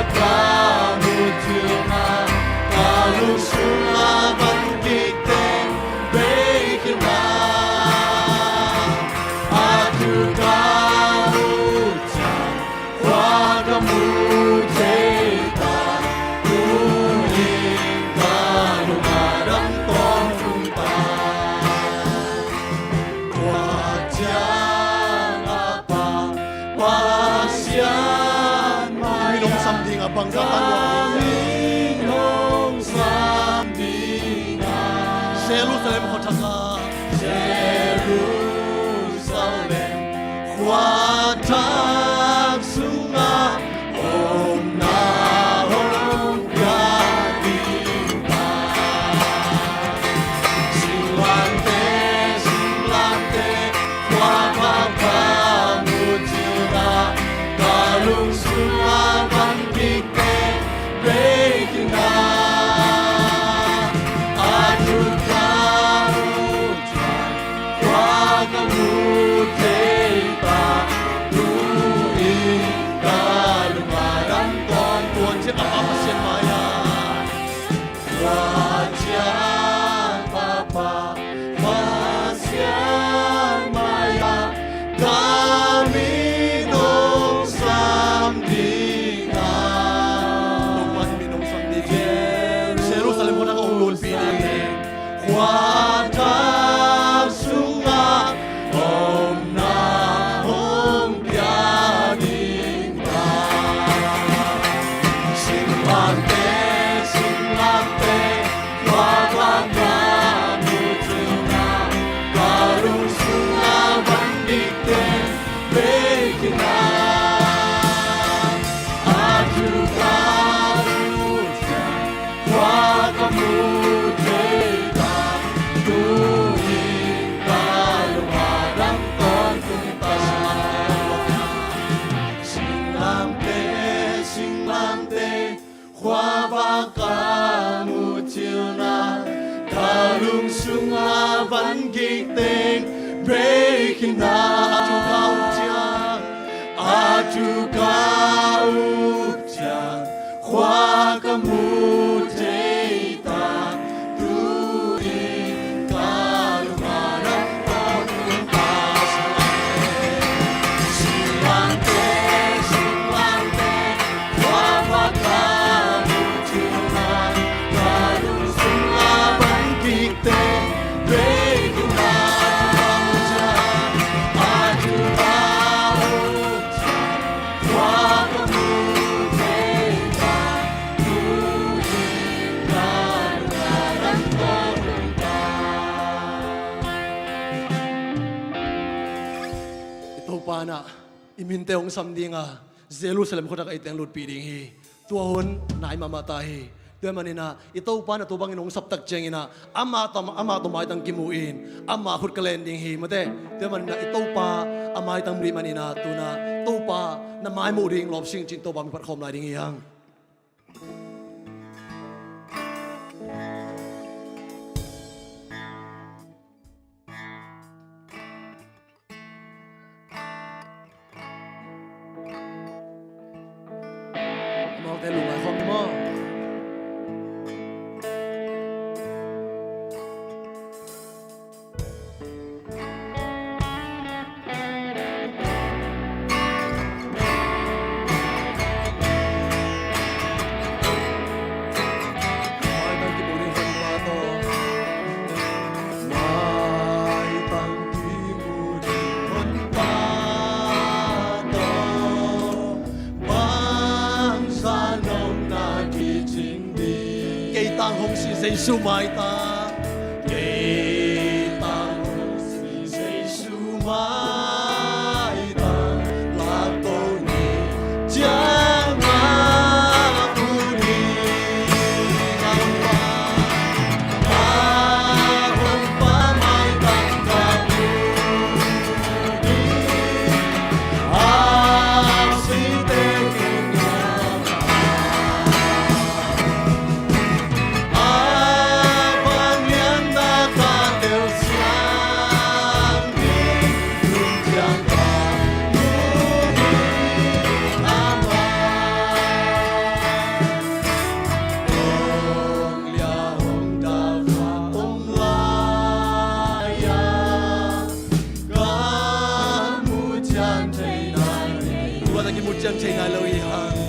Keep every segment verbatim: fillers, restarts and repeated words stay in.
Ka muh ciangin ka lungsim ah van kik teng, bei khin a, a thu ka muh ciang khua ka mu thei ta, tu-in ka lung a dam tawntung ta. Tua ciang a Pa, Pasian mai-ah, mi nong sam ding a bang ka tan lo, mi nong sam ding a, Jerusalem khua thak ah, Jerusalem khua thak sungah omna hong pia ding ta. Singlamteh, singlamteh, khua ka muh ciangin ka lungsim ah van kik teng, bei khin a, a thu ka muh ciang khua ka mu thei ta, tu-in ka lung a dam tawntung. Tua ciang a Pa Pasian mai-ah, tua ciang a Pa Pasian mai-ah, ka mi nong sam ding a, Topa mi nong sam ding, Jerusalem khua thak ah hong lutpih ding, khua thak sungah omna hong pia ding ta. Singlamteh, singlamteh, khua ka muh ciangin ka lungsim ah van kik teng, bei khin a, a thu ka muh ciang khua ka mu thei ta, tu-in ka lung a dam tawntung ta. Singlamteh, singlamteh, khua ka muh ciangin ka lungsim ah van kik teng, bei khin a, a thu ka muh ciang, a thu ka muh ciang khua ka mu thei ta, tu-in ka lung a dam tawntung ta. Singlamteh, singlamteh, khua ka muh ciangin ka lungsim ah van kik teng, bei khin a, a thu ka muh ciang, a thu ka muh ciang khua ka mu thei ta, tu-in ka lung a dam tawntung ta. I Topa in ah i minte hong sam ding a, Jerusalem khua thak ah eite hong lutpih ding hi. Tua hun nai mahmah ta hi. Tua ahih manin ah i Topa in ah tua bangin hong sap tak ciangin ah amah tawh, amah tawh maitang kimu in, ama khut ka len ding hi, mate. Tua ahih manin ah i Topa a maitang rih manin ah tu-in ah Topa na mai muh ding lawp sing cin Topa min phat khawm lai ding hi hang. Amaute lungngai khawm ni maw. Kei tang hong si Jesu maitang. Kei tang hong si Jesu maitang. Lak ko ni ciang a uni. Kimu ciang thei nai lo hi hang.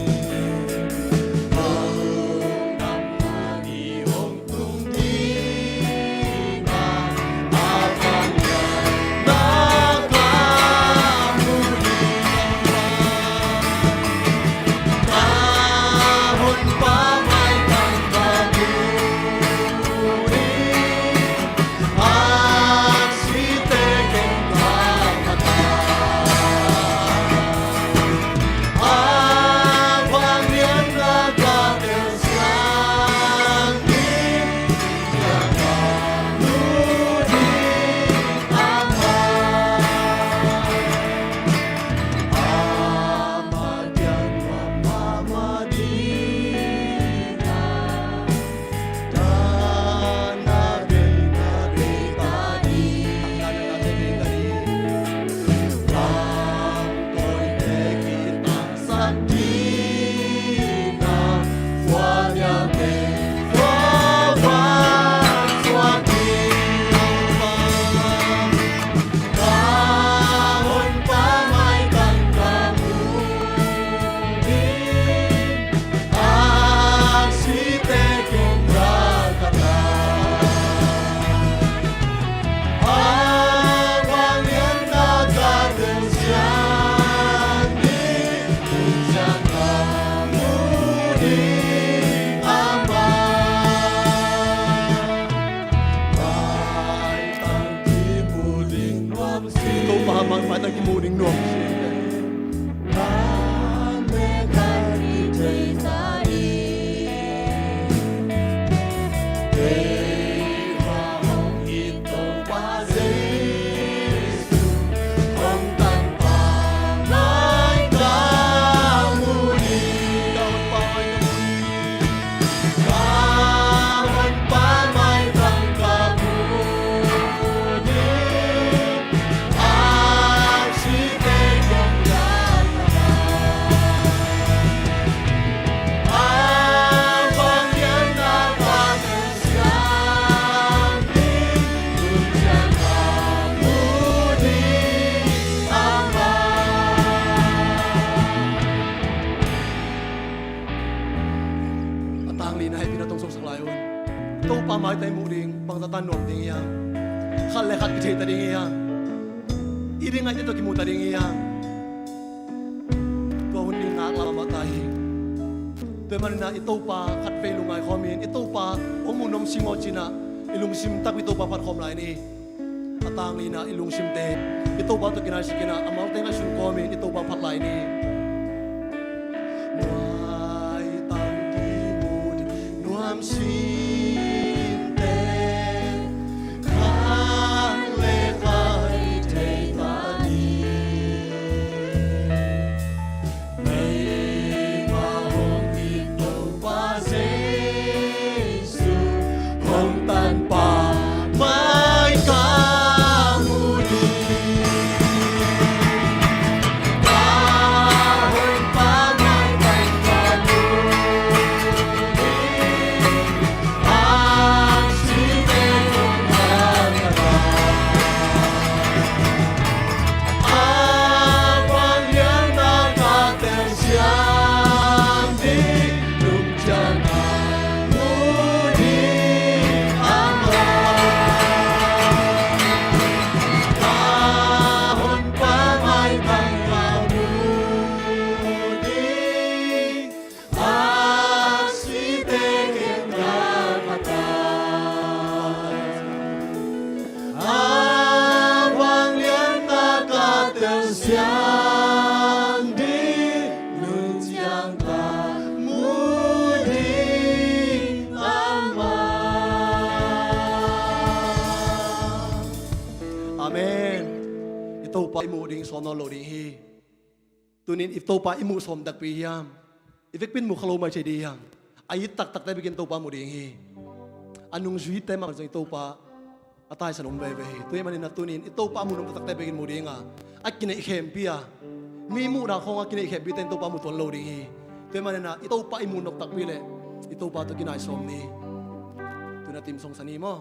Topa mah maitang kimu ding nuam. A tanglina hehpihna tong soksak lai un. Topa maitang i muh ding bangzah tan nuam ding hiam? Khat le khat kithei ta ding hiam? I ding ngaihte tawh kimu ta ding hiam? Tua hun ding ngak lam a mah ta hi. Tua hi maninah i Topa khatvei lungngai khawmin i Topa hong muh nuam sing aw cinah i lungsim takpi Topa phat khawm lai ni. A tanglina i lungsimte i Topa tawh kinaisik inah amaute ngaihsun kawmin i Topa phat lai ni. Maitang kimu ding nuam sinte khang le khai thei ta ni. Meima hong it Topa Jesu hong tanpa mai ka mu ding. Ka hong pa mai ka mu ding. A site ken ka pata. A vanglianna ka telsiam ding, nunsiang ka mu ding amah. Amen. I Topa i muh ding sawm nawn lo ding hi. Tunin i Topa i muh sawm takpi hiam? I vekpi in muh kha lo mai thei ding hiam? A it taktakte bekin Topa muh ding hi. A nungzuite mah zong i Topa a taisan om veve hi. Tua hi maninah tunin i Topa a muh nop taktakte bekin muh dinga a kineih khempih a mi muhna khawng a kineih khempihte in Topa muh tuan lo ding hi. Tua hi maninah i Topa i muh nop takpi le i Topa tawh kinai sawm ni. Tuna tim song sa ni maw?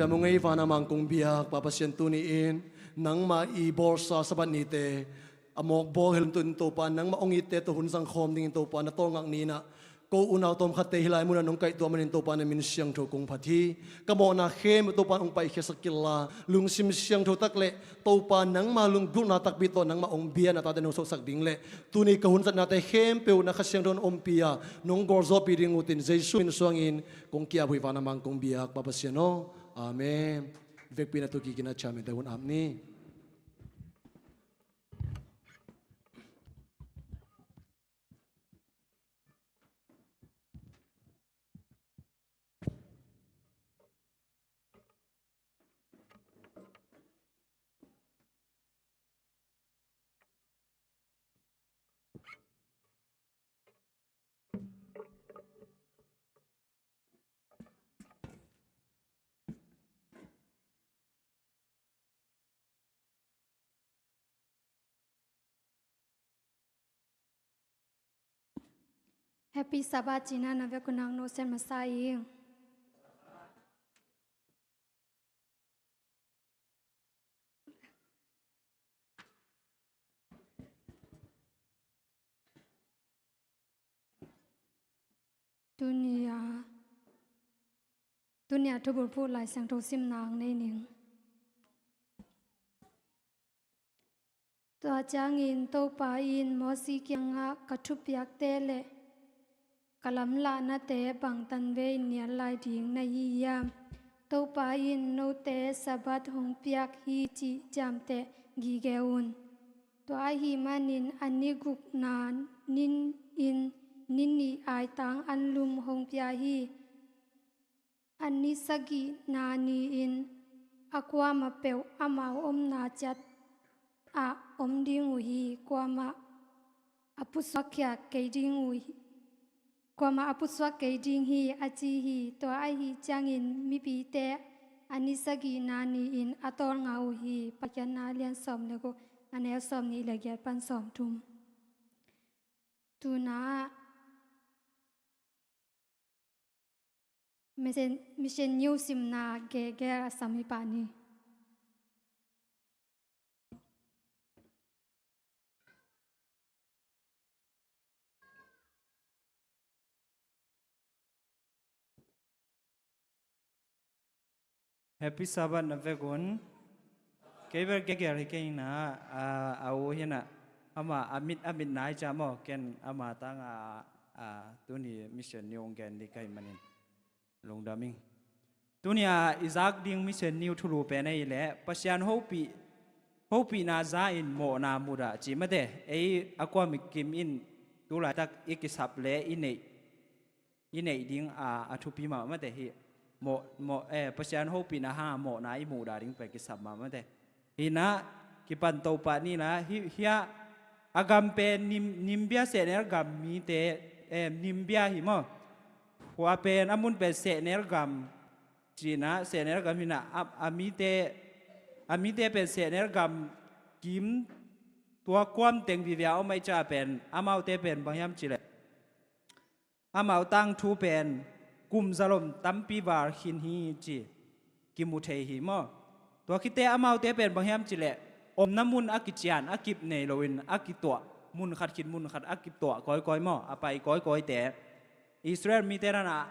Piamu ngei vana mangkung biak Pa Pasian, tuni-in nangmah i bawlsa Sabbath nite a mawk bawl hi lungtunin Topa, nangmah hong itte tawh hun zangkhawm dingin Topa na tawlngak ni-in ah ko unau tawmkhatte hih lai munah nong kaihtuah manin Topa na min siangtho kong phat hi. Ka mawhna khempeuh Topa hong paikhiasak kei la, lungsim siangtho tak le Topa nangma lunggulhna takpi tawh nangmah hong bia na tate nong sawlsak ding le tuni ka hun zatnate khempeuh na Kha Siangtho in ompih a nong gawlzawhpih ding utin Jesu min suangin kong ki-ap uh hi vana mangkung biak Pa Pasian aw. Amen. Vekpi-in a tu kik in a chairman-te hun ap ni. Happy Sabbath cihna na vekun ah hong nawksak masa ing. Tuni a, tuni a thubulphuh Lai Siangtho simna hong nei ning. Tua ciangin Topa in Mosi kiangah, ka thupiakte le ka lamlahnate bangtan vei nial lai ding na hi hiam? Topa in note Sabbath hong piak hi cih ciamteh gige un. Tua ahih manin a ni gukna ni-in ni nih aitang anlum hong pia hi. A ni sagihna ni-in a kuamah peuh amau omna ciat ah om ding uh hi. Kuamah a pusuak kei ding uh hi. Kuamah a pusuak kei ding hi, a ci hi. Tua ahih ciangin mipite a ni sagihna ni-in a tawlnga uh hi. Paikhiatna lian sawm le guk, a neu sawm nih le giat pan sawm thum. Tuna ah Mission, Mission News simna gege a sam hi pah ni. Happy Sabbath na vekun. Kei bel geger hi kei ina, a, a u hi ina, ama a mit, a mit nai cia maw, ken ama tanga, a, tuni mission ni hong gen ding ka hih manin lungdam ing. Tuni a i zak ding mission ni thulu pen ahih leh Pasian hopih, hopihna za in mawhna mudah ci mate, ei a kuamah kim in tu laitak i kisap le i neih i neih ding a, a thupi mahmah mate hi. Mawh, mawh, eh, Pasian hopihna hanga mawhna i muhdah ding pen kisap mahmah mate. Hi ina, kipan to pah ni la, hi, hi a, a gam pen Nim-, Nimbia Sehnel gam mite, eh, Nimbia hi maw. Hua pen a mun pen Sehnel gam, ci ina, Sehnel gam hi ina, a, a mite, a mite pen Sehnel gam kim tua kuam teng vivia om ahih ciang pen, amaute pen bang hiam cih leh amau tangthu pen kum zalom tampi val khin hi ci kimu thei hi maw. Tua khit teh amaute pen bang hiam cih leh omna mun a kician a kip nei loin a kituah, mun khat khit mun khat a kituah kawikawi maw, a pai kawikawite, Israel mite dan a,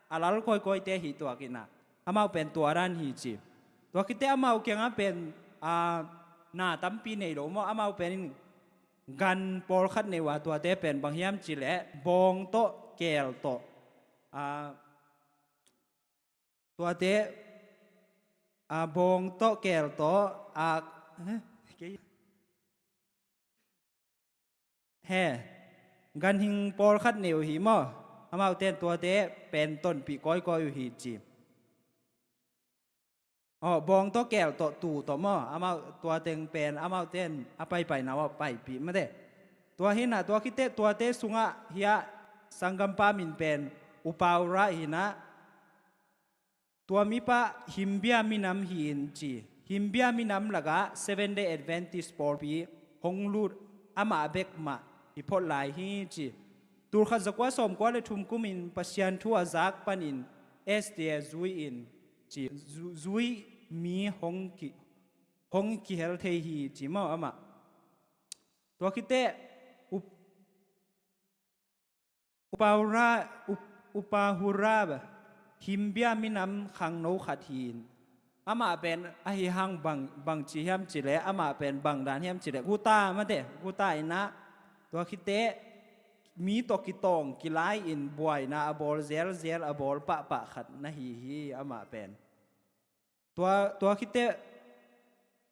a lal kawikawite hi tuak ina, amau pen tua dan hi ci. Tua khit teh amau kiangah pen, a, na tampi nei lo maw, amau pen in gan pawlkhat nei uh a, tuate pen bang hiam cih leh bawng tawh keel tawh, a, tuate, a, bawng tawh keel tawh, a, he, kei, he, ganhing pawlkhat nei uh hi maw, amaute in tuate pen tonpih kawikawi uh hi ci. Aw, bawng tawh keel tawh tuu tawh maw, amau tua teng pen amaute in a paipaina uh a paipih mate. Tua hi ina, tua khit teh tuate sungah hi a, sanggampa min pen U Pau Ra hi ina, tua mipa Himbia minam hi in ci. Himbia minam lakah Seventh Day Adventist pawlpi hong lut amah bek mah hi phot lai hi ci. Tulkhat zakua sawmkua le thum kumin Pasian thu a zak panin S D A zui in ci, zu-, zui mi hong ki, hong kihel thei hi ci maw amah. Tua khiteh up, Upahura, Up-, Upahura Himbia minam khangno khat hi-in, amah pen ahi hang bang, bang ci hiam cih leh, amah pen bang dan hiam cih leh, guta mate, guta in ah, tua khiteh mi tawh kitawng kilai-in buaina a bawl zelzel, a bawl pahpah khat na hi hi amah pen. Tua, tua khiteh,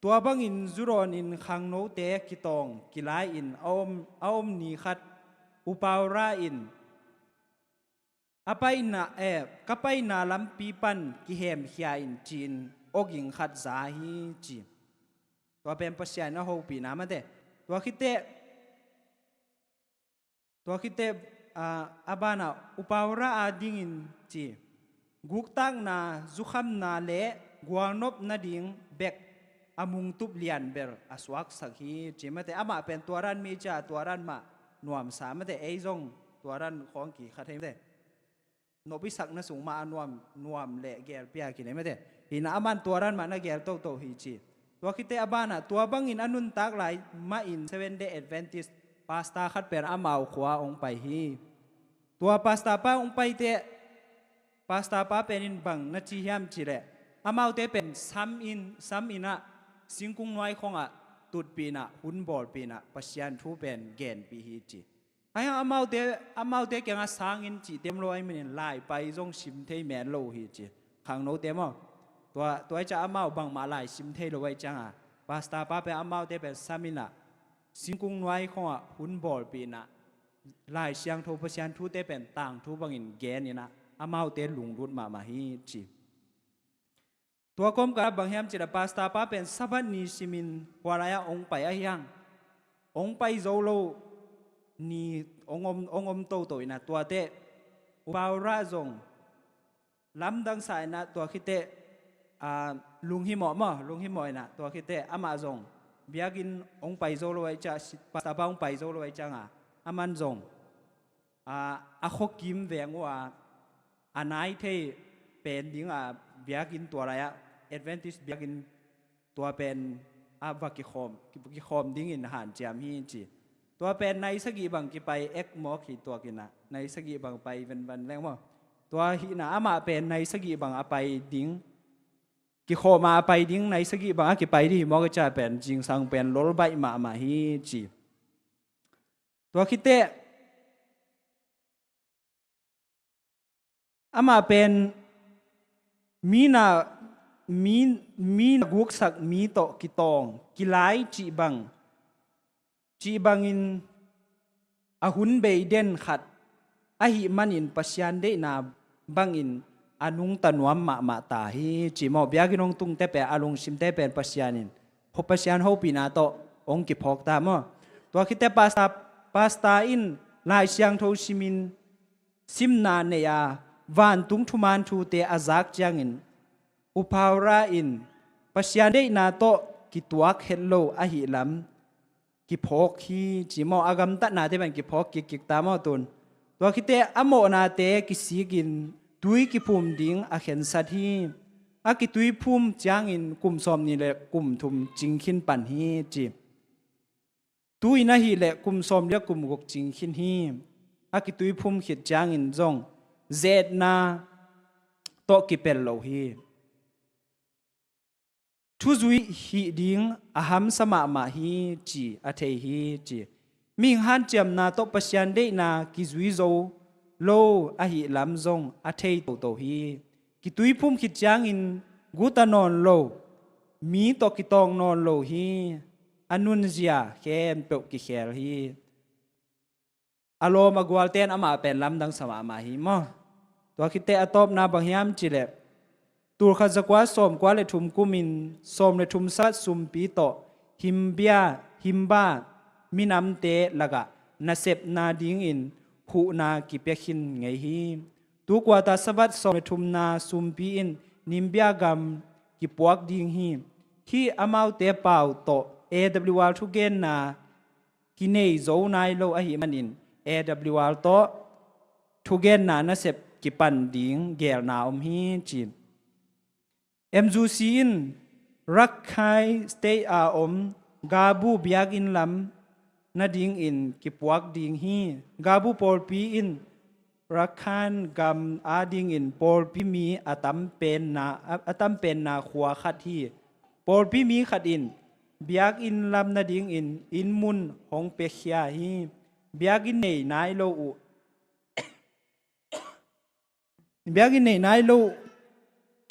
tua bangin zu dawnin khangnote kitawng kilai-in a om, a om ni khat Upahura in, a paina, eh, ka paina lampi pan kihemkhia in ci-in awging khat za hi ci. Tua pen Pasian in a hopihna mate. Tua khiteh, Tua khiteh, ah, a banah Upahura adingin ci, guktakna, zukhamna le gualnop nading bek a mungtup lianbel a suaksak hi ci mate. Amah pen tua dan mi ci a, tua dan mah nuamsa mate, ei zong tua dan khawng kikha thei mate. Nopihsakna sung mah a nuam, nuam le geel pia kinei mate. Hi-in ah aman tua dan mah na geel toto hi ci. Tua khiteh a banah tua bangin a nuntak lai mahin Seventh Day Adventist pastor khat pen amau khua hong pai hi. Tua pastor pa hong pai teh, pastor pa pen in bang na ci hiam cih leh, amaute pen sam in, sam in ah, singkung nuai khawngah tutpih in ah, hun bawlpih in ah, Pasian thu pen genpih hi ci. Ahi hang amaute, amaute kiangah sangin cihte om lo ahih manin lai pai zong sim thei men lo uh hi ci. Khangnote maw. Tua, tua ahih ciang amau bangmah lai sim thei lo ahih ciangin, pastor pa pen amaute pen sam in ah, singkung nuai khawngah hun bawlpih in ah, Lai Siangtho Pasian thute pen tangthu bangin gen in ah, amaute lunglut mahmah hi ci. Tua kawmkal ah bang hiam cih leh pastor pa pen Sabbath ni simin hua lai-ah hong pai ahi hang, hong pai zo lo ni hong om, hong om toto in ah, tua teh Upahura zong lamdang sa in ah, tua khiteh, ah, lunghimawh maw, lunghimawh in ah, tua khiteh amah zong biakinn hong pai zo lo ahih ciang, pastor pa hong pai zo lo ahih ciangin, aman zong, ah, a khuakim veng uh a, a nai thei pen ding a biakinn, tua lai-ah Adventist biakinn tua pen a va kikhawm, kikhawm dingin hanciam hi ci. Tua pen nai sagih bang kipai ek mawk hi tuak in ah, nai sagih bang pai venvan leng maw. Tua hi in ah amah pen nai sagih bang a pai ding, kikhawm a pai ding, nai sagih bang a kipai ding hi mawk ahih ciang pen zingsang pen lolbaih mahmah hi ci. Tua khiteh amah pen mi na, mi, mi na guksak mi tawh kitawng kilai cih bang, cih bangin a hun bei den khat ahih manin Pasian deihna bangin a nungta nuam mahmah ta hi ci maw. Biakinn hong tungte pen, a lungsimte pen Pasian in, Pasian hopihna tawh hong kiphawk ta maw. Tua khiteh pastor, pastor in Lai Siangtho simin simna nei a, vantung thuman thute a zak ciangin, Upahura in Pasian deihna tawh kituak het lo ahih lam kiphawk hi ci maw. A gamtatnate pen kiphawk kikkik ta maw tun. Tua khiteh a mawhnate kisikin tui kiphum ding a khensat hi. A kituiphum ciangin kum sawmnih le kum thum cing khin pan hi ci. Tu-in ahih leh kum sawmli le kum guk cing khin hi. A kituiphum khit ciangin zong ze-etna tawh kipel lo hi. Thuzui hih ding a hamsa mahmah hi ci a thei hi ci. Mihing hanciamna tawh Pasian deihna kizui zo lo ahih lam zong a thei toto hi. Kituiphum khit ciangin guta nawn lo, mi tawh kitawng nawn lo hi. A nunzia khempeuh kikhel hi. A lawm a gualte in amah pen lamdang sa mahmah hi maw. Tua khiteh a tawpna bang hiam cih leh, tulkhat zakua sawmkua le thum kumin sawm le thum Sabbath sumpi tawh Himbia, Himba minamte lakah nasepna dingin huhna kipia khin ngei hi. Tu quarter Sabbath sawm le thumna sumpi in Nimbia gam kipuak ding hi. Hih amaute pau tawh A W R thugenna kinei zo nai lo ahih manin A W R tawh thugenna nasep kipan ding geelna om hi ci. M U C in Rakhine State a om Gabu biakinn lam nadingin kipuak ding hi. Gabu pawlpi in Rakhine gam adingin pawlpi mi a tam penna, a, a tam penna khua khat hi. Pawlpi mi khat in biakinn lam nadingin inn mun hong piakhia hi. Biakinn nei nai lo uh, biakinn nei nai lo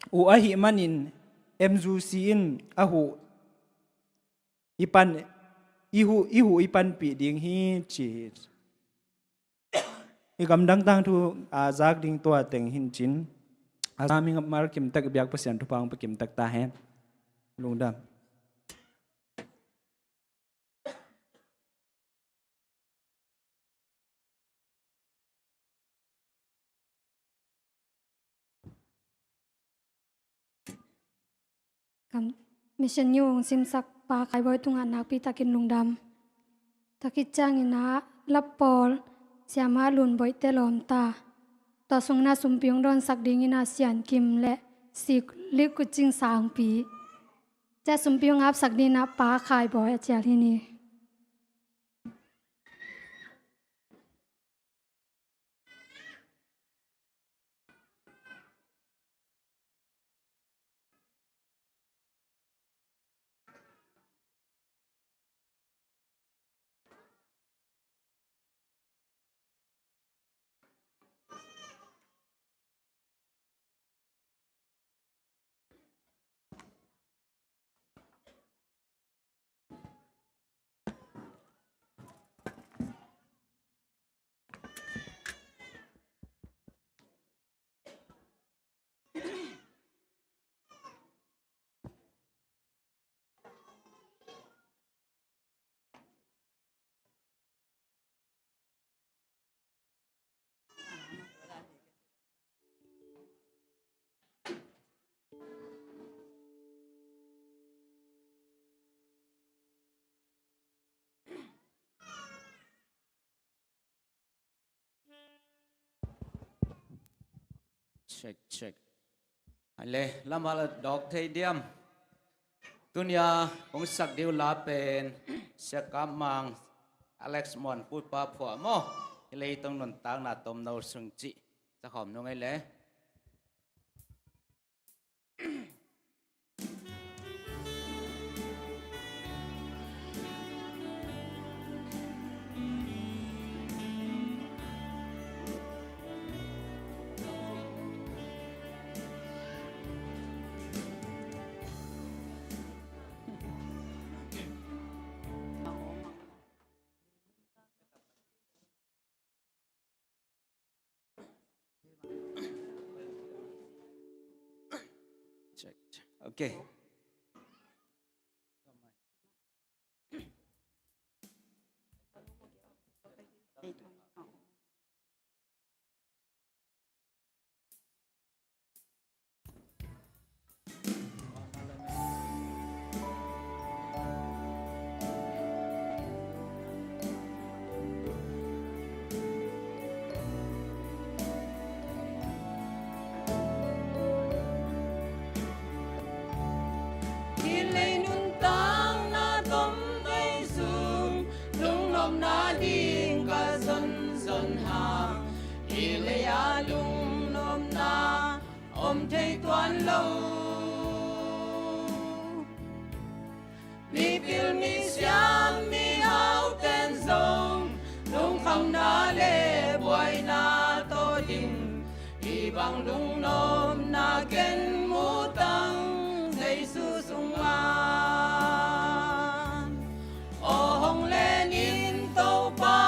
uh ahih manin M U C in a huh i pan, i huh, i huh i panpih ding hi ci hi. I gamdang tangthu a zak ding tua teng hi in cin. A za mi mal kim tak, biak Pasian thupha hong pia kim tak ta hen. Lungdam. Kam, Mission New hong simsak Pa Khai Bawi tungah nakpi takin lungdam. Tua khit ciangin ah lap pawl Siama Lun Bawi te lawm ta. Tua sungin ah sumpi hong dawnsak dingin ah Sian Kim le Sik Lik Kucing Sangpi. Tua sumpi hong apsak dingin ah Pa Khai Bawi a cial hi ni. Check, check. Hale, lamah la dawk thei diam. Tunia kong sak ding uh la pen Sia Kap Mang, Alex Muan Kut Pa Phuah maw. Hi lei tong nuntakna tomno sung cih. Sa khawm nung ei le. Check, check. Okay. Hi lei nuntakna tom vei sung, lungnopna ding ka zonzon hang. Hi lei a lungnopna om thei tuan lo. Mipil misiam mihauten zong lungkhamna le buaina tawh ding. Hih bang lungnopna ken mu tang Jesu sungah. Aw hong len in Topa,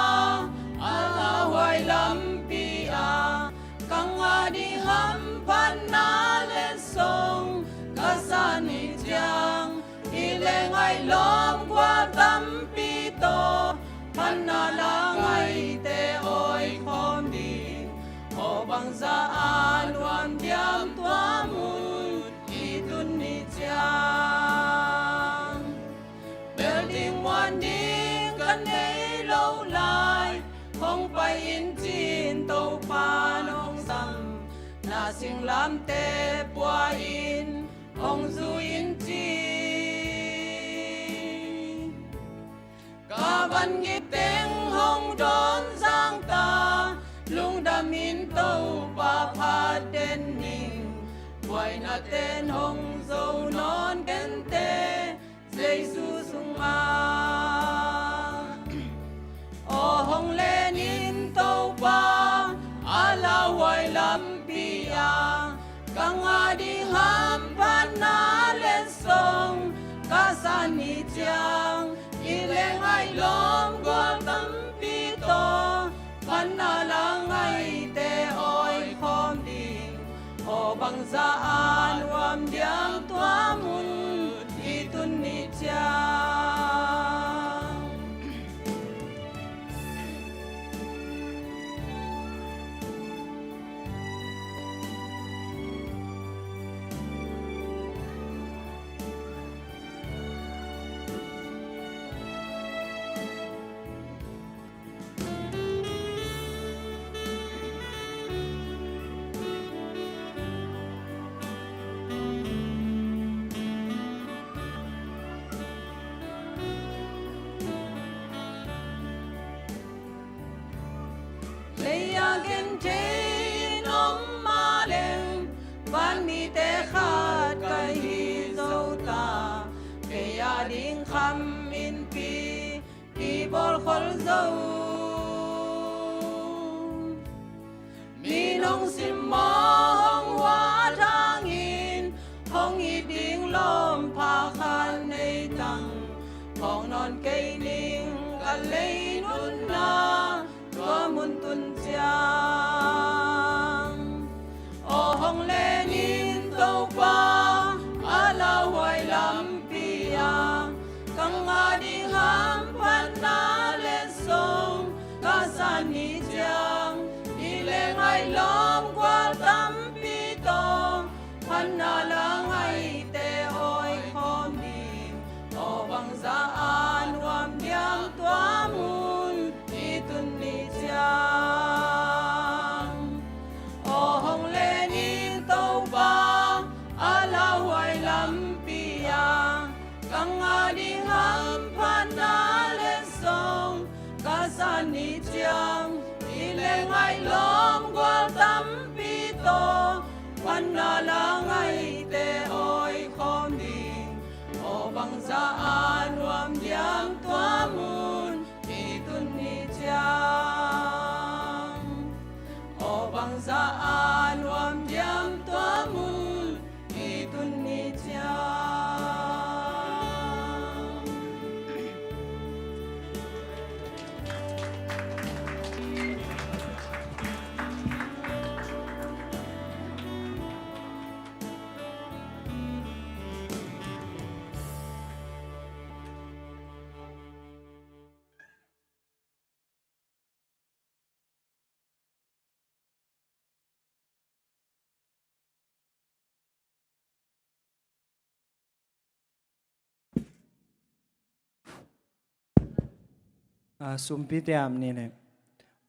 a lauhuai lampi ah ka ngah ding hamphatna letsong ka san hi ciang, hi leng ai lawm khua tampi tawh phatna la ngaihte awi khawm ding. Aw bangzah a nuam diam tua mun i tun ni ciang. Bel ding muan ding ka nei lo lai, hong pai in cin Topa nong sam. Na singlamteh pua in, hong zui in ci. Ka vangik teng hong dawn zang ta, lungdam in Topa phat den ning. Buaina ten hong zo nawn kei te, Jesu sungah. Aw hong len in Topa, a lauhuai lampi ah ka ngah ding hamphatna letsong ka san ni ciang, i leng ai lawm gual tampi tawh, phatna la ngaite awi khawm ding. Aw bangzah a nuam diam tua mun i tun ni ciang. Lei a genthei in om mah leng, van mite khat ka hi zo ta, kei a ding kham innpi i bawl khol zo. Min hong simmawh hong huat hangin, hong it ding lawm pha khat nei tang, hong nawn kei ning ka lei nunna tua mun tun ciang. Aw hong len in Topa, a lauhuai lampi ah ka ngah ding hamphatna letsong ka san ni ciang, i leng ai lawm gual tampi tawh, phatna la ngaite awi khawm ding. Aw bangzah a nuam diam tua mun i tun ni ciang. Aw hong len in Topa, a lauhuai lampi ah ka ngah ding hamphatna letsong ka san ni ciang, i leng ai lawm gual tampi tawh, phatna la ngaite awi khawm ding. Aw bangzah a nuam diam tua mun i tun ni ciang. Aw bangzah a nuam diam tua mun i tun ni ciang. A, sumpite am ni le.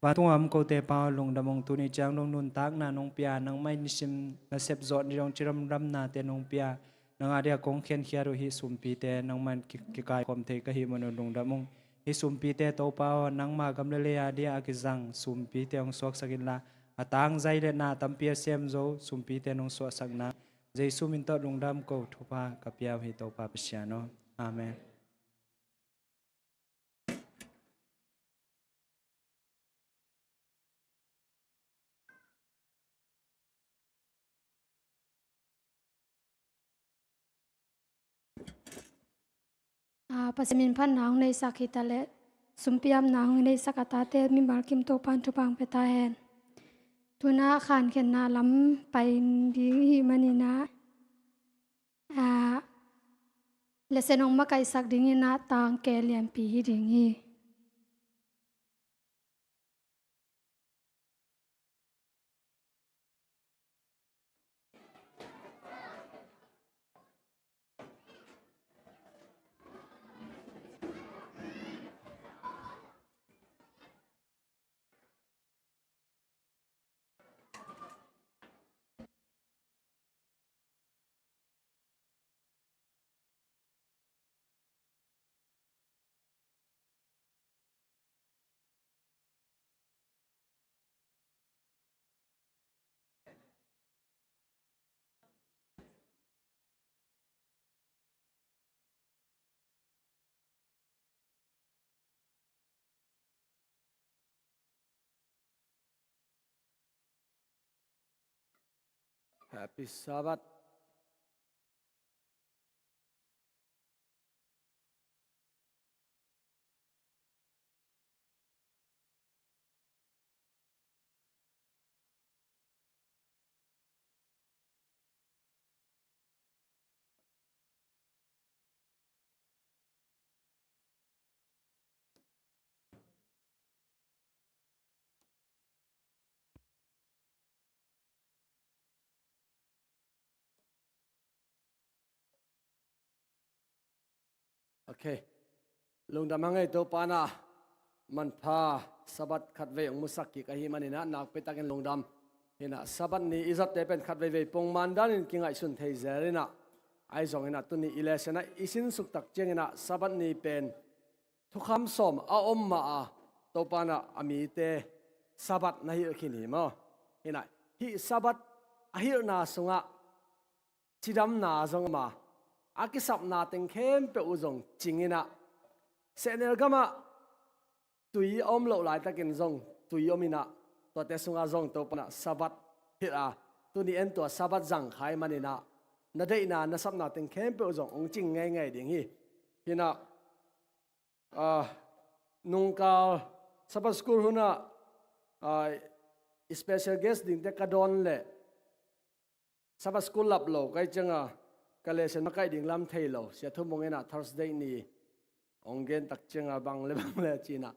Vantunga om kote Pa aw, lungdam ung, tuni ciang dong nuntakna nong pia, nangmah in nisim nasep zawh ni dong cidamdamnate nong pia, nang a dia kong khenkhiat uh hih sumpite nangmah in ki-, kikaikhawm thei ka hih man un lungdam ung. Hih sumpite Topa aw, nangma gam le lei a dia a kizang sumpite hong suaksak inla, a tangzai le na tampi a sem zo sumpite nong suahsak nang, Jesu min tawh lungdam ko, thupha ka pia uh hi Topa Pasian aw. Amen. A, Pasian min phatna hong neisak hi ta leh, sumpiamna hong neisak a tate mimal kim Topa'n thupha hong pia ta hen. Tuna khankhiatna lam pai ding i hih manin ah, a, lesson hong makaihsak dingin ah tangke lianpi hi ding hi. Happy Sabbath. Ok. Lungdam hang ei, Topa in ah manpha Sabbath khatvei hong musak kik ahih manin ah nakpi takin lungdam. Hi in ah Sabbath ni i zatte pen khatveivei pongman danin kingaihsun thei zel in ah, ahi zongin ah tuni i lesson ah i sinsuk tak ciangin ah Sabbath ni pen thukham sawm a om mah a, Topa in ah a mite Sabbath na hilh khin hi maw. Hi in ah hih Sabbath a hilhna sungah cidamna zong om a, a kisapna teng khempeuh uh zong cing in ah, sehnel gamah tui a om loh laitakin zong tui om in ah, tuate sungah zong Topa in ah Sabbath hilh a, tuni en tua Sabbath zang kha ahih manin ah na deihna na sapna teng khempeuh zong hong cing ngeingei ding hi. Hi in ah, ah, nungkal Sabbath school hun ah, ah, special guest dingte ka dawn leh Sabbath school lap lo ka hih ciangin ka lesson makaih ding lam thei lo. Sia Thum Mung in ah Thursday ni hong gen tak ciangin bang le bang le ci in ah,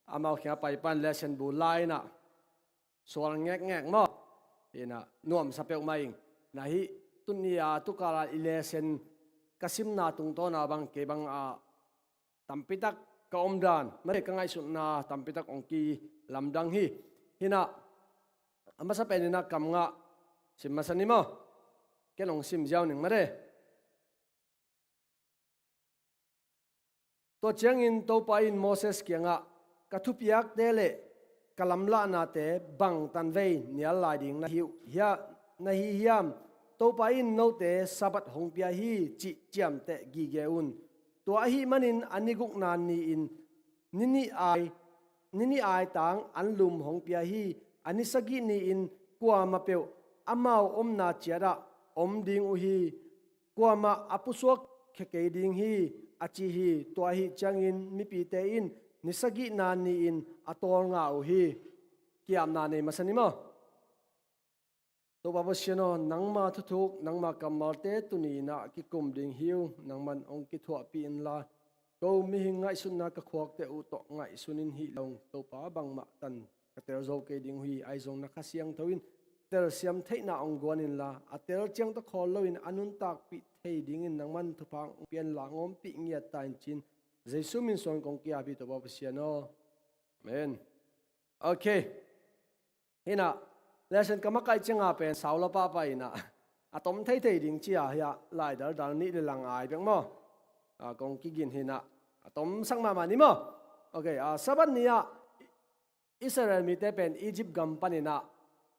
amau kiangah pai pan lesson bu la in ah sual ngekngek maw. Hi in ah nuamsa peuhmah ing. Na hih tuni a tukal a i lesson ka simna tungtawn a bang kei bang a tampitak ka omdan, mare ka ngaihsutna tampitak hong kilamdang hi. Hi in ah a masa pen in ah Kam Ngah sim masa ni maw. Ken hong sim ziau ning mare. Tua ciangin Topa in Moses kiangah, ka thupiakte le ka lamlahnate bang tanvei nial lai ding na hi uh hia, na hi hiam? Topa in note Sabbath hong pia hi cih ciamteh gige un. Tua ahih manin a ni gukna ni-in ni nih ai, ni nih ai tang anlum hong pia hi. A ni sagih ni-in kuamah peuh amau omna ciatah om ding uh hi. Kuamah a pusuak khia kei ding hi, a ci hi. Tua ahih ciangin mipite in ni sagihna ni-in a tawlnga uh hi. Ki-apna nei masa ni maw. Topa Pasian aw, nangma thuthuk, nangma kammalte tuni in ah kikum ding hi uh, nangman hong kithuahpih inla, ko mihing ngaihsutna ka khuakte uh tawh ngaihsun in hih lo, Topa bangmah tan ka tel zo kei ding uh hi. Ahi zong na Kha Siangtho in telsiam theihna hong guan inla, a tel ciang tawh khawl loin a nuntakpih thei dingin nangman thupha hong pia inla, hong ompih ngiat ta in ci-in Jesu min suang kong ki-ap hi, Topa Pasian aw. Amen. Ok. Hi in ah lesson ka makaih cianga pen sau la pahpah in ah, a tom theithei ding ci-a hi a, lai daldal nih le lang ai bek maw. Ah, kong kigin hi in ah, a tomsak mahmah ni maw. Ok, ah, Sabbath ni-ah Israel mite pen Egypt gam panin ah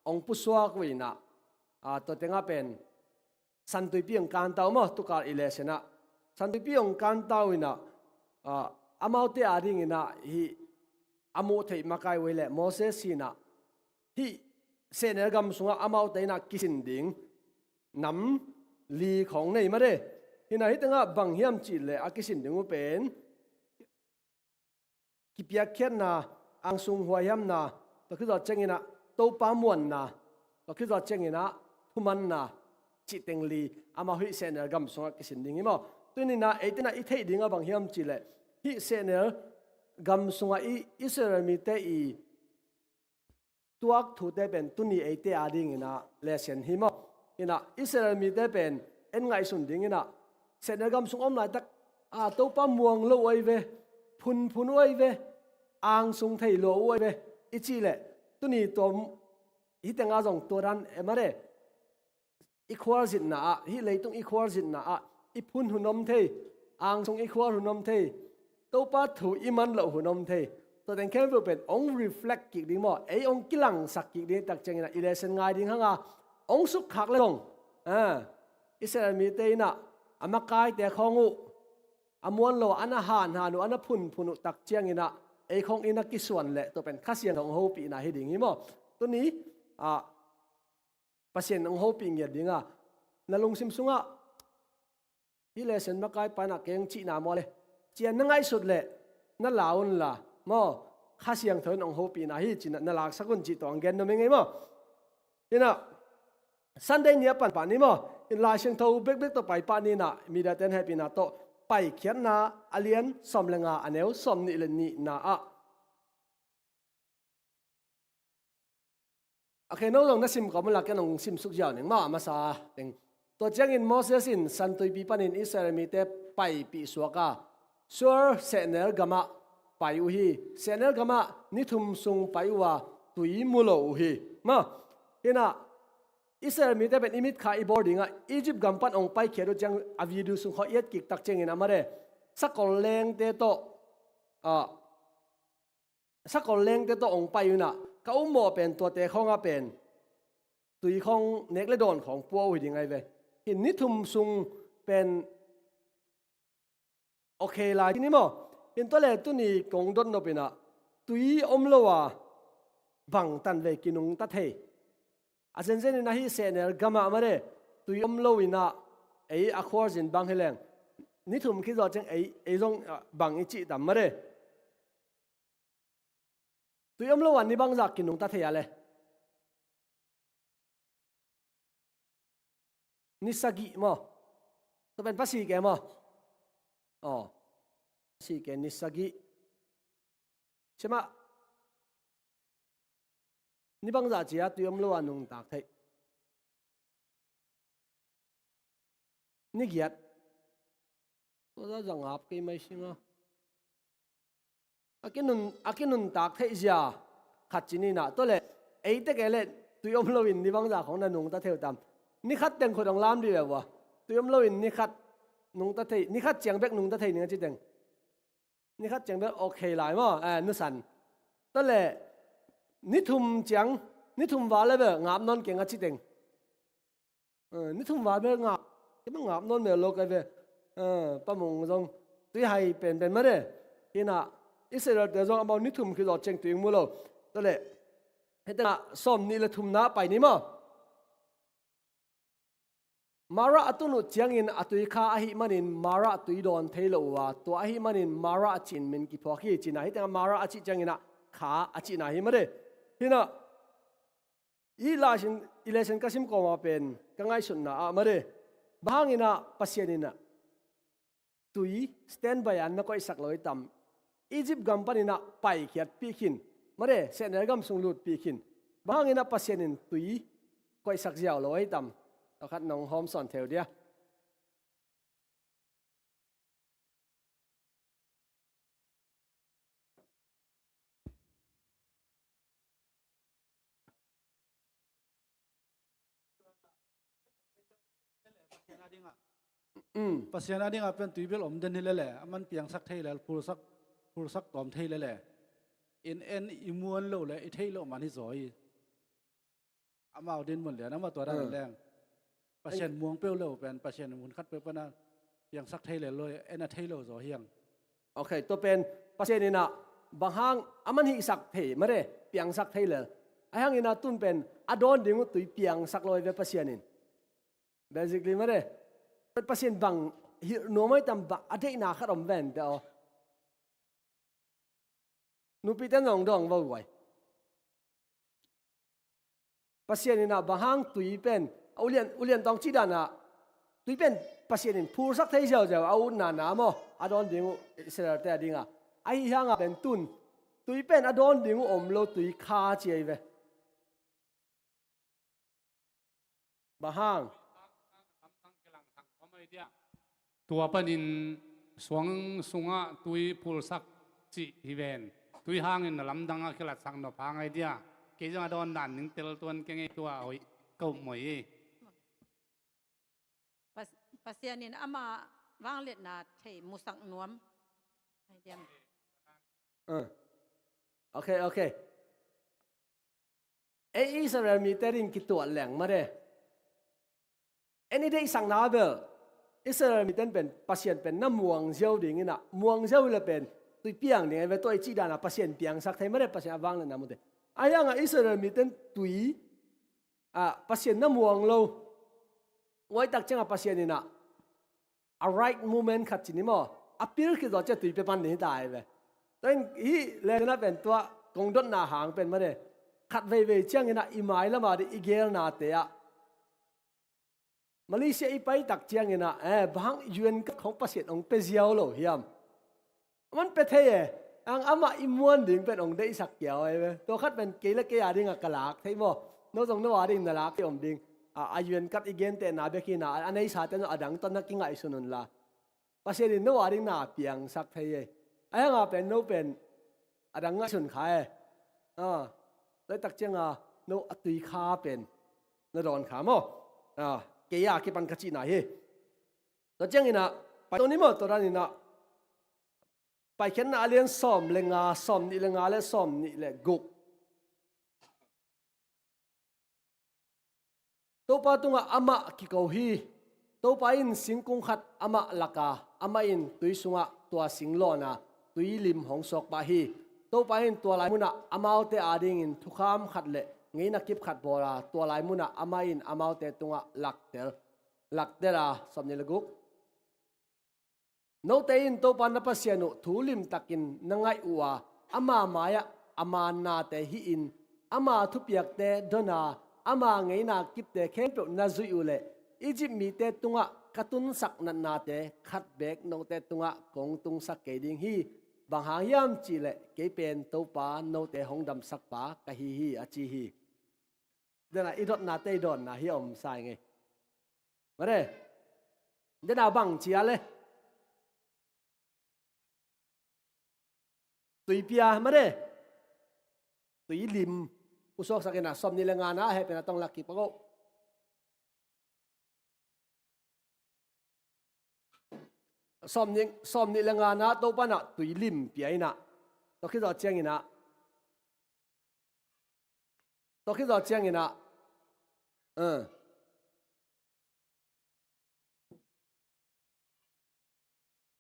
hong pusuak uh in ah, ah, tua tengah pen San Tuipi hong kanta uh maw, tukal i lesson ah. San Tuipi hong kanta uh in ah, ah, amaute adingin ah hih a muh theih makai uh hi leh Moses hi in ah, hih sehnel gam sungah amaute in ah kisin ding nam li khawng nei mah de. Hi in ah hih tengah bang hiam cih leh a kisin ding uh pen kipiakkhiatna, angsung huaihamna, tua khit zawh ciangin ah Topa muanna, tua khit zawh ciangin ah thumanna, cih teng li amau hih sehnel gam sungah kisin ding hi maw. Tuni in ah eite in ah i theih dingah bang hiam cih leh hih sehnel gam sungah i Israel mite i tuak thute pen tuni eite adingin ah lesson hi maw. Hi in ah Israel mite pen en ngaihsun dingin ah sehnel gam sung om laitak, ah, Topa muang lo uh ahi ve, phunphun uh ahi ve, angsung thei lua uh ahi ve i cih leh, tuni tua hih tengah zong tua dan e mah de. I khualzinna ah, hih leitung i khualzinna ah i phun hun om thei, angsung i khual hun om thei, Topa thu i man loh hun om thei. Tua teng khempeuh pen hong reflect kik ding maw, ei hong kilangsak kik ding tak ciangin ah i lesson ngai ding hang a, hong sukkhak le zong, ah, Israel mite in ah a makaite khawng uh, a muan lo a na hanhan uh, a na phunphun uh tak ciangin ah ei khawng i na kisuan leh tua pen Kha Siangtho hong hopihna hi ding hi maw. Tuni, ah, Pasian hong hopih ngiat ding a, na lungsim sungah hih lesson makai panah keng cihna maw le, ci-a na ngaihsut leh na la unla maw, Kha Siangtho in hong hopihna hi ci-in na laksak un cih tawh hong gen nuam ing ei maw. Inah Sunday ni a pan pah ni maw, in Lai Siangtho bekbek tawh pai pah ni inah, media ten hehpihna tawh Paikhiatna a lian sawm le nga, a neu sawm nih le nihna ah. A khe no zong na sim kawm unla ken hong simsuk ziau ning maw, a masa teng. Tua ciangin Moses in San Tuipi panin Israel mite paipih suak a, Shur sehnel gamah pai uh hi. Sehnel gamah ni thum sung pai uh a, tui mu lo uh hi. Maw, hinah Israel mite pen i mitkha i bawl dingah Egypt gam pan hong paikhiat uh ciang a video sung khawng i et kik tak ciangin a mare, sakol lengte tawh, ah, sakol lengte tawh hong pai unah, ka ummawh pen tuate khawngah pen tui khawng, nek le dawn khawng pua uh hi ding ahi ve. Hin ni thum sung pen okay lai ni maw. Hin tua le tuni kong dot nop inah, tui om lo a bangtan vei kinungta thei. A zenzen inah hih sehnel gamah mare, tui om lo inah ei a khualzin bang hi leng, ni thum khit zawh ciang ei, ei zong, ah, bang i cih tam mare. Tui om lo a ni bangzah kinungta thei a le? Ni sagih maw? Tua pen pasike maw? Aw, pasike ni sagih. Sia mah, ni bangzah ci-a tui om lo a nungtak theih? Ni giat. Tua zah zangap kei mai singa. A kinun, a kinuntak theih zia khat ci ni inah, tua le ei tek e le tui om loin ni bangzah khawng na nungta thei uh tam? Ni khat teng khut hong lam dih ve ua. Tui om loin ni khat nungta thei, ni khat ciang bek nungta thei ning a ci teng. Ni khat ciang bek okay lai maw, eh, nusan. Tua le ni thum ciang, ni thum val le bel ngap nawn keng a ci teng. Eh, ni thum val bel ngap, kei bel ngap nawn mel lo kai ve. Eh, Pa Mung zong tui hai penpen mare. Hinah Israel te zong amau ni thum khit zawh ciang tui mu lo. Tua le hih tengah sawm nih le thumna pai ni maw. Marah a tun uh ciangin a tui kha ahih manin Marah tui dawn thei lo uh a, tua ahih manin Marah ci-in min kiphuak hi, ci-in ah, hih tengah Marah a cih ciangin ah kha a cihna hi mare. Hinah i lesson, i lesson ka sim kawma pen ka ngaihsutna ah mare, bang hangin ah Pasian in ah tui standby ah na koihsak lo hi tam? Egypt gam panin ah paikhiatpih khin, mare, sehnel gam sung lutpih khin. Bang hangin ah Pasian in tui koihsak ziau lo hi tam? Tua khat nong hawmsawn thei uh dia. Pasian a dingah pen tui bel om den hi lele, a man piangsak thei lel, phulsak, phulsak tawm thei lele. In en i muan lo le i theih loh man hi zaw hi. Amau dinmun lian amah tua dan leng. Pasian muang peuh lo pen Pasian in hun khat peuh pana piangsak thei lel lo, en a thei lo zaw hiang. Okay, tua pen Pasian in ah bang hang a man hihsak thei, mare, piangsak thei lel. Ahi hangin ah tun pen a dawn ding uh tui piangsak lo hi ve Pasian in. Basically mare, Pasian bang hilh nuam ahi tam, bang a deihna khat om vente aw. Nupite nong dawng vo guai. Pasian in ah bang hang tui pen, a ulian, ulian tawng cih dan ah, tui pen Pasian in phulsak thei ziauziau a utna na maw, a dawn ding uh Israel te a dingah. Ahi hangah pen tun tui pen a dawn ding uh om lo, tui kha ci ahi ve. Bang hang? Tua panin suang sungah tui phulsak cih hi ven. Tui hangin na lamdang a kilatsak nop hang ahi dia. Kei zong a dawn dan ning tel tuan kei ngei tua hoih ka upmawh hi. Pas-, Pasian in ama vangliatna thei musak nuam. Ahi diam. Ah. Okay, okay. Ei Israel mite ding kituat leng mare. En i deihsakna bel Israel mite pen Pasian pen na muang ziau ding in ah, muang ziau le pen tui piang ding ahi ve, tua i cih dan ah Pasian piangsak thei mare, Pasian a vangliatna mute. Ahi hangah Israel mite tui ah, Pasian na muang lo. Huaitak ciangah Pasian in ah, a right moment khat ci ni maw, a pil khit zawh ciang tui pia pan ding hi ta hi ve. Tua in hih leh na pen tua kong dotna hang pen mah ne, khat veivei ciangin ah i mailam ah ding i gelnate ah, Malaysia i pai tak ciangin ah, eh, bang U N card khong Pasian hong pia ziau lo hiam? Aman pia thei e. Ang amah i muan ding pen hong deihsak kiau e. Tua khat pen kei le kei a dingah ka lak thei maw? No zong no a ding na lak thei om ding. A, a U N card i gentehna bek hi na, a neisate no a dang tawh na kingaihsun un la. Pasian in no a ding na piangsak thei e. A hiang a pen no pen a dang ngaihsun kha e. Ah, tua tak ciangah no a tui kha pen na dawn kha maw? Ah, kei a kipan ka cihna hi. Tua ciangin ah, pai to ni maw, tua danin ah, Paikhiatna a lian sawm le nga, sawm nih le nga le sawm nih le guk. Topa tungah amah kiko hi. Topa in singkung khat amah lak a, amah in tui sungah tua sing lawn a, tui lim hong suak pah hi. Topa in tua lai munah amaute adingin thukham khat le ngeina kip khat bawl a, tua lai munah amah in amaute tungah laktel, laktel a, sawm nih le guk. Note in Topa na Pasian uh thu limtakin na ngaih uh a, ama mai-ah a mannate hih in, ama thupiakte don a, ama ngeina kipte khempeuh na zuih uh leh, Egypt mite tungah ka tunsak natnate khat beek note tungah kong tungsak kei ding hi. Bang hang hiam cihleh kei pen Topa note hong damsakpa ka hi hi, a ci hi. Dena i dotnate i dawnna hi a om sa ing ei. Mare. Dena bang cia le. Tui pia, mare. Tui lim. Usuak sakin a sawm nih le nga na heh pen a tong lak kik pak o. Sawm nih, sawm nih le nga na Topa na tui lim pia in a. Tua khit zawh ciangin a. Tua khit zawh ciangin a. Eh.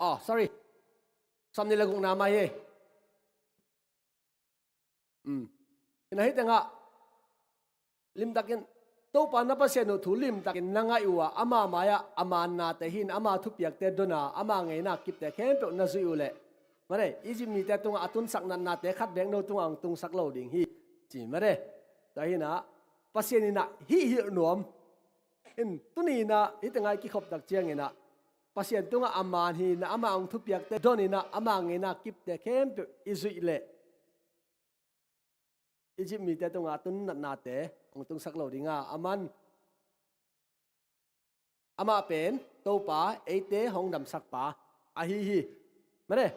Oh, sorry. Sawm nih le guk na mai hi. Um. Ina hih tengah limtakin, Topa na Pasian uh thu limtakin na ngaih uh a, ama mai-ah a mannate hih in, ama thupiakte don a, ama ngeina kipte khempeuh na zuih uh leh, mare, Egypt mite tungah a tunsak natnate khat beek no tungah hong tungsak lo ding hi, ci mare. Tua hi in a, Pasian in a hih hilh nuam. In tuni in a hih tengah i kikhop tak ciangin a, Pasian tungah a man hi in a, ama hong thupiakte don in a, ama ngeina kipte khempeuh i zuih leh, Egypt mite tungah a tun natnate hong tungsak lo ding a, aman, amah pen Topa, eite hong damsakpa ahi hi. Mare.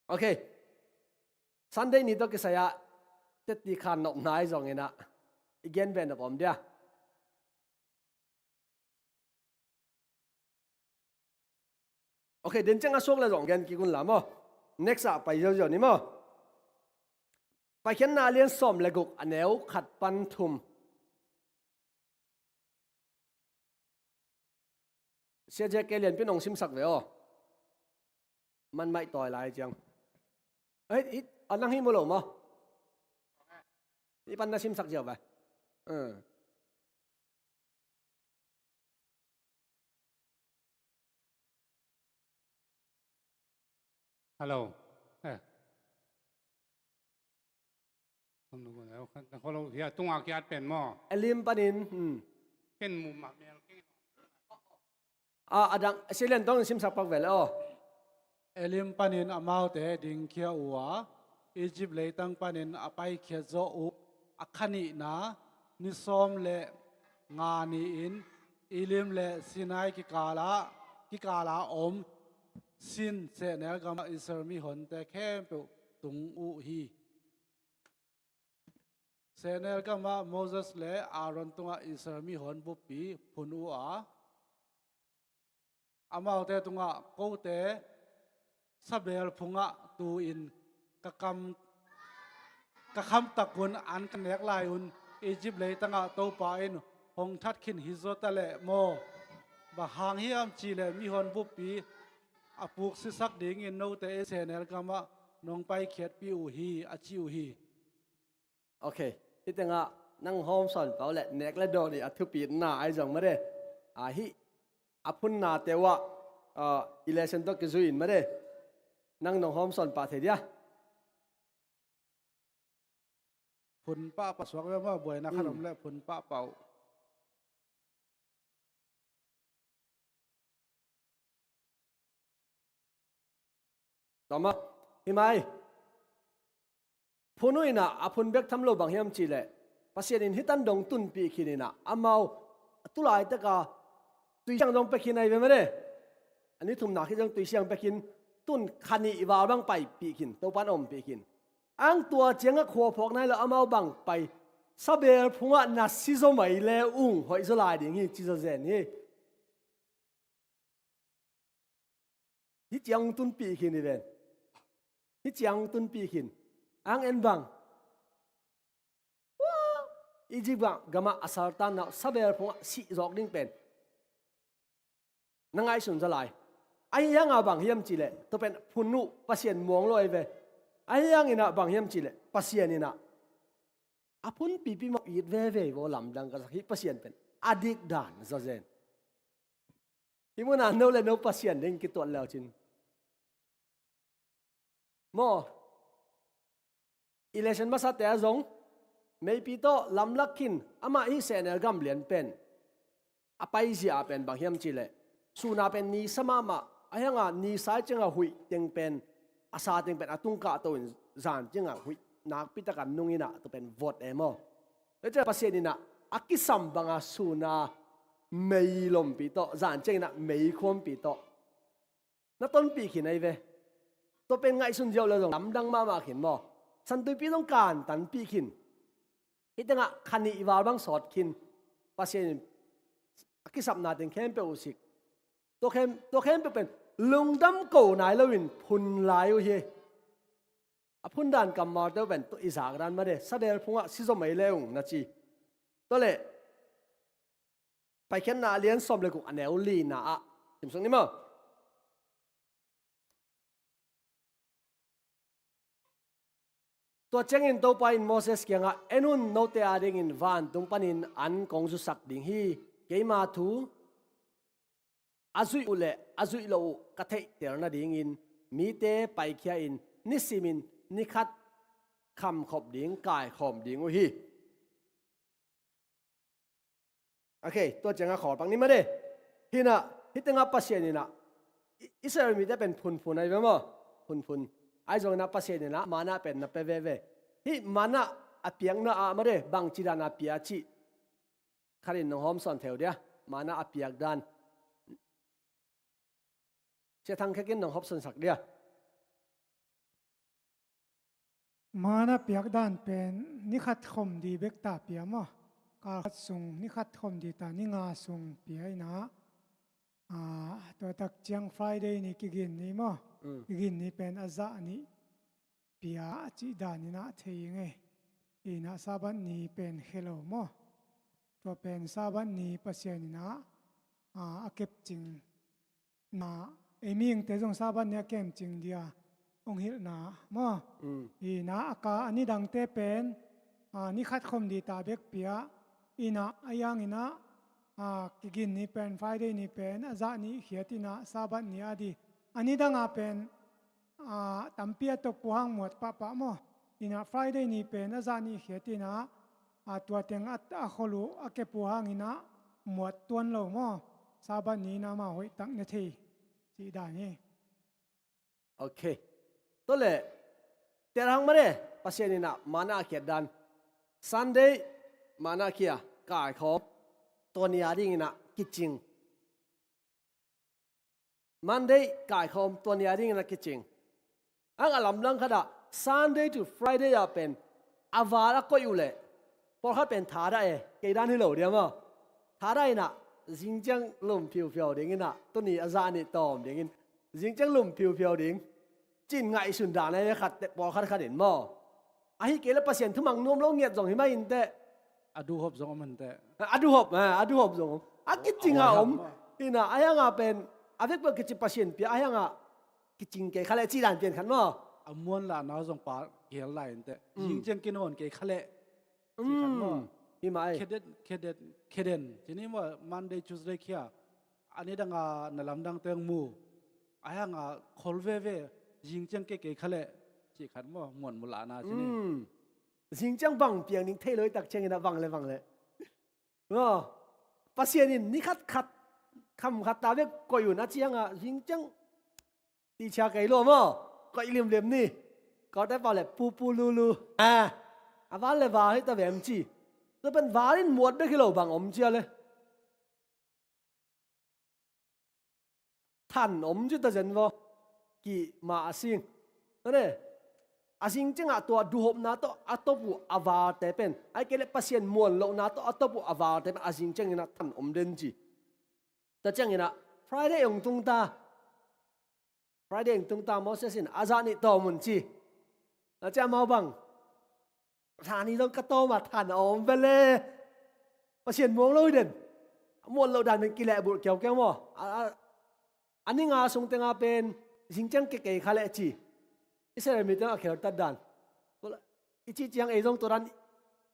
Okay. Sunday ni tawh kisai-ah teti khan nopna ahi zongin a, i gen ve nop om dia. Okay, den ciang a suak le zong gen kik un la maw. Next ah pai ziauziau ni maw. Paikhiatna a lian sawm le guk, a neu khat pan thum. Sia J K Lianpin hong simsak ve aw. Man maih tawi lai ciang. Ei, a nang hi mu lo maw. Hih pan na simsak ziau ve. Hello. Eh. Som nu gun eu khan na kholo hia tunga kiat pen maw. Elim panin, hmm. Ken mu ma mel ken. A, a dang, Silian tong simsak pak vel aw. Elim panin amaute dingkhia uh a, Egypt leitang panin a paikhiat zawh uh a kha nihna, ni sawm le nga ni-in Elim le Sinai kikala, kikala om Sin sehnel gamah Israel mihonte khempeuh tung uh hi. Sehnel gamah Moses le Aaron tungah Israel mihon buppi phun uh a, amaute tungah, kote sabel phungah tu-in ka kam, ka khamtak un an ka nek lai-un Egypt leitangah Topa in hong that khin hi zaw ta leh maw. Bang hang hiam cihleh mihon buppi a puksisak dingin note in sehnel gamah nong paikhiatpih uh hi, a ci uh hi. Okay. Hih tengah Nang hawm sawn pah uh leh nek le dawn hi a thupitna ahi zong mah de. A hih a phunna te uh ah, ah, i lesson tawh kizui in mah de. Nang nong hawm sawn pah thei dia. Phun pahpah suak ve maw, buaina khat om leh phun pahpah uh. Tawmah hi mai. Phun uh inah a phun bek tham lo bang hiam cihleh Pasian in hih tan dong tunpih khin inah amau a tulaitak a tuisiang dong pia khin ahi ve mah de. A ni thumna khit zong tuisiang pia khin, tun kha nih val bang paipih khin, Topan ompih khin. Ang tua ciangah khuaphawk nai lo amau bang pai, sabel phungah na si zaw mai le ung hoih zaw lai ding hi ci zaw zen hi. Hih ciang hong tunpih khin hi ven. Hih ciang hong tunpih khin. Ang en bang. Egypt gamah a saltanna uh sabel phungah sih zawk ding pen na ngaihsun zaw lai. Ahi hanga bang hiam cihleh tua pen phun uh Pasian muang lo ahi ve. Ahi hanginah bang hiam cihleh Pasian inah a phunpipi mah it veve vaw lamdang ka sak hi. Pasian pen a dik dan zaw zen. Hih munah no le no Pasian ding kituat leu cin maw? I lesson masate ah zong meipi tawh lamlak khin, amah hih sehnel gam lian pen a paizia ah pen bang hiam cihleh suna pen nisa mahmah, ahi hanga nisa ciangah huih teng pen, a sa teng pen a tungkah to in zan ciangah huih nakpi takin nung inah tua pen vot e maw? Tua ciang Pasian inah a kisam banga suna mei lompi tawh, zan ciang inah mei khuampi tawh na tonpih khin ahi ve. Tua pen ngaihsun ziau le zong lamdang mahmah khin maw? Santuipi zong kantanpih khin. Hih tengah kha nih val bang sawt khin. Pasian in a kisapna teng khempeuh uh sik. Tua khem, tua khempeuh pen lungdam ko nai loin phun lai uh hi. A phun dan kammalte uh pen tua i zak dan mah de. Sabel phungah si zaw mai le ung na ci. Tua leh Paikhiatna a lian sawm le guk a neu lina ah simsuk ni maw? Tua ciangin Topa in Moses kiangah, "En un, note adingin vantung panin an kong zusak ding hi. Keima thu a zuih uh le a zuih loh uh ka theihtel nadingin mite paikhia in nisimin ni khat khamkhop ding kaikhawm ding uh hi." Ok, tua ciangah khawl pak ni mah de. Hinah, hih tengah Pasian inah I-, Israel mite pen phunphun ahi ve maw? Phunphun. Ahi zonginah Pasian inah manna pen na pia veve. Hih manna a piakna ah mah de, bangci dan a pia cih khatin nong hawmsawn thei uh dia. Manna a piak dan. Sia Thang Khek in nong hawmsawnsak dia. Manna piak dan pen ni khat khawm di bek ta pia maw? Kal khat sung ni khat khawm di ta, ni nga sung pia inah, ah, tua tak ciang Friday ni kigin ni maw? Mm. Kigin ni pen a zah nih pia a cih dan inah thei ing ei. Inah Sabbath ni pen khe lo maw? Tua pen Sabbath ni Pasian inah, ah, a kepcing na, ei mihingte zong Sabbath ni a kepcing dia hong hilhna maw? Mm. Inah a ka a nidangte pen, ah, ni khat khawm di ta bek pia. Inah a yanginah, ah, kigin ni pen, Friday ni pen a zah nih khiat inah Sabbath ni a di. A nidanga pen, ah, tampi a tawp uh hang muat pahpah maw? Inah Friday ni pen a zah nih khiat inah, ah, tua teng a, a khol uh a kep uh hanginah muat tuan lo maw? Sabbath ni inah amah hoihtak ne thei cih dan hi. Ok. Tua leh, tel hang mah de, Pasian inah manna a khiat dan. Sunday manna khia, kaikhawm, tua ni a dinginah kicing. Monday kaikhawm, tua ni a dinginah kicing. Ang a lamdang khatah Sunday to Friday ah pen a val a koih uh leh pawlkhat pen thadah e, kei dan hi lo dia maw? Thadah inah zingciang lum phiuphiau dinginah tuni a zah nih tawm dingin zingciang lum phiuphiau ding cin ngaihsun dan ahi ve khat teh, pawlkhat khatin maw? Ahi kei le Pasian thumang nuam lo ngiat zong hi mah inteh. A duhhop zong om inteh. A duhhop, a, a duhhop zong om. A kicing a om. Hinah, a hiangah pen a vekpek kici Pasian pia, a hiangah kicing kei khaleh cih dan pian khat maw? A muan lahna zong pa kihel lai inteh. Mm. Zingciang kinawn kei khaleh cih khat maw? Mm. Hi mah ei. Kheden, kheden, kheden. Ci ni maw, Monday, Tuesday khia. A ni dang a na lamdang teng mu. A hang a khol veve, zing ciang kei kei kha leh. Ci khat maw, muan mu lahna ci ni. Mm. Zing ciang bang piang ding thei lo i tak ciangin a bang le bang le. Maw, Pasian in ni khat khat, kham khat ta bek koih un a ciang a, zing ciang Ti cia kei lo maw? Koih limlim ni. Kawte pau le pupu lulu. A, a van le va hi ta vem ci. Tua pen van in muat bek hi lo bang om cia le. Than om ci ta zen vaw. Ki ma a sing. Ane. A zing ciangah tua duhopna tawh a top uh a valte pen. Ai kei le Pasian muan lohna tawh a top uh a valte pen. A zing ciangin a than om den ci. Tua ciangin a Friday ong tung ta. Friday ong tung ta Moses in a zah nih tawm un ci. A ci amau bang. Zah nih zong ka tawm a than a om ve le. Pasian muang lo hi den. A muan loh dan pen kilehbulh kiaukiau maw. A, a, a ni nga sung tenga pen zing ciang kei kei kha leh ci. Israel mi teng a kheltat dan. I cih ciang ei zong tua dan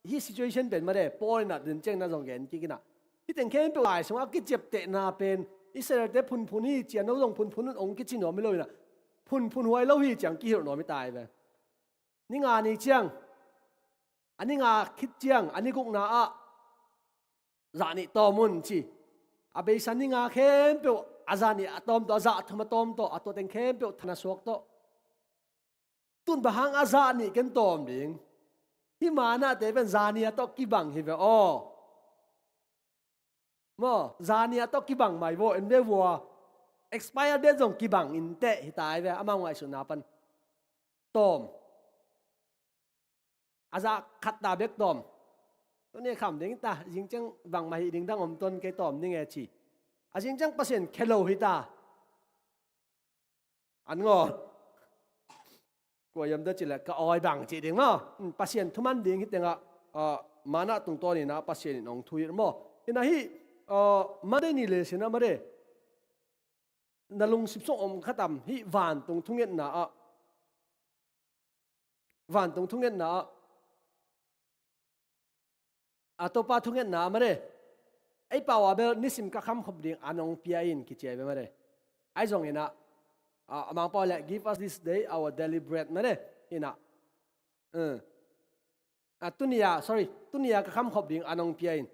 hih situation pen mah de, Paul in a den ciang na zong gen kik in a. Hih teng khempeuh lai sungah a kiciaptehna pen Israel-te phunphun hi ci a, no zong phunphun un ong kici nuam hi lo in a. Phunphun huai lo hi ciang kihilh nuam hi ta hi ve. Ni nga ni ciang, a ni nga khit ciang, a ni gukna ah zah nih tawm un ci. A beisa ni nga khempeuh a zah nih a tawm tawh, a zah thum a tawm tawh, a tua teng khempeuh than a suak tawh. Tun bang hang a zah nih ken tawm ding. Hih manna te pen zah nih a tawh kibang hi ve aw. Maw, zah nih a tawh kibang mai vaw, en ve vua. Expire date zong kibang in teh hi ta hi ve, amau ngaihsutna pan. Tawm. A zah khat ta bek tawm. Tuni kham ding ta, zing ciang bangmah hih ding dang om ton kei tawm ding e ci. A zing ciang Pasian khe lo hi ta. An ngaw. Kua hiam ta ci le ka awi bang ci ding maw. Hmm, Pasian thuman ding hi tengah, ah, manna tungtawn in a Pasian in ong thu hi maw. Hi na hih, ah, Monday ni le sin a mah de. Na lungsip sung om kha tam hih vantung thungetna ah. Vantung thungetna ah. A Topa thungetna ah mah de. Ei pau a bel nisim ka khamkhop ding an ong pia in kici a hi ve mah de. Ai zong in a, a, a Mangpau le, "Give us this day our daily bread," mah de. In a. Eh. A, tuni a, sorry, tuni a ka khamkhop ding an ong pia in.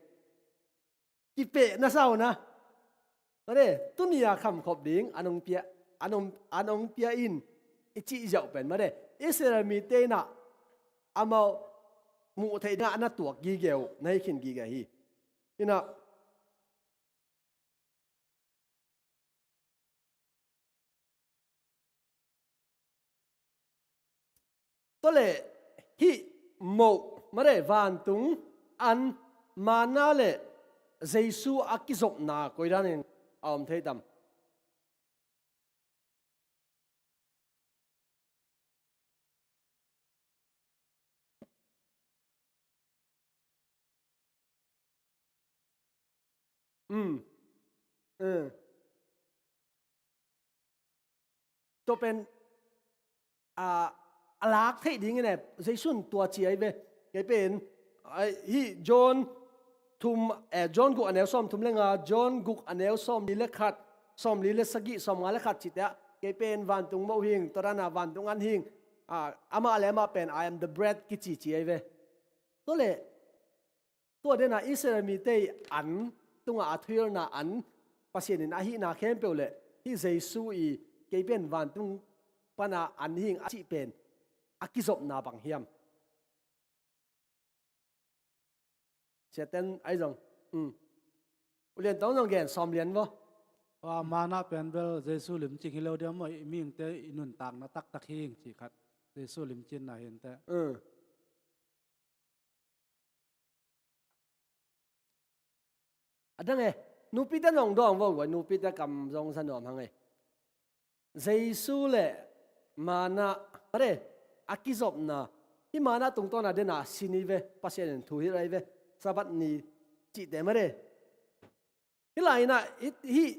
Kipeh na sa uh na. Mah de, tuni a khamkhop ding an ong pia, an ong, an ong pia in i cih ziau pen mah de. Israel mite in a amau muh theih dingah na tuak gige uh, na hi khin gige hi. In a, tua le hih moh, mah de, vantung an, manna le Jesu a kizopna koi danin a om thei tam? Mm. Eh. Tua pen, ah, a lak theih dingin e, Jesu in tua ci a hi ve. Kei pen, ai, hih John thum, eh, John guk a neu sawm thum le nga, John guk a neu sawm li le khat, sawm li le sagih, sawm nga le khat cite ah, kei pen vantung moh hing, tua dana vantung an hing, ah, amah le amah pen, "I am the bread," kici ci a hi ve. Tua le, tua dena Israel mite i an tungah a thuhilhna an, Pasian in a hihna khempeuh le, hih Jesu i kei pen vantung pana an hing a cih pen, a kizopna bang hiam? Siaten ai zong. Um. Ulian tong zong gen sawm lian vaw. Wa, manna pen bel Jesu limcing hi lo dia maw, i mihingte i nuntakna taktak hing ci khat. Jesu limcinna hinte. Um. A dang e, nupite nong dawng vaw guai, nupite kam zong sa nuam hang e. Jesu le manna, mare, a kizopna, hih manna tungtawna dena sin hi ve, Pasian in thu hilh ahi ve, Sabbath ni cihte mare. Hih lai-inah, hih, hih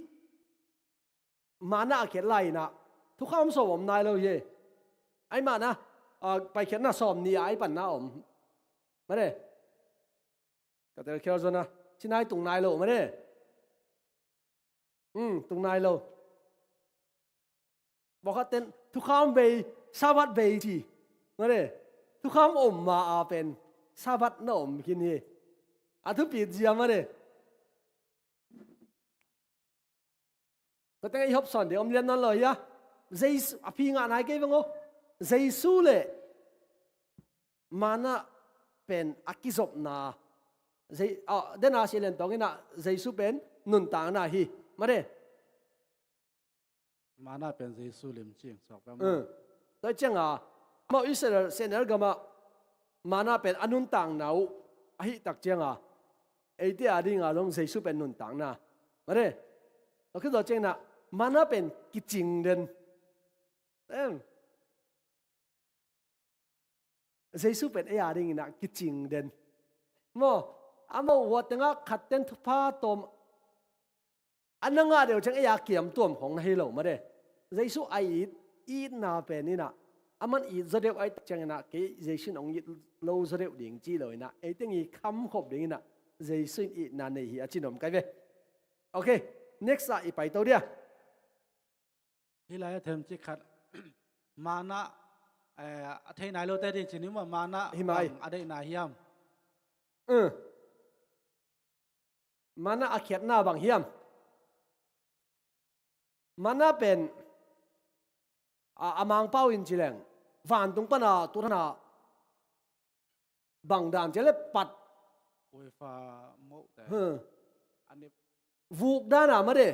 manna a khiat lai-inah, thukham sawm om nai lo hi. Ai manna, a, paikhiatna sawm ni a ai panna om. Mare. Ka tel khial zona. Sinai tung nai lo mah de. Hmm, tung nai lo. Bawkhat ten thukham vei, Sabbath vei ci. Mah de. Thukham om ma a pen Sabbath na om khin hi. A thupit zia mah de. Tua teng i hopsawn ding om lian nawn lo hi a. Jesu, a phi ngah nai kei veng aw. Jesu le manna pen a kizopna. Je-, ah, dena si lian tawng ina Jesu pen nuntakna hi. Mah de. Manna pen Jesu lim cing suak pia maw? Tua cianga amau Israel, Sehnel gama manna pen a nuntakna uh ahih tak cianga eite a dinga zong Jesu pen nuntakna. Mah de. Tua khit zawh ciangina manna pen kicing den. Em. Jesu pen ei a dingina kicing den. Maw, amau hua tengah khat ten thupha tawm a na ngah deuh ciang ei a kiam tuam khong na hi lo mah de. Jesu a it, itna pen ina, aman it zaw deuh a it ciangina, kei Jesu in hong it lo zaw deuh ding ci lo ina, ei teng i kham khop dingina, Jesu in itna nei hi a ci nuam kai ve. Ok, next ah i pai to dia. Hih lai a themcik khat, manna, eh, a thei nai lote ding ci ni maw, manna hi mai. Bang a deihna hiam? Uh. Manna a khiatna bang hiam? Manna pen, a, a Mangpau in ci leng, vantung pana tu thana bang dan ci le pat. Uifa moh te. Huh. Ani vuk dana mah de.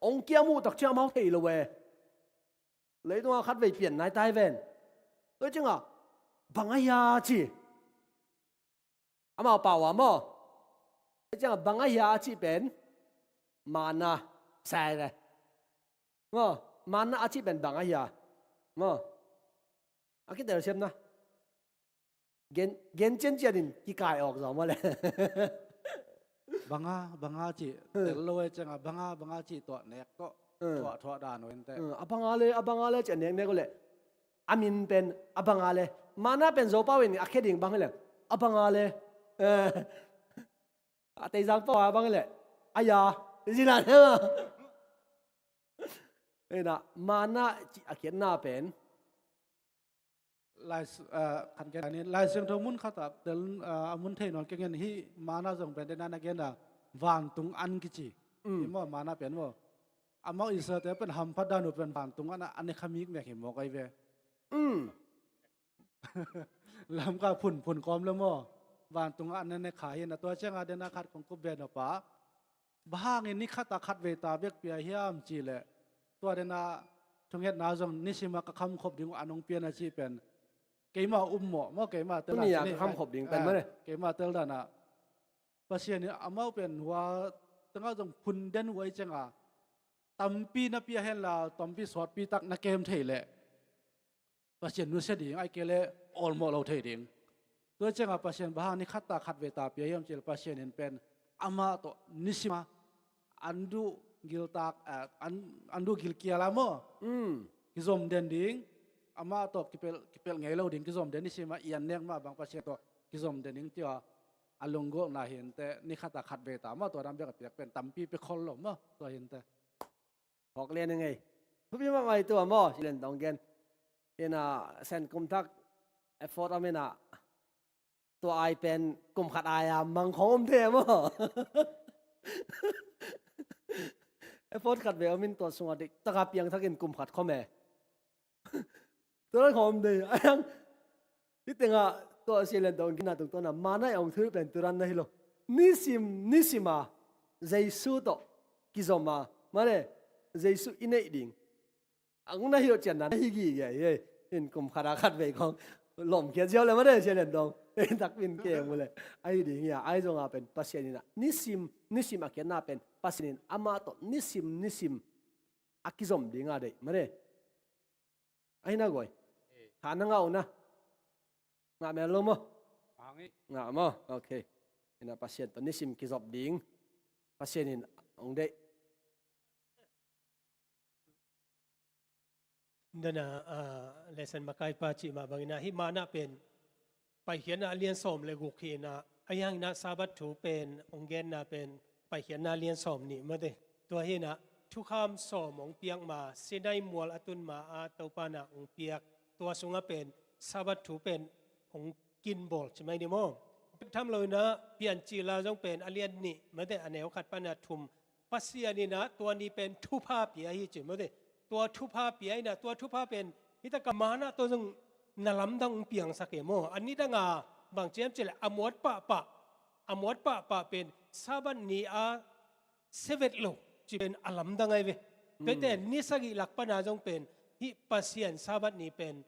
Ong kiam uh tak ciang amau thei lo ve. Leitunga khat vei pian nai tai ven. Tua cianga bang a hia ci. Amau pau a maw. Tua cianga bang a hia a cih pen manna sai ve. Maw, manna a cih pen bang a hia. Maw. A kitel siamna. Gen, gen ciancian in kikai awk zaw maw le. Banga, banga cih, tel lo e cianga, banga, banga cih tuah nek tawh, hmm, tuah, tuah dan uh ente. Hmm, a banga le, a banga le cih a nek nek uh le. A min pen, a banga le. Manna pen Zopau in a khia ding bang hi le. A banga le. Eh. A teizang pau a bang hi le. A ya. Zina ne ma. Ena, manna cih a khiatna pen. Lai, ah, khan gen ni, Lai Siangtho mun khat ah tel, ah, a mun thei nawn kei ngen hi, manna zong pen dena na gen a, vantung an kici. Mm. Hi maw, manna pen maw. Amau Israel te pen hamphat dan uh pen vantung an a, an ne kha mikmek hi maw kai ve. Mm. Lamka phun, phun kawm le maw. Vantung an ne kha hi na tua cianga dena khat kong kup ve na pa. Bang hangin ni khat a khat vei ta bek pia hiam ci le. Tua dena thungetna zong nisim a ka kham khop ding uh a nong pia na ci pen. Keima um maw, maw keima tel dan. Tuni a ka kham khop ding pen, ah, mane. Keima tel dan a. Pasian in amau pen hua tengah zong phun den uh ai cianga. Tampi na pia hen la, tampi sawtpi tak na kem thei le. Pasian nusia ding, ai kei le awlmawh lo thei ding. Tua cianga Pasian bang hang ni khat ta khat vei ta pia hiam ci le Pasian in pen amah tawh nisim a an duh giltak, ah, an, an duh gilkial a maw. Mm. Kizom den ding, amah tawh kipelh, kipelh ngei lo ding, kizom den nisim a i an nek mah bang Pasian tawh kizom den ding tia a lunggulhna hi inteh, ni khat a khat vei ta maw, tua dan bek a piak pen tampi pia khol lo maw, tua hi inteh. Hawk lian i ngei. Thupi mahmah hi tua maw, ci lian dong gen. Ina sen kum thak effort om ina. Tua ai pen kum khat ai a mang khong om thei maw. Effort khat ve om in tua sunga dik taka piang thakin kum khat khom e. Tua dan khawm dei a hiang. Hih tengah tua sialian tawh ong kina tungtawn a mana i ong thil pen tua dan na hi lo. Nisim nisim a Jesu tawh kizom a, mane Jesu i neih ding. Ang na hi lo cian dan na hi gige hi. In kum khat a khat vei khawng lawmkhia ziau le mane sialian tawh ei takpin keng uh le. Ahi ding hi a, ahi zong a pen Pasian in a nisim nisim a kiatna pen Pasian in amah tawh nisim nisim a kizom ding a deih mane. Ahi na guai. Eh. Tha na ngah uh na. Ngah mel lo maw? Ngah maw? Ok. Ina Pasian tawh nisim kizop ding. Pasian in ong deih. Dana, ah, lesson makaipa cih mah bangin ah, hih mana pen paikhiatna lian sawm le guk hi ina, Ahi hangin ah Sabbath thu pen hong genna pen Paikhiatna lian sawm nih mate. Tua hi-in ah thukham sawm hong piak ma, Sinai mual a tun ma-a Topa in ah hong piak, tua sungah pen Sabbath thu pen hong kinbawl ci mai ni maw. Bek tham lo-in ah Piancil ah zong pen a lian nih mate, a neu khat pan a thum, Pasian in ah tua ni pen thupha pia hi ci mate. Tua thupha pia in ah, tua thupha pen hih takah manna tawh zong na lamdang hong piangsak e maw. A nidang a bang ci hiam cih leh a muat pahpah, a muat pahpah pen Sabbath ni a sia vet lo cih pen a lamdang ahi ve. Tuate ni sagih lak pan a zong pen hih Pasian Sabbath ni pen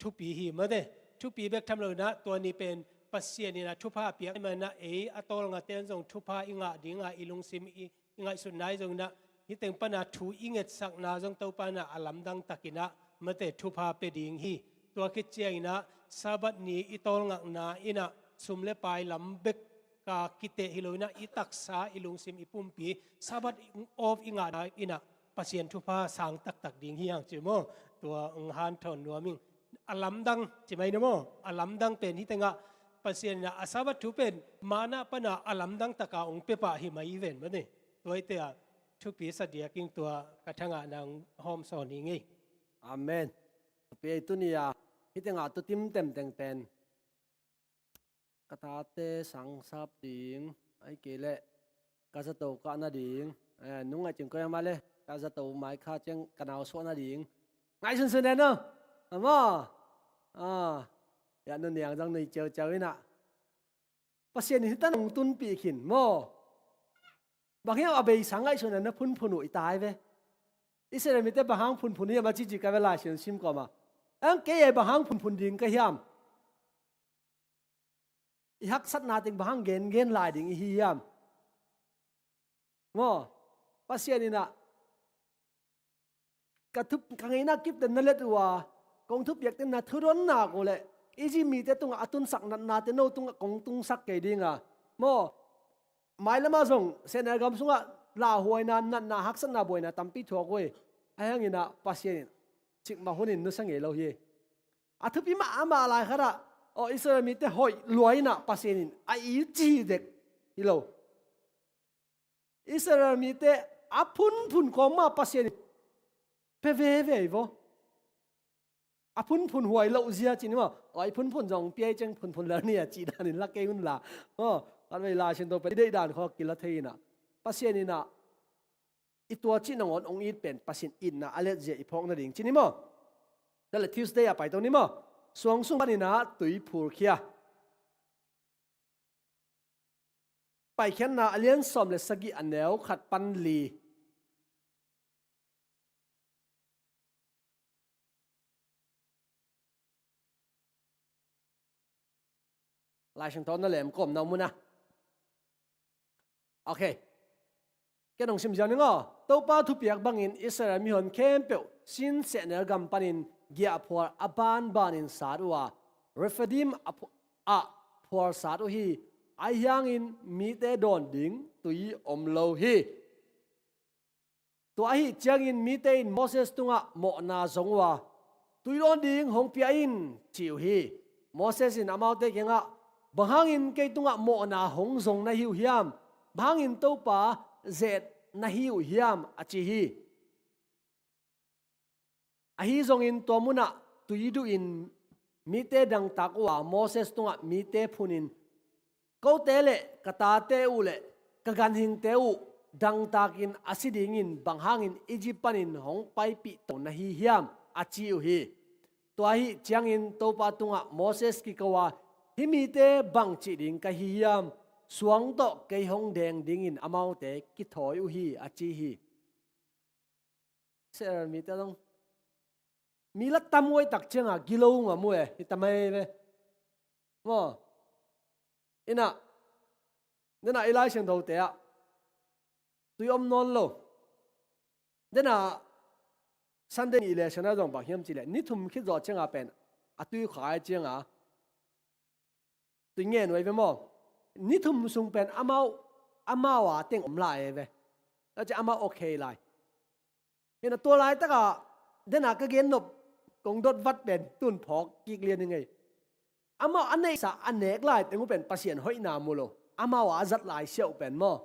thupi hi mate. Thupi bek tham lo-in ah tua ni pen Pasian in ah thupha a piak ahih manin ah ei a tawlngate'n zong thupha i ngah ding a, i lungsim i, i ngaihsutna ahi zongin ah, hih teng pan a thu i ngetsakna zong Topa in ah a lamdang takin ah mate thupha pia ding hi. Tua khit ciangin ah Sabbath ni i tawlngakna in ah sum le pai lam bek a kiteh hi lo-in ah, i taksa, i lungsim, i pumpi Sabbath off i ngahna in ah Pasian thupha sang taktak ding hi hang ci maw. Tua hong hanthawn nuam ing. A lamdang ci mai ni maw. A lamdang pen hih tengah Pasian in ah a Sabbath thu pen manna pan a a lamdang takin hong pia pah hi mai ven mate. Tua hi te ah thupi sa diak ing. Tua ka thangahna hong hawmsawn hi ing ei. Amen. Thupi ei. Tuni a hih tengah tuutim temteng pen ka tate sang sap ding, ahih kei leh ka zato kah nading, eh, nung ngaih cing koi ama le, ka zato mai kha ciang ka nau suah nading ngaihsunsun en aw. Ama, ah, ya nu niang zang nui ciauciau in ah Pasian in hih tan hong tunpih khin maw. Bang hiam a beisa ngaihsun a na phunphun uh i tai ve. Israel mite bang hang phunphun hiam a cici ka ve Lai Siangtho sim kawma. Ang kei ei bang hang phunphun ding ka hiam. I haksatna teng bang hang gengen lai ding i hi hiam. Maw, Pasian in ah ka thup, ka ngeina kipten na let uh a, kong thupiak teng na thudon nak uh leh Egypt mite tungah a tunsak natnate no tungah kong tungsak kei ding a. Maw, mailam ah zong sehnel gam sungah lauhuaina, natna, haksatna buaina tampi thuak uh hi. Ahi hangin ah Pasian in cikmah hunin nusia ngei lo hi. A thupi mahmah lai khat ah, aw, Israel mite hoih lua in ah Pasian in a it ci dek hi lo. Israel mite a phunphun kawmah Pasian in pia veve hi vaw. A phunphun huai loh zia ci ni maw. Aw, i phunphun zong pia hi ciang phunphun lel ni a cih danin la kei un la. Aw, khatvei Lai Siangtho pen i deih dan khawng kila thei in ah Pasian in ah i tua cih nangawn hong it pen Pasian itna a let zia i phawk nading ci ni maw. Tua leh Tuesday ah pai to ni maw. Suang sung panin ah tui phurkhia. Paikhiatna a lian sawm le sagih a neu khat pan li. Lai Siangtho na lem kawm na om uh na. Ok. Ken hong sim ziau ning aw. Topa thupiak bangin Israel mihon khempeuh Sin sehnel gam panin giahphual a banbanin sat uh a, Rephidim a phu-, ah phual sat uh hi. Ahi hangin mite dawn ding tui om lo hi. Tua ahih ciangin mite in Moses tungah mawhna zong uh a, tui dawn ding hong pia in, ci uh hi. Moses in amaute kiangah, bang hangin kei tungah mawhna hong zong na hi uh hiam? Bang hangin Topa zet na hi uh hiam? A ci hi. Ahi zongin tua munah tui duhin mite dangtak uh a, Moses tungah mite phunin, kote le ka tate uh le ka ganhingte uh dangtakin a si dingin bang hangin Egypt panin hong paipih to na hi hiam? A ci uh hi. Tua ahih ciangin Topa tungah Moses kiko a, hih mite bangci ding ka hi hiam? Suang tawh kei hong deng dingin amaute kithawi uh hi, a ci hi. Israel mite zong mi la tam uh ahih tak cianga gilo ngam uh e, hi ta mai ve. Maw. Inah, denah i Lai Siangthote ah tui om nawn lo. Denah Sunday ni lesson ah zong bang hiam cih leh ni thum khit zawh cianga pen a tui kha ahih cianga tui ngen uh ahi ve maw. Ni thum sung pen amau, amau a teng om lai ahi ve. Tua ciang amau ok lai. Hinah tua laitakah denah ka gen nop kong dot vat pen tun phawk kik lian hi ngei. Amau a neihsa a nek lai teng uh pen Pasian hoihna mu lo. Amau a zat lai siau pen maw.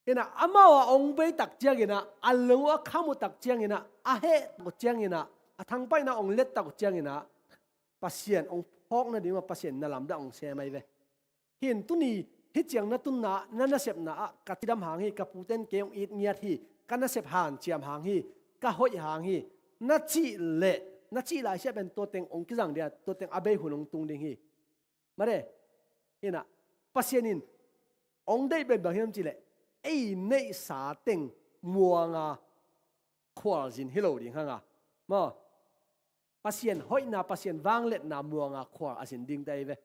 Inah amau a ong bei tak cianginah, a lung uh a kham uh tak cianginah, a heh tak uh cianginah, a thangpaihna ong let tak uh cianginah, Pasian ong phawk nading uh a Pasian na lamdang ong sem ahi ve. Hin tuni, hih ciang na tunna, na nasepna ah ka cidam hang hi, ka puten kei ong it ngiat hi, ka nasep hanciam hang hi, ka hoih hang hi, na cih leh, na cih lai siah pen tua teng ong kizang dia, tua teng a bei hun ong tung ding hi. Mare, inah, Pasian in ong deih pen bang hiam cih leh, ei neihsa teng muanga khual zin hi lo ding hanga. Maw, Pasian hoihna, Pasian vangliatna muanga khual a zin ding te ahi ve.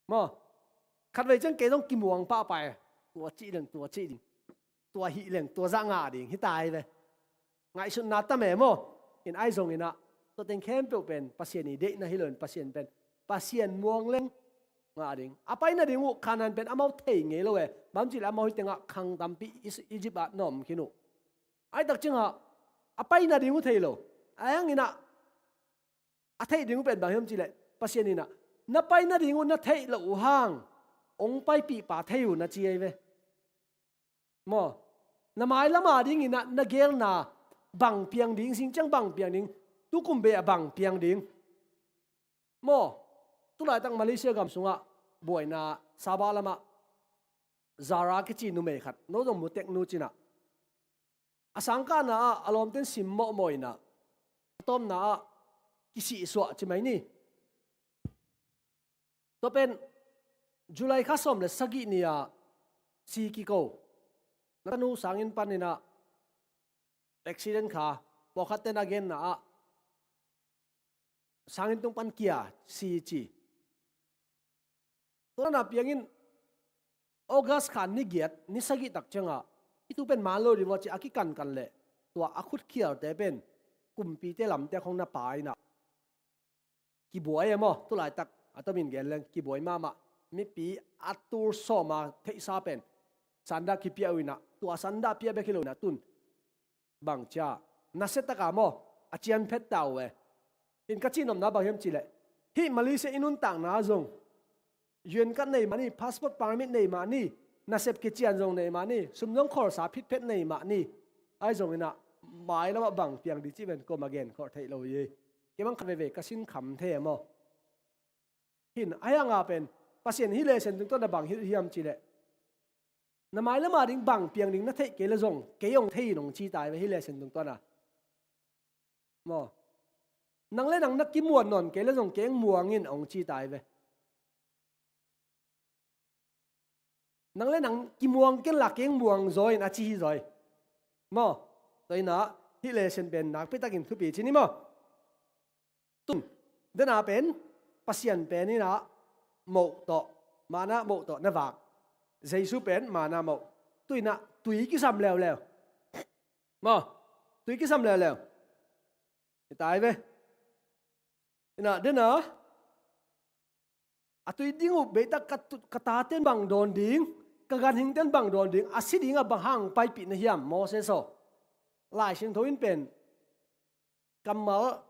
Maw, khatvei ciang kei zong kimuang pahpah e. Tua cih leng, tua cih ding. Tua hih leng, tua zah ngah ding, hi ta ahi ve. Ngaihsutna tam e maw. In ahi zonginah, tua teng khempeuh pen Pasian i deihna hi lo in Pasian pen, Pasian muang leng ngah ding. A pai nading uh Kanaan pen amau thei ngei lo e. Bang cih leh amau hih tengah khang tampi Is-, Egypt ah na om khin uh. Ahi tak ciangah, a pai nading uh thei lo. Ahi hanginah, a theih ding uh pen bang hiam cih leh, Pasian inah, na pai nading uh na theih loh uh hang, ong paipih pa thei uh na ci ahi ve. Maw, na mailam a dinginah na gelna bang piang ding, zing ciang bang piang ding, tukum bei ah bang piang ding. Maw, tulaitak Malaysia gam sungah buaina Sabah lamah Zara kici numei khat, no zong mu tek nu cinah. A sangkahna ah a lawmten sim mawhmawh inah, a tawpna ah kisihsuah ci mai ni. Tua pen July kha sawm le sagih ni-a si kiko. Na tanu sanginn paninah accident kha, pawlkhatte na genna ah sanginn tung pan kia si ci. Tua na piangin August kha ni giat, ni sagih tak ciangah, i tu pen man lo ding maw ci a kikankan leh, tua a khut khialte pen kumpite lamte khong na pa inah kibuai e maw, tulaitak a tomin gen leng kibuai mahmah. Mipi a tul sawma theihsa pen sanda kipia uh inah, tua sanda pia bek hi lo inah tun bang cia, nasia taka maw, a cian phet ta uh e. In ka cihnopna bang hiam cih leh, hih Malaysia i nuntakna zong U N card nei mah ni, passport permit nei mah ni, nasep kician zong nei mah ni, sum zong kholsa phitphet nei mah ni. Ahi zonginah mailam ah bang piang ding cih pen kuamah gen khawh theih lo hi. Kei bang khat veivei ka sin kham thei e maw. Hin, ahi hanga pen Pasian hih lesson tungtawn a bang hilh hiam cih leh, na mailam a ding bang piang ding na theih kei le zong kei ong thei in ong ci ta hi ve hih lesson tungtawn a. Maw, nang le nang na kimuan nawn kei le zong kei ong muang in ong ci ta hi ve. Nang le nang kimuang ken la kei ong muang zaw in a ci hi zaw hi. Maw, tua inah hih lesson pen nakpi takin thupi ci ni maw. Tun, dena pen Pasian pen inah moh tawh, mana moh tawh na vak. Jesu pen mana moh. Tu inah tui kisam leuleu. Maw, tui kisam leuleu. Hi ta hi ve. Inah dena a tui ding uh beitak ka tu-, ka taten bang dawn ding, ka ganhingten bang dawn ding, a si dingah bang hang paipih na hiam Moses aw. Lai Siangtho in pen kammal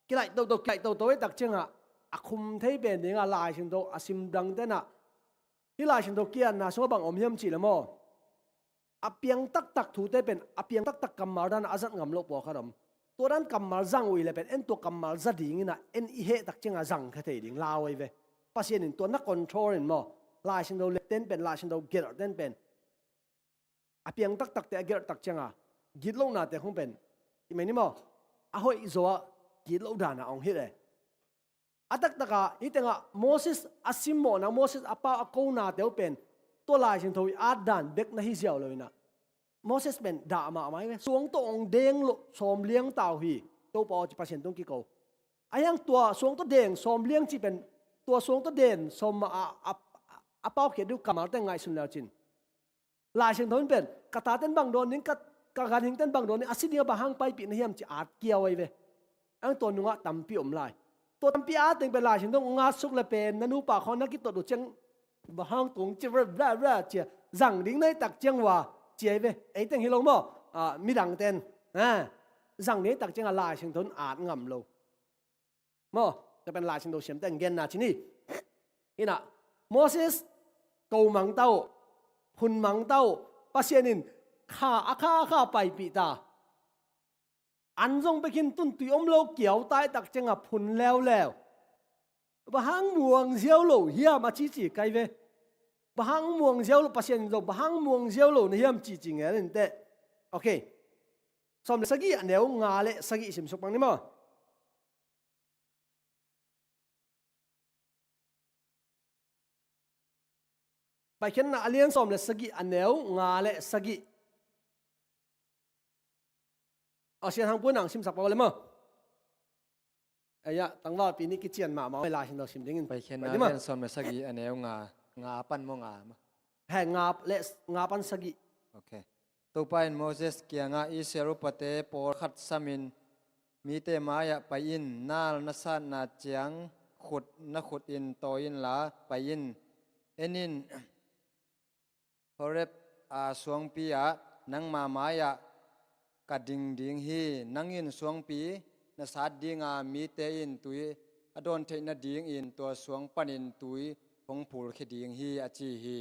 kilaih toto, kilaih toto ei tak ciangah a khum thei pen dingah Lai Siangtho a sim dangtenah hih Lai Siangtho kiatna sungah bang om hiam cih le maw. A piang taktak thute pen a piang taktak kammal danah a zat ngam loh pawlkhat om. Tua dan kammal zang uh hi le pen en tua kammal za dinginah en i heh tak ciangah zang kha thei ding lau ahi ve. Pasian in tua na control in maw. Lai Siangtho letten pen, Lai Siangtho gelhten pen a piang taktakte a gelh tak cianga gitlohnate khong pen i mai ni maw, a hoih zawah gitloh dana ong hilh e. A taktakah hih tengah Moses a simmawhna, Moses a pau a konate uh pen tua Lai Siangtho i at dan bek na hi ziau lo inah Moses pen dah mahmah hi ve. Suang tawh ong deng loh sawm liang ta uh hi. Topa aw ci Pasian tung kiko. Ahi hang tua suang tawh deng sawm liang ci pen tua suang tawh den sawm a, a, a, a paukhiat ding uh kammalte ngaihsun leu cin Lai Siangtho in pen ka taten bang dawn ding, ka, ka ganhingten bang dawn ding, a si dingah bang hang paipih na hiam ci at kiau ahi ve. Ang tua nungah tampi om lai. Tua tampi a teng pen Lai Siangtho in ngatsuk le pen na nupa khawng na kitot uh ciang bang hang tung ci bla bla bla cia zang ding na hi tak ciang uh a ci ahi ve. Ei teng hi lo maw? A, midangten a zang ding hi tak ciangah Lai Siangtho in at ngam lo. Maw, Tua pen Lai Siangtho siamte in genna ci ni. Inah Moses ko mangta uh, phun mangta uh, Pasian in kha a kha a kha paipih ta. An zong pekhin tun tui om lo kiau taitak ciangah phun leuleu. Bang hang muang ziau lo hiam a cici kai ve. Bang hang muang ziau lo, Pasian in zong bang hang muang ziau lo na hiam cici ngen inteh. Ok. Sawm le sagih a neu nga le sagih simsuk pang ni maw. Paikhiatna a lian sawm le sagih a neu nga le sagih. Aw, Sian Hang Pu nang simsak pah le maw. Eia, tangvalpi nih kician mahmah, Lai Siangtho sim dingin. Paikhiatna a lian sawm le sagih a neu nga, nga pan maw nga maw. He, nga le nga pan sagih. Ok. Topa in Moses kiangah, Israel upate pawlkhat samin mite mai-ah pai in, nal na satna ciang khut na khutin tawi inla pai in. En in, Horeb a suangpi ah nangma mai-ah ka ding ding hi. Nang in suangpi na sat dinga mite in tui a dawn theih nadingin tua suang panin tui hong phulkhia ding hi, a ci hi.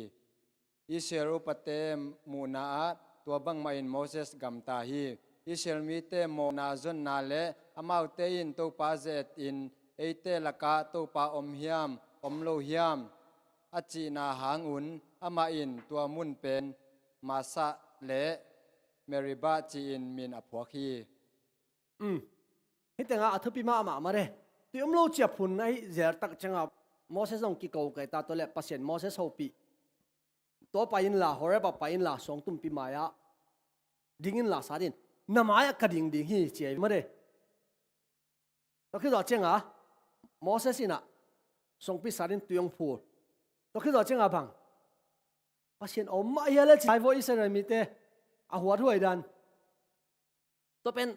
Israel upate muhna ah tua bangmahin Moses gamta hi. Israel mite mawhna zonna le amaute in Topa ze-etin eite lakah Topa om hiam, om lo hiam a cihna hangun amah in tua mun pen Massah le Meribah ci-in min a phuak hi. Um. Hih tengah a thupi mahmah mare. Tui om lo ciah phun ahi zeltak ciangah Moses zong kiko kei ta, tua le Pasian Moses hopih. Tua pai inla, Horeb ah pai inla, suangtumpi mai-ah ding inla sat in. Na mai-ah ka ding ding hi ci-a mare. Tua khit zawh ciangah Moses inah suangpi sat in tui hong phul. Tua khit zawh ciangah bang, Pasian om mah hia le ci-a vua Israel mite a huathuai dan. Tua pen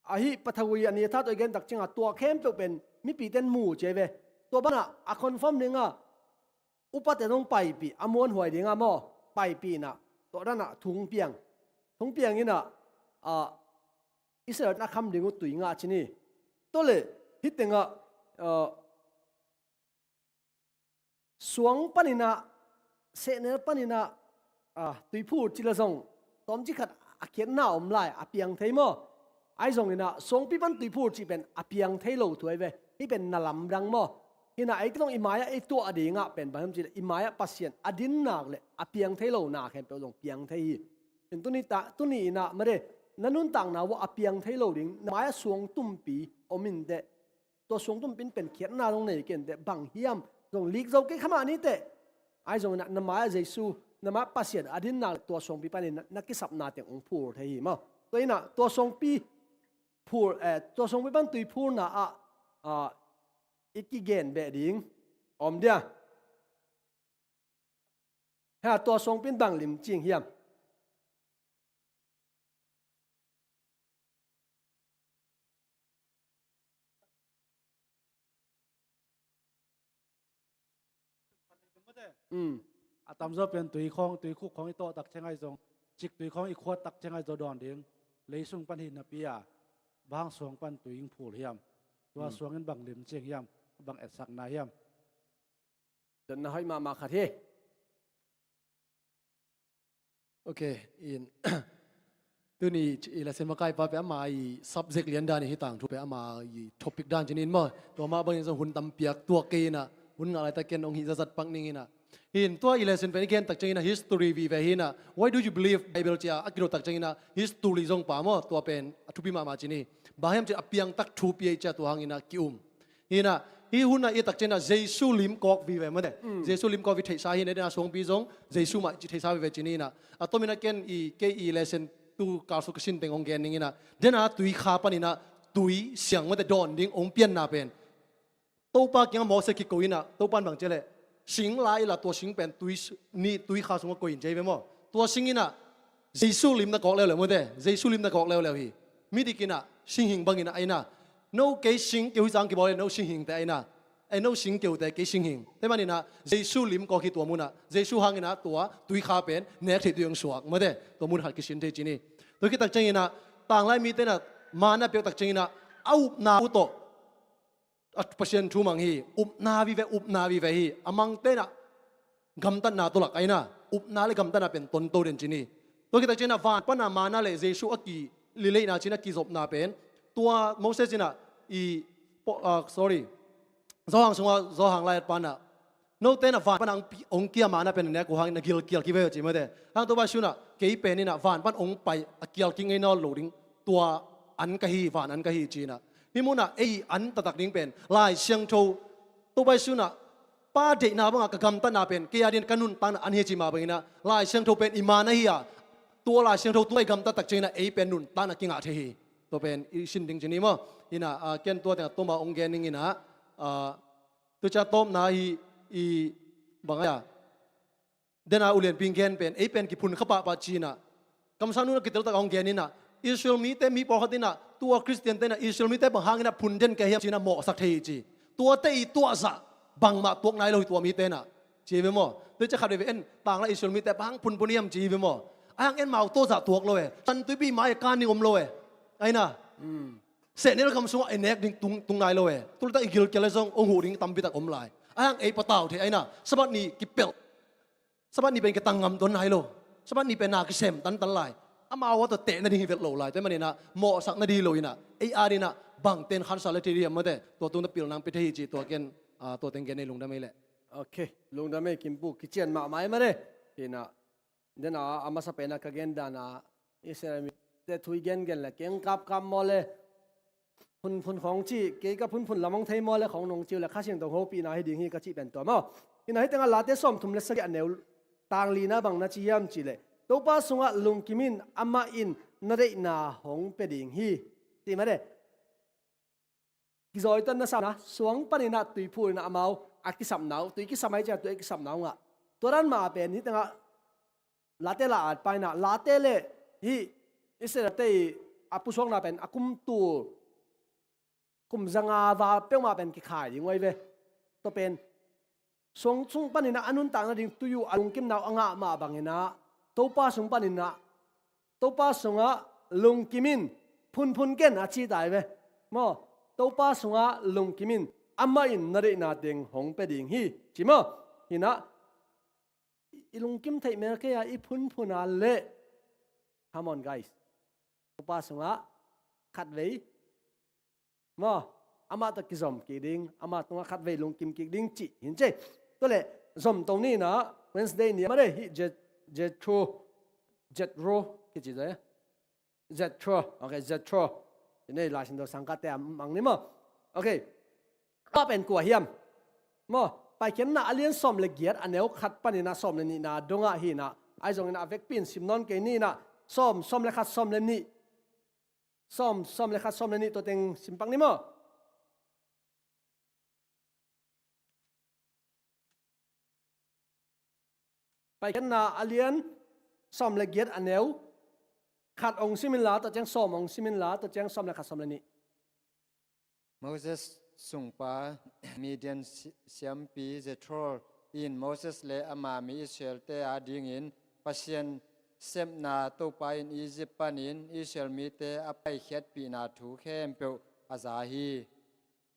ahi, pathagui a ni a tha tawh i gentak ciangah tua khempeuh pen mipite in mu ci-a ve. Tua banah a confirm dingah upate zong paipih, a muanhuai dingah maw, paipih inah tua danah thu hong piang. Thu hong piang inah, ah, Israel na kham ding uh tui ngah ci ni. Tua le hih tengah, ah, suang paninah, sehnel paninah, ah, tui phul cih le zong tawmcik khat a khiatna om lai, a piang thei maw? Ahi zonginah suangpi pan tui phul cih pen a piang thei lo thu ahi ve. Hih pen na lamdang maw? Hinah eite zong i mai-ah i tuah dingah pen bang hiam cih le i mai-ah Pasian a dinnak le a piang thei lo na khempeuh zong piang thei hi. In tuni ta, tuni inah mare, na nuntakna uah a piang thei lo ding, na mai-ah suangtumpi om inteh. Tua suangtumpi in pen khiatna zong nei kei inteh, bang hiam zong lik zo kei kha mah ni teh. Ahi zongin ah na mai-ah Jesu, na mai-ah Pasian a dinnak tua suangpi panin na, na kisapna teng hong phur thei hi maw? Tua inah tua suangpi phur, eh, tua suangpi pan tui phurna ah, ah, i kigen beh ding om dia. Hea, tua suangpi in bang lim cing hiam? Mm. A tamzaw pen tui khawng, tui khuk khawng i tawh tak ciang ahi zong, cik tui khawng i khuat tak ciang ahi zong dawn ding. Leisung pan hi napi a, bang suang pan tui in phul hiam? Tua, mm, suang in bang lim cing hiam? Bang etsakna hiam? Dotna hoih mahmah khat hi. Ok, in, tuni i lesson makaipa pen ama i subject lian dan hi, tangthu pen ama i topic dan cinin maw. Tua mah bangin zong hun tam piak tuak kei inah, hun ngah laitak ken hong hih zatzat pak ning inah. Hin tua i lesson pen i gen tak ciang inah history vive hi inah. Why do you believe Bible cia a kidot tak ciang inah history zong pa maw, tua pen a thupi mahmah cin hi. Bang hiam cin a piangtak thupi ei cia tua hang inah ki-um. Hinah, hih hunah i tak ciangah Jesu lim kawk vive mate. Mm. Jesu lim kawk vi theihsa hi, na dena suangpi zong Jesu mah ci theihsa vive cin hinah. A tominah ken i, kei i lesson tu kalsuk ka sin teng hong gen ning inah. Dena tui kha paninah tui siang mate dawn ding hong pianna pen. Topa kiangah Moses kiko inah, Topa in bang ci leh, sing la inla tua sing pen tui s-, ni tui kha sungah koih in ci ve maw. Tua sing inah, Jesu lim na kawk leuleu mawte, Jesu lim na kawk leuleu hi. Midik inah, singhing bang inah, a inah. No kei singkeu hi zang kibawl le, no singhingte a inah. Ai no singkeute kei singhing. Te man inah, Jesu lim kawk hi tua munah. Jesu hang inah tua, tui kha pen, nek theih tui hong suak. Mawte, tua mun khat kisin thei cin hi. Tua khit tak ciang inah, tanglai mite inah, mana piak tak ciang inah, a upna uh tawh. a Pasian thu mang hi, upna vive, upna vive hi. A mangte in ah gamtatna tawh lak ahi na, upna le gamtatna pen tonto den ci ni. Tua khit tak ciangin ah van pan a manna le Jesu a kililehna ci-in a kizopna pen, tua Moses in ah i, po-, ah, sorry, Johan sungah, Johan lai-at pan ah, note in ah van pan a hong pi-, hong kia manna pen na nek uh hangin na gilkial kik ve uh ci mate. Hang Topa Jesu in ah, kei pen in ah van pan hong pai a kial kik ngei nawn lo ding tua an ka hi, van an ka hi ci-in ah. Hih mun ah ei an taktak ding pen Lai Siangtho, Topa Jesu in ah Pa deihna bangah ka gamtatna pen kei a dingin ka nuntakna an hi ci mah bangin ah, Lai Siangtho pen i man ahi a, tua Lai Siangtho tua i gamtat tak ciangin ah ei pen nuntakna kingah thei hi. Tua pen i sin ding ci ni maw. In ah, ah, ken tua tengah tuma hong gen ning in ah, ah, tua ciang tawpna hi, i bang ahi a, den a ulianpi in gen pen, ei pen kiphun kha pahpah ci-in ah, kamsang nu in ah kitel tak a hong gen in ah, Israel mite, mi pawlkhat in ah, tua Khristiante in ah Israel mite bang hangin ah phun den kei hiam ci-in ah mawhsak thei hi ci. Tuate i tuahzah bangmah tuak nai lo hi tua mite in ah, ci hi ve maw. Tua ciang khat veve en, tanglai Israel mite bang hang phunphun hiam ci hi ve maw. Ahi hang en mau tuahzah tuak lo e. San Tuipi mai-ah kan ding om lo e. Ahi na. Sehnel gam sungah i nek ding tung, tung nai lo e. Tulaitak i gilkial le zong hong huh ding tampi tak om lai. Ahi hang ei patau thei ahi na. Sabbath ni kipelh, Sabbath ni pen kitang ngam tuan nai lo. Sabbath ni pen na kisem tantan lai. Amau a tua teh nading hi vet lo lai. Tua ahih manin ah mawhsak nading hi lo in ah, ei a dingin ah bangten khansa le thei ding hiam mate. Tua tungah pilna hong pia thei hi ci, tua ken, ah, tua teng gen ei, lungdam ei leh. Ok, lungdam ei Kimpu, kician mahmah ei mate. Hi in ah, den a, a masa pen ah ka gen dan a, Israel mite thu i gengen le keng kapkap maw le, phunphun khawng ci, kei ka phunphun lam hong thei maw le khawng nong ci uh le Kha Siangtho hopihna hi ding hi ka cih pen tua maw. Hi in ah hih tengah Late sawmthum le sagih a neu tang lina bang na ci hiam cih leh, Topa sungah lungkim in, amah in na deihna hong pia ding hi, ci mate. Kizawi tan na sa na, suang panin ah tui phul in ah amau a kisapna uh, tui kisap mai ciang tui a kisapna uh ngah. Tua dan mah pen hih tengah Late la-at pan in ah, Late le hih Israel-te i a pusuakna pen a kum tul, kum zanga val peuhmah pen kikhai ding uh ahi ve. Tua pen suang sung panin ah a nuntak nading tui uh a lungkimna uh a ngah mah bangin ah, Topa sung panin ah, Topa sungah lungkim in, phunphun ken a ci ta hi ve. Maw, Topa sungah lungkim in, amah in na deihna teng hong pia ding hi, ci maw. Hi in ah, i, i lungkim theih mel kei a, i phunphun a leh, come on guys, Topa sungah khatvei, maw, amah tawh kizom kik ding, amah tungah khatvei lungkim kik ding cih hi in ci. Tua leh zom to ni in ah, Wednesday ni mah dei, hih Jet-, Jethro, Jethro kici dei. Jethro, ok, Jethro. Hi in ah Lai Siangtho sangkahte a mang ni maw. Ok. Amah pen kua hiam? Maw, Paikhiatna a lian sawm le giat a neu khat panin ah sawm le nihna dongah hi in ah, ahi zongin a vekpi in sim nawn kei ni in ah, sawm, sawm le khat, sawm le nih. Sawm, sawm le khat, sawm le nih, tua teng sim pak ni maw. Paikhiatna a lian sawm le giat a neu khat hong sim inla, tua ciang sawm hong sim inla, tua ciang sawm le khat, sawm le nih. Moses sungpa, Midian si-, siampi Jethro in Moses le ama mi Israel-te a dingin Pasian sepna, Topa in Egypt panin Israel mite a paikhiatpihna thu khempeuh a za hi.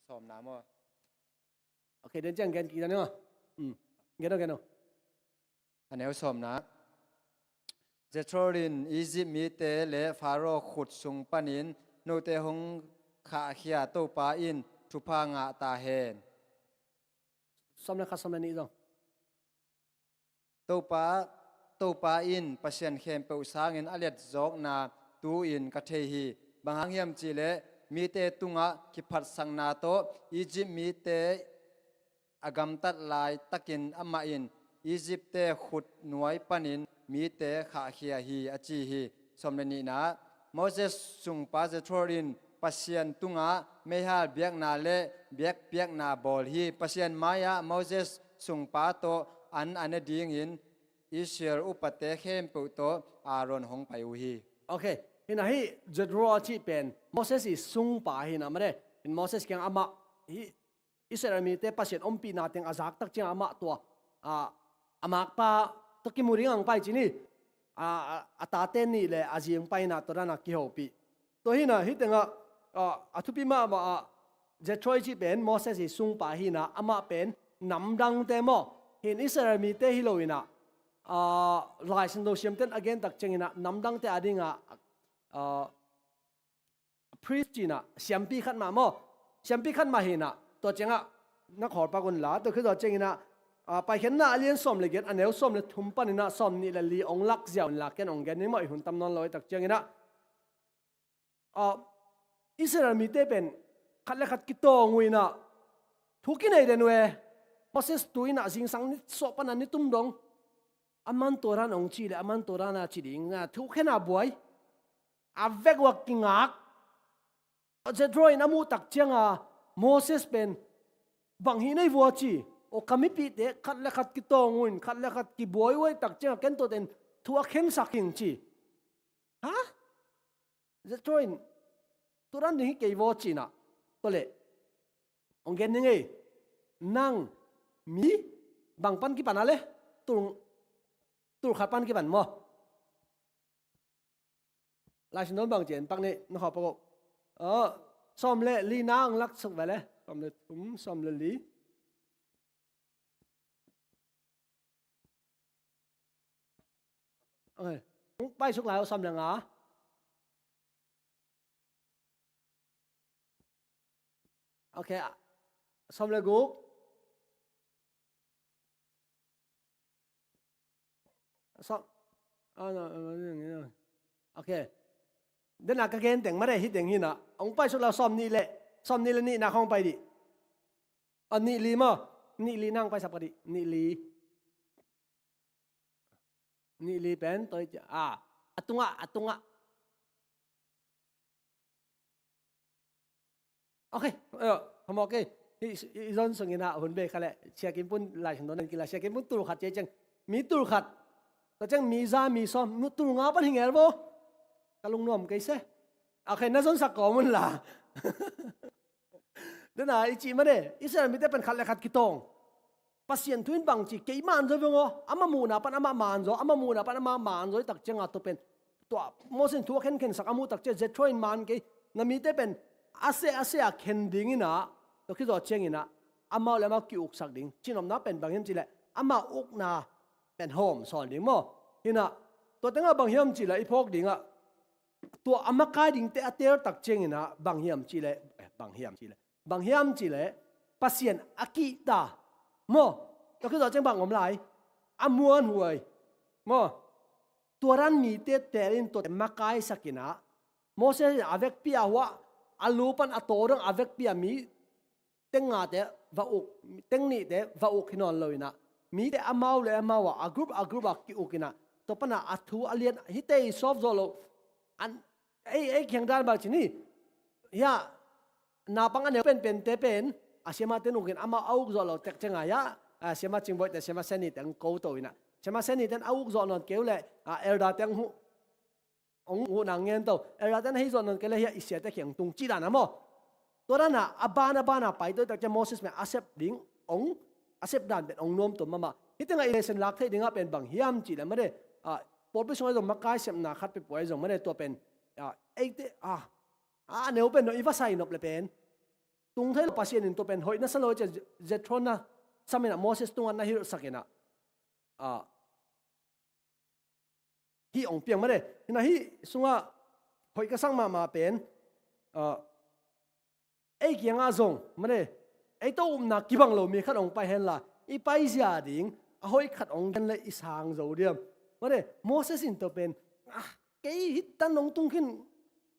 Sawmna maw? Ok, den ciang gen kik dan maw. Hmm. Gen aw, gen aw. A neu sawmna. Jethro in Egypt mite le Pharaoh khut sung panin note hong khahkhia Topa in thupha ngah ta hen. Sawm le khat, sawm le nih zong. Topa, Topa in pasian khempeuh sangin a letzawkna tu-in ka thei hi. Bang hang hiam cihleh mite tungah kiphatsakna tawh Egypt mite a gamtat laitakin amah in Egypt-te khut nuai panin mite khahkhia hi, a ci hi. Sawm le nihna, Moses sungpa Jethro in Pasian tungah meihal biakna le biakpiakna bawl hi. Pasian mai-ah Moses sungpa tawh an a ne dingin Israel upate khempeuh tawh Aaron hong pai uh hi. Ok, hi-in ah hih Jethro a cih pen Moses i sungpa hi-in ah mah dei. Moses kiang amah hih Israel mite Pasian ompihna teng a zak tak ciang amah tua, a, a makpa tawh kimu ding hong pai ci ni. A, a, a tate nih le a zi hong pai-in ah tua dan a kihopih. Tua hi-in ah hih tengah, a, a thupi mahmah ah Jethro i cih pen Moses i sungpa hi inah, amah pen namdangte maw, hi in Israel mite hi lo inah, ah, Lai Siangtho siamten a gen tak ciang inah namdangte a dingah, ah, priest ci inah siampi khat mah maw, siampi khat mah hi inah, tua ciangah na khawl pak un la, tua khit zawh ciang inah, ah, Paikhiatna a lian sawm le giat, a neu sawm le thum pan inah sawm nih le li ong lak ziau in la, ken ong gen ning maw, i hun tam nawn lo i tak ciang inah, ah, Israel mite pen khat le khat kitawng uh inah, thu kinei den uh e. Moses tu inah zingsang ni sawh pan a ni tum dong, aman tua dan ong ci le, aman tua dan a ci ding, na thu khen a buai. A vek uh a kingak. Jethro in a muh tak cianga Moses pen bang hi nei vua ci. Aw, ka mipihte khat le khat kitawng uh in, khat le khat kibuai uh a, tak cianga ken tuate in thu a khensak hing ci. Ha? Jethro in, tua dan ding hi kei vaw ci inah, tua leh ong gen ning ei. Nang mi bang pan kipan a le? Tul, tul khat pan kipan maw? Lai Siangtho bang ci en pak ni, na khawl pak uh. Aw, sawm le li na ong lak suk ve le. Sawm le thum, sawm le li. Ok. Ong pai suk lai uh, sawm le nga. Ok. Sawm le guk. Sawm, ah, no, no, no, no. Ok. Dena ka gen teng mah de, hi teng hi inah. Ong pai suk lai uh, sawm nih le, sawm nih le nih na khawng pai dih. Ah, nih li maw? Nih li nang pai sap ka dih. Nih li. Nih li pen, toi, ah, a tungah, a tungah. Ok, eh, hamawk ei. I, i, i zon sung inah hun bei kha le. Sia Kim Pun Lai Siangtho nan kila. Sia Kim Pun tul khat ci ciang. Mi tul khat. Tua ciang mi za, mi sawm. Nu tul nga pan hi ngel bo. Ka lungnuam kei se. Ok, na zonsak kawm un la. Dena i cih mah de, Israel mite pen khat le khat kitawng. Pasian thu in bang ci, kei man zaw veng aw, amah muhna pan amah man zaw, amah muhna pan amah man zaw i tak cianga tua pen, tua Moses in thu a khenkhensak a muh tak ciang Jethro in man kei, na mite pen a seh a seh a khen ding inah, tua khit zawh ciang inah, amau le amau ki-uksak ding, cinopna pen bang hiam cih leh, amah ukna pen hawm sawn ding maw? Hi inah, tua tengah bang hiam cih leh i phawk dingah, tua a makai dingte a teel tak ciang inah, bang hiam cih leh, eh, bang hiam cih leh, bang hiam cih leh, Pasian a kihta maw? Tua khit zawh ciang bang om lai, a muanhuai maw? Tua dan mite teel in tuate makaisak inah, Moses in a vekpi a huah, a lu pan a taw dong a vekpi a mi teng ngate va uk, teng nihte va uk hi nawn lo inah, mite amau le amau ah, a group a group ah ki-uk inah, tua panah a thu a lian, hihte i sawp zawh loh, an, ei, ei kiang dan bang ci ni, hiah, naupang a neu penpente pen, a siamahte in uk in amau a uk zawh loh tek ciangah hiah, a siamah Cing Boihte, siamah Senite ong ko to inah, siamah Senite in a uk zawh nawn kei uh leh, a elder-te ong huh, ong huh nang ngen to. Elder-te in a hih zawh nawn kei leh hiah i siate kiang tung cih dan a maw? Tua dan a, a ban a ban a pai to i tak ciang Moses pen a sep ding ong, a sep dan pen ong nuam tuam mahmah. Hih tengah i lesson lak theih dingah pen bang hiam cih leh mah de, ah, pawlpi sungah zong makai sepna khat peuhpeuh ahi zong mah de, tua pen, ah, eite, ah, a neu pen no i va sai nop leh pen tung thei lo, Pasian in tua pen hoih na sa lo ciah, Jethro na sam inah Moses tungah na hilhsak inah, ah, hih ong piang mah de. Hi inah hih sungah hoih ka sak mahmah pen, ah, ei kiangah zong mah de, ei tawh upna kibang lo mi khat ong pai henla, i paizia ding a hoih khat ong gen leh i sang zo diam? Mah de, Moses in tua pen, ah, kei hih tan ong tung khin,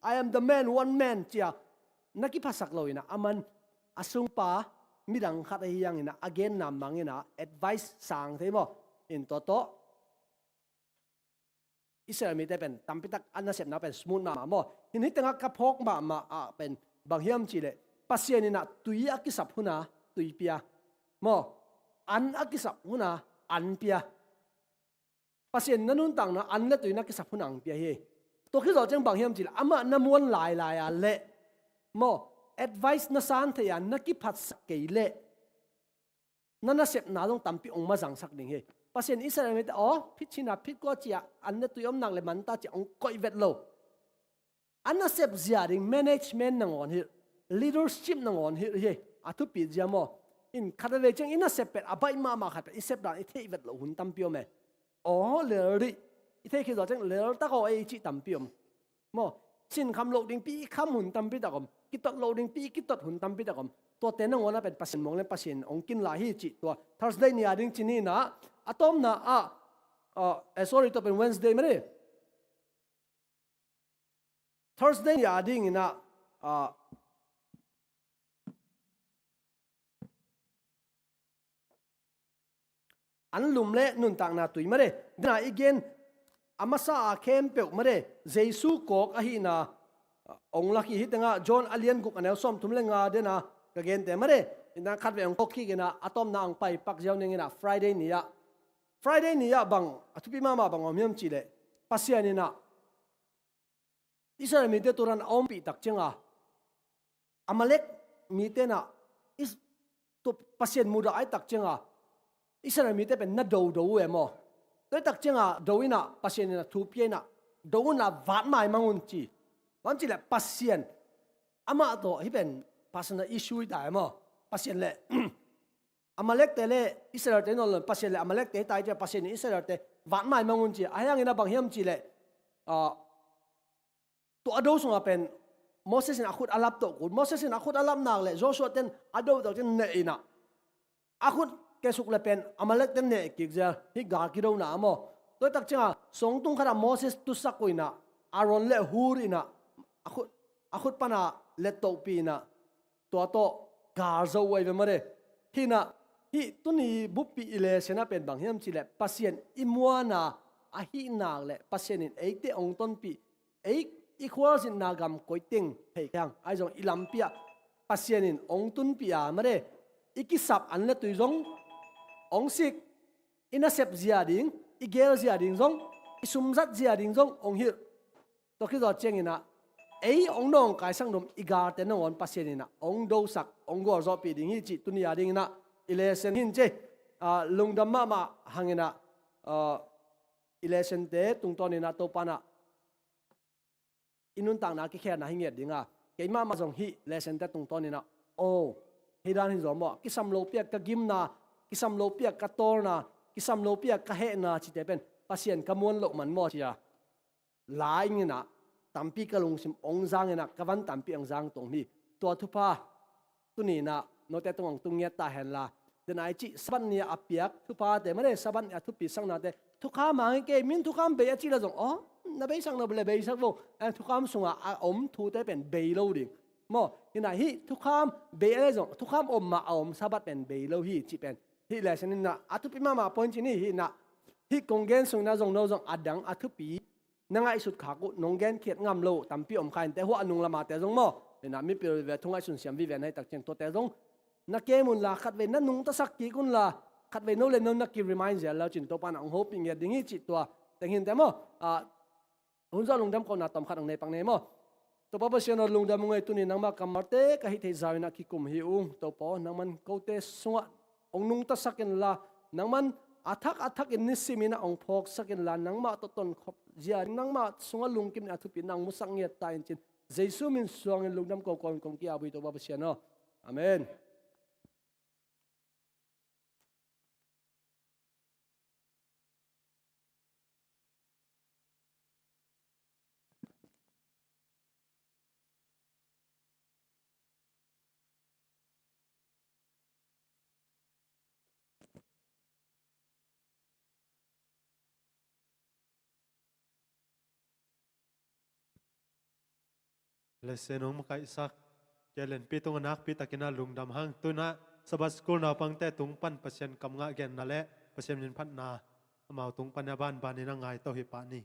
I am the man, one man, ci-a na kiphatsak lo inah, aman a sungpa midang khat ahi hang inah, a genna mang inah, advice sang thei maw? In tua tawh Israel mite pen tampitak a nasepna pen smooth mahmah maw? Hi in hih tengah ka phawk mahmah ah pen bang hiam cih leh, Pasian inah tui a kisap hun ah tui pia maw? An a kisap hun ah an pia. Pasian in na nuntakna an le tui na kisap hun ah ang pia hi. Tua khit zawh ciang bang hiam cih leh, amah na muan lailai a leh maw, advice na san thei a, na kiphatsak kei leh, na nasepna zong tampi ong mazangsak ding hi. Pasian in Israel mite, aw, phit cihna phit kua ci-a, an le tui om nak leh man ta ci-a ong koih vet lo. A nasep zia ding management nangawn hi. leadership nangawn hi, hi a thupi zia maw. In khat a vei ciang i nasep pen a baih mahmah khat pen i sep dan i theih vet loh hun tampi om e. Aw, lel dih. I theih khit zawh ciang lel tak aw ei i cih tampi om. Maw, sinkham loh dingpi i kham hun tampi tak om. Kitot loh dingpi i kitot hun tampi tak om. Tuate nangawn a pen Pasian muang le Pasian hong kin lai hi cih tua Thursday ni a ding ci ni in ah, a tawpna ah, ah, eh, sorry, tua pen Wednesday mah ni. Thursday ni a ding in ah, ah, an lum le nuntakna tui mah ni. Dena i gen a masa a khempeuh mah ni. Jesu kawk ahihna, ah, hong lak hi. Hih tengah John a lian guk a neu sawmthum le nga dena ka gente mah ni. Hih tengah khat vei hong kawk kik in ah, a tawpna hong pai pak ziau ning in ah Friday ni ah. Friday ni ah bang, a thupi mahmah bang om hiam cih leh, Pasian in ah Israel mite tua dan a ompih tak ciang a, Amalek mite in ah, is, tua Pasian mudah ahih tak ciang a, Israel mite pen na dodo uh e maw. Tua ahih tak ciang a do in ah Pasian in ah thu pia in ah, do un a vat maimang un ci. Bang ci leh Pasian amah tawh hih pen personal issue hi ta e maw. Pasian le Amalekte le Israelte nawn lo, Pasian le Amalekte hi ta hi ci a, Pasian in Israelte vat maimang un ci. Ahi hangin a bang hiam cih leh, ah, tua a do sungah pen Moses in a khut a lap toh kul. Moses in a khut a lap nak leh Joshua ten a do tak ciang neh in ah, a khut kiasuk leh pen Amalekte neh kik zel, hih gal kidona maw. Tua ahih tak ciang a, sawngtung khat ah Moses tusak uh in ah, Aaron le Hur in ah, a khut, a khut pan a let tohpih in ah, tua tawh gal zo uh ahi ve maw de. Hih in ah, hih tuni buppi i lesson ah pen bang hiam cih leh, Pasian i muanna ahih nak leh Pasian in eite hong tonpih, ei i khualzinna gam koi teng thei kei hang, ahi zong i lampi ah Pasian in hong tunpih a maw de. I kisap an le tui zong hong sik, i nasep zia ding, i gel zia ding zong, i sumzat zia ding zong hong hilh. Tua khit zawh ciangin ah, ei hong nawngkaisak nop i galte nangawn Pasian in ah hong dosak, hong gualzawhpih ding hi cih tuni a dingin ah i lesson hi in ci. Ah, lungdam mahmah hangin ah, ah, i lessonte tungtawnin ah Topa in ah i nuntakna kikhelna hi ngiat ding a, keimah mah zong hih lessonte tungtawnin ah, aw, hih dan hi zaw maw, kisam lopi a ka gimna, kisam lopi a ka tawlna, kisam lopi a ka hehna cihte pen Pasian ka muan loh man maw ci a, la ing in ah, tampi ka lungsim hong zang in ah, ka van tampi hong zang tuang hi. Tua thupha tuni in ah note tungah hong tung ngiat ta hen la. Dena i cih Sabbath ni a piak thuphate maw de, Sabbath ni a thupi saknate, thukham hang hi kei, min thukham bei a cih leh zong, aw, na beisak nop leh beisak vo. Eh, thukham sungah a om thute pen bei lo ding maw. Hi in ah hih thukham bei a leh zong, thukham om mah a om Sabbath pen bei lo hi cih pen hih lesson in ah a thupi mahmah point ci ni. Hi in ah hih kong gen sung in ah zong no zong a dang a thupi na ngaihsut khak uh, nong genkhiat ngam lo uh tampi om kha inteh, hua a nung lamate zong maw. Hi in ah mipil vive thu ngaihsun siam vive na hih tak ciang tuate zong na kem un la, khatvei na nungtasak kik un la, khatvei no le no na ki-remind zel le uh cin Topa in ah hong hopih ngiat ding hi cih tua teng hi inteh maw. Ah, hun zawh lungdam kohna tawm khat hong nei pak ni maw. Topa Pasian aw, lungdam ung ei, tuni nangmah kammalte ka hih theih zau in ah kikum hi ung. Topa aw, nangman kote sungah hong nungtasak in la, nangman a thak a thakin nisimin ah hong phawksak in la, nangmah tawh tonkhop zia, nangmah sungah lungkim in a thupitna hong musak ngiat ta in cin, Jesu min suangin lungdam ko kawm kong ki-ap uh hi Topa Pasian aw. Amen. Lesson hong makaihsak Kei Lianpi tungah nakpi takin a lungdam hang. Tu in ah Sabbath School naupangte tung pan Pasian kam ngah genna le Pasian min phatna amau tung pan a banbanin a ngai to hi pah ni.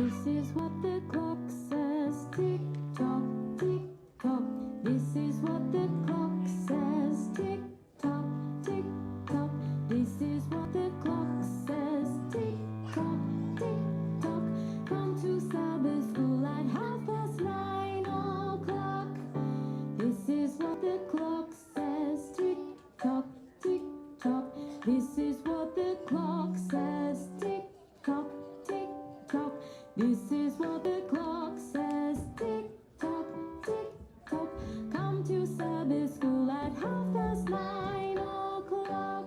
This is what the clock says, tick tock, tick tock. This is what the clock says, tick tock, tick tock. This is what the clock says, tick tock, tick tock. Come to Sabbath school at half past nine o'clock. This is what the clock says, tick tock, tick tock. This is what the clock says, tick tock, tick tock. This is what the clock says, tick tock, tick tock. Come to Sabbath school at half past nine o'clock.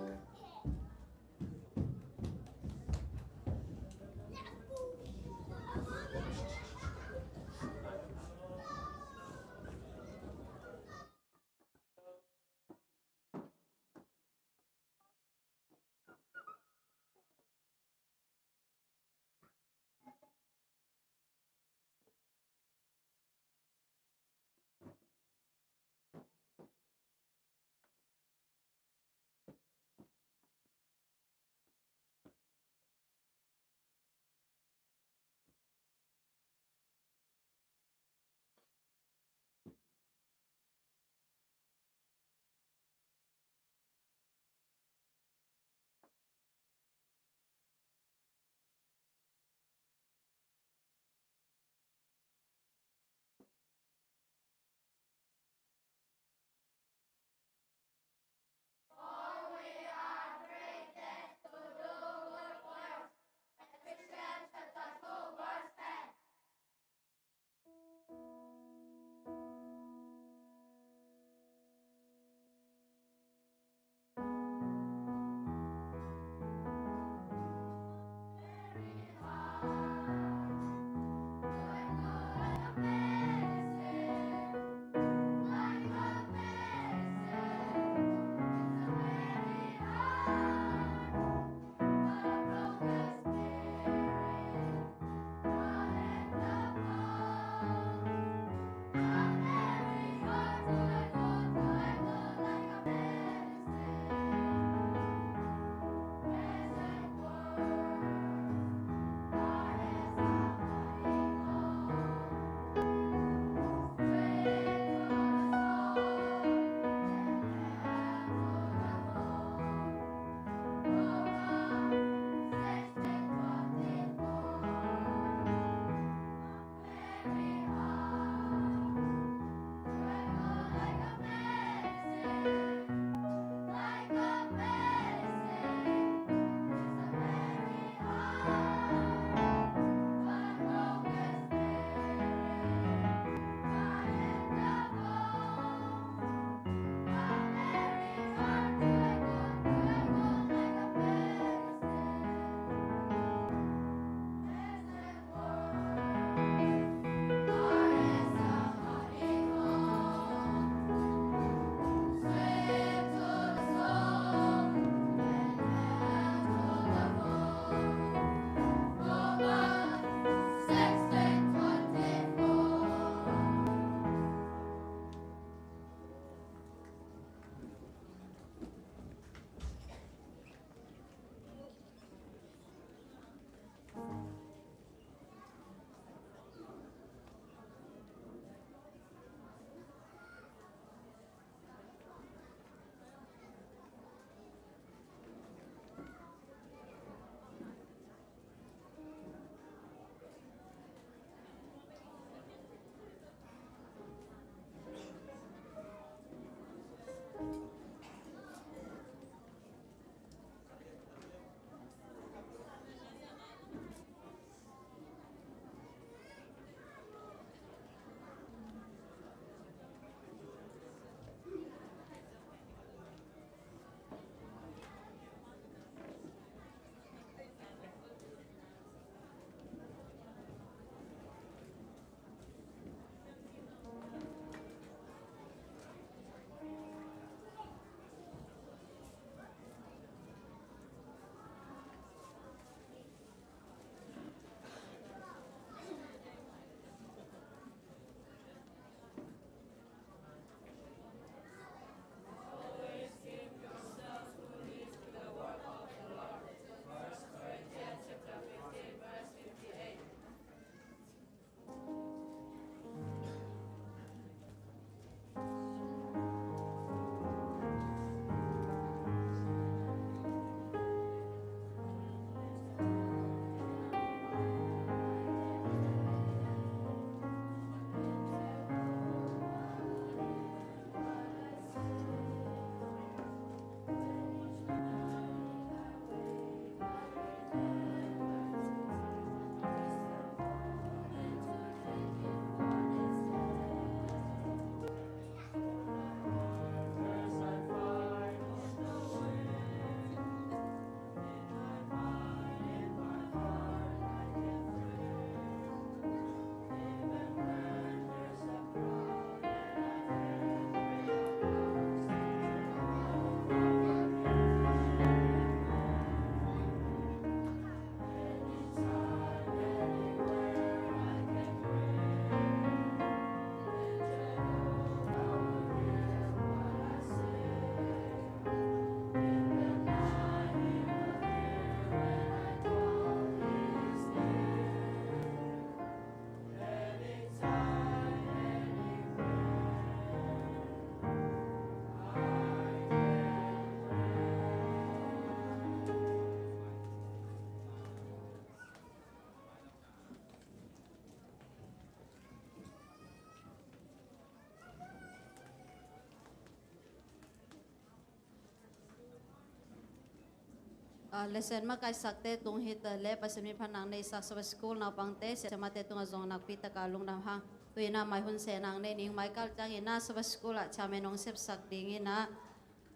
Lesson makaihsakte tung hi ta le Pasian min phatna neihsak Sabbath School naupangte siamate tungah zong nakpi taka lungdam hang. Tu-in ah mai hun sehna nei ning. Mai kal ciangin ah Sabbath School ah chairman hong sepsak dingin ah,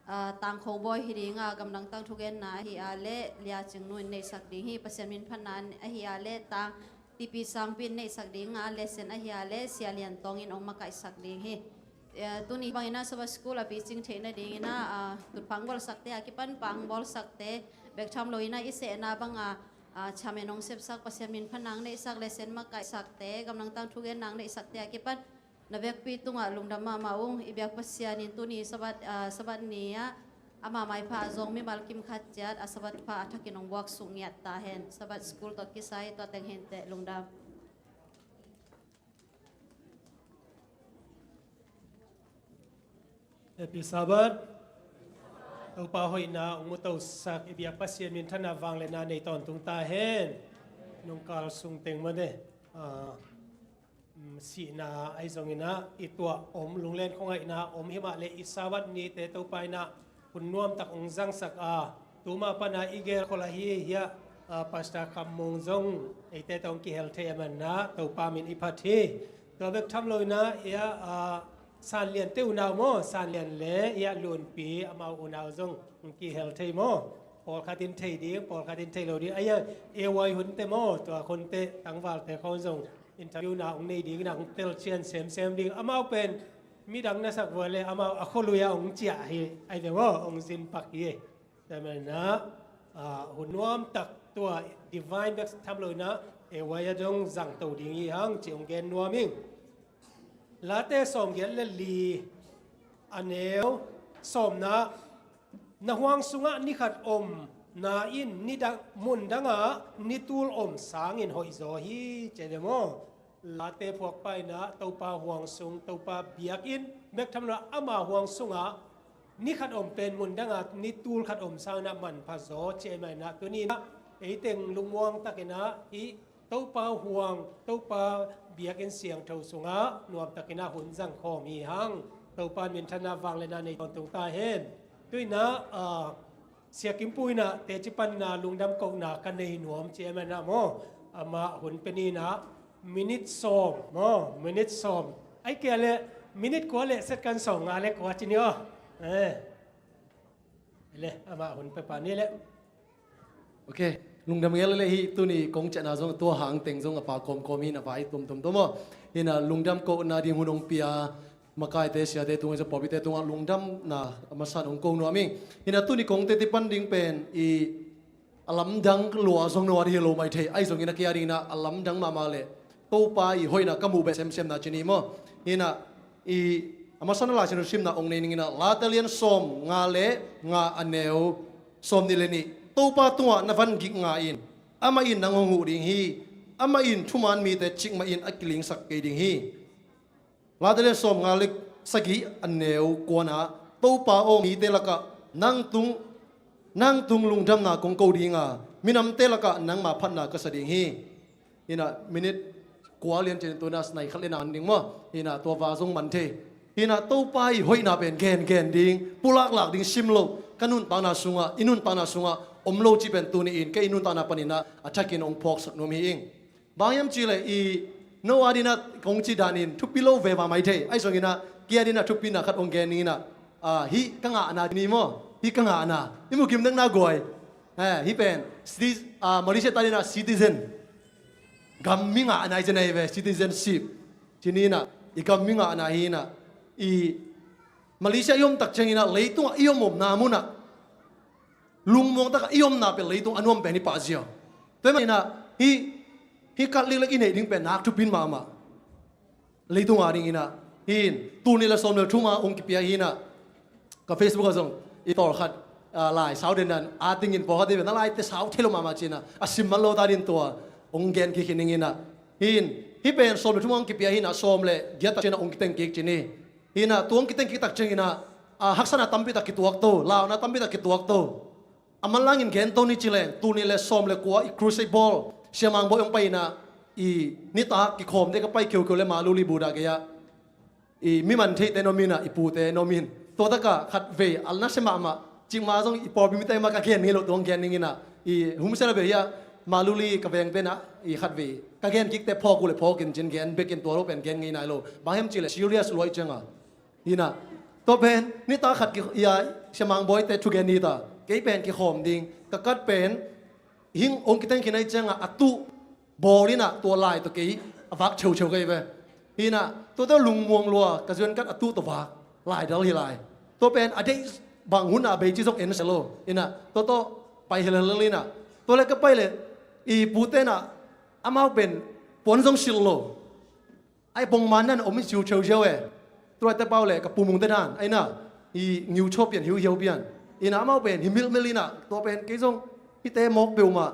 ah, Tang Kho Bawi hi ding a, gamdang tang thugenna ahi a le Lia Cing Nu in neihsak ding hi. Pasian min phatna ahi a le Tang T P Sangpi in neihsak ding a, lesson ahi a le Sia Lian Tawng in hong makaihsak ding hi. Eh, tuni bangin ah Sabbath School a picing theih nadingin ah, ah, tutphah hong bawlsakte a kipan pah hong bawlsakte bek tham loin ah i sehna banga, ah, chairman hong sepsak, Pasian min phatna neihsak, lesson makaihsakte, gamdang tang thugenna neihsakte a kipan na vekpi tungah lungdam mahmah ung. I biak Pasian in tuni Sabbath, ah, Sabbath ni ah ama maipha a zong mimal kim khat ciat a Sabbath pha a thakin hong buaksuk ngiat ta hen. Sabbath School tawh kisai tua teng hinteh, lungdam. Happy Sabbath. Topa hoihna hong mutosak i biak Pasian minthanna vangliatna nei tawntung ta hen. Nungkal sung teng mah ne, ah, mm, sihna ahi zongin ah i tuah om, lunglen khuangaihna om himah le i Sabbath nite Topa in ah hun nuamtak hong zangsak a, tuma pana i gel khol ahi hiah, ah, Pastor Kham Mung zong eite tawh hong kihel thei a, manna Topa min i phat hi. Tua bek tham loin ah hiah, ah, San Lian te unau maw, San Lian le hiah Lunpi amau unau zong hong kihel thei maw? Pawlkhat in thei ding, pawlkhat in thei lo ding. Aia, A Y hun te maw, tua hun te tangval te khawng zong interview na hong nei dingin ah hong telcian semsem ding. Amau pen midang na sak vua le amau a khualui ah hong ciah hi, ahi ve maw, hong zinpak hi. Tua manna, ah, hun nuamtak tua Divine bek tham loin ah A Y a dong zangto ding hi hang ci hong gen nuam ing. Late sawmgiat le li a neu sawmna, na huang sungah ni khat omna in ni dang, mun dangah ni tul om sangin hoihzaw hi, ci a ve maw? Late phuakpa in ah Topa huang sung, Topa biakinn bek tham loin ah ama huang sungah ni khat om pen mun dangah ni tul khat om sangin ah manpha zaw ci a, manna tuni in ah ei teng lungmuang takin ah hih Topa huang, Topa biakinn siangtho sungah nuamtakin ah hun zangkhawm hi hang. Topa minthanna vangliatna nei tawntung ta hen. Tu-in ah, ah, Sia Kim Pu in ah teci panna lungdam kohna ka nei nuam ci a, manna maw? Amah hun pia ni in ah minute sawm maw, minute sawm. Ai kei le minute kua le second sawm nga le kua ci ni aw. Eh. Le amah hun pia pa ni le. Ok, lungdam ngel le hi. Tuni kong ciahna zong tua hang teng zong a pa kawmkawm hi in ah, vai tuamtuam tuam aw. Hi in ah lungdam kohna ding hun hong pia makaite siate tungah, pawlpite tungah lungdamna a masa in hong ko nuam ing. Hi in ah tuni kong teci pan ding pen i a lamdang lua zong no a ding hi lo mai thei. Ahi zongin a kia dingin ah a lamdang mahmah le Topa i hoihna ka muh beh semsemna ci ni maw? Hi in ah i a masa in ah Lai Siangtho simna hong nei ning in ah, Late lian sawm nga le nga a neu sawm nih le nih. Topa tungah na van gik nga in, amah in nang hong huh ding hi. Amah in thuman mite cikmah in a kilingsak kei ding hi. Late lian sawm nga le sagih a neu kua in ah, Topa aw, mite lakah nang tung, nang tung lungdamna kong ko ding a, minamte lakah nangma phatna ka sa ding hi. Hi in ah minute kua lian cin tu in ah sinai khat le na an ding maw? Hi in ah tua va zong man thei. Hi in ah Topa i hoihna pen gengen ding, pulaklak ding sim lo, ka nuntakna sungah, i nuntakna sungah om lo cih pen tuni in kei i nuntakna panin ah a thakin hong phawksak nuam hi ing. Bang hiam cih leh i no a dingin ah kong cih danin thupi lo veva mai thei. Ahi zongin ah kia dingin ah thupina khat hong gen ning in ah, ah, hih ka ngahna ni maw? Hih ka ngahna. I mu kim dek na guai. Eh, hih pen citi-, ah, Malaysia ta dingin ah citizen, gam mi ngahna i ci na hi ve, citizenship. Ci ni in ah i gam mi ngahna hi in ah, i Malaysia i om tak ciangin ah leitungah i om omna munah lungmuang takah i omna pen leitung a nuam pen hi pah ziau. Tua hi manin ah hih, hih card leklek i neih ding pen nak thupi mahmah. Leitung a dingin ah hi in, tul nih le sawm le thum a hong kipia hi in ah, ka Facebook ah zong i tawlkhat, ah, lai sau den dan a dingin pawlkhat hi ve, na laite sau thei lo mahmah ci in ah, a sim man lo ta dingin tua hong gen kik hi ning in ah. Hi in, hih pen sawm le thum a hong kipia hi in ah, sawm le giat tak ciangin ah hong kiteng kik ci ni. Hi in ah tua hong kiteng kik tak ciangin ah, ah, haksatna tampi tak kituak to, launa tampi tak kituak to. A manlangin gen to ni ci leng, tul nih le sawm le kua i crusade bawl Sia Mang Bawi hong pai in ah, i nitak kikhawm dek a pai keukeu le Malu Libuda gei ah, i mi man theite na om in ah, i pute na om in. Tua takah khatvei a nasia mahmah, cikmah zong i pawlpi mite mah ka gen ngei lo, tua hong gen ning in ah, I hum sela be hia, Maluli ka veng pen ah, i khat ve. Ka gen kik te phawk uh le phawk in cin gen bek in tua lo pen gen ngei nai lo. Bang hiam cih le serious luai ciang a. Hi na. Tua pen, ni ta khat ki, i a, Sia Mang Bawi te thu gen ni ta. Kei pen kikhawm ding. Ka kat pen, hing ong kiteng khin ai ciang a, a tu bawl in ah tua lai tawh kei a vak cheucheu kei ve. Hi na, tua tawh lungmuang lua, ka zuan kat a tu tawh vak, lai dal hi lai. Tua pen a deih bang hun a bei ci zong en selo. Hi na, tua tawh pai helhelel hi na. Tua le ka pai le, i pute na, amau pen puan zong silh lo. Ai pongman nan om i siu cheucheu e. Tua te pau le ka pumung te dan ai na, i ngiu chaw pian hiu hiau pian. Ina amau pen hi milmil ina, tua pen kei zong hi te mawk peuhmah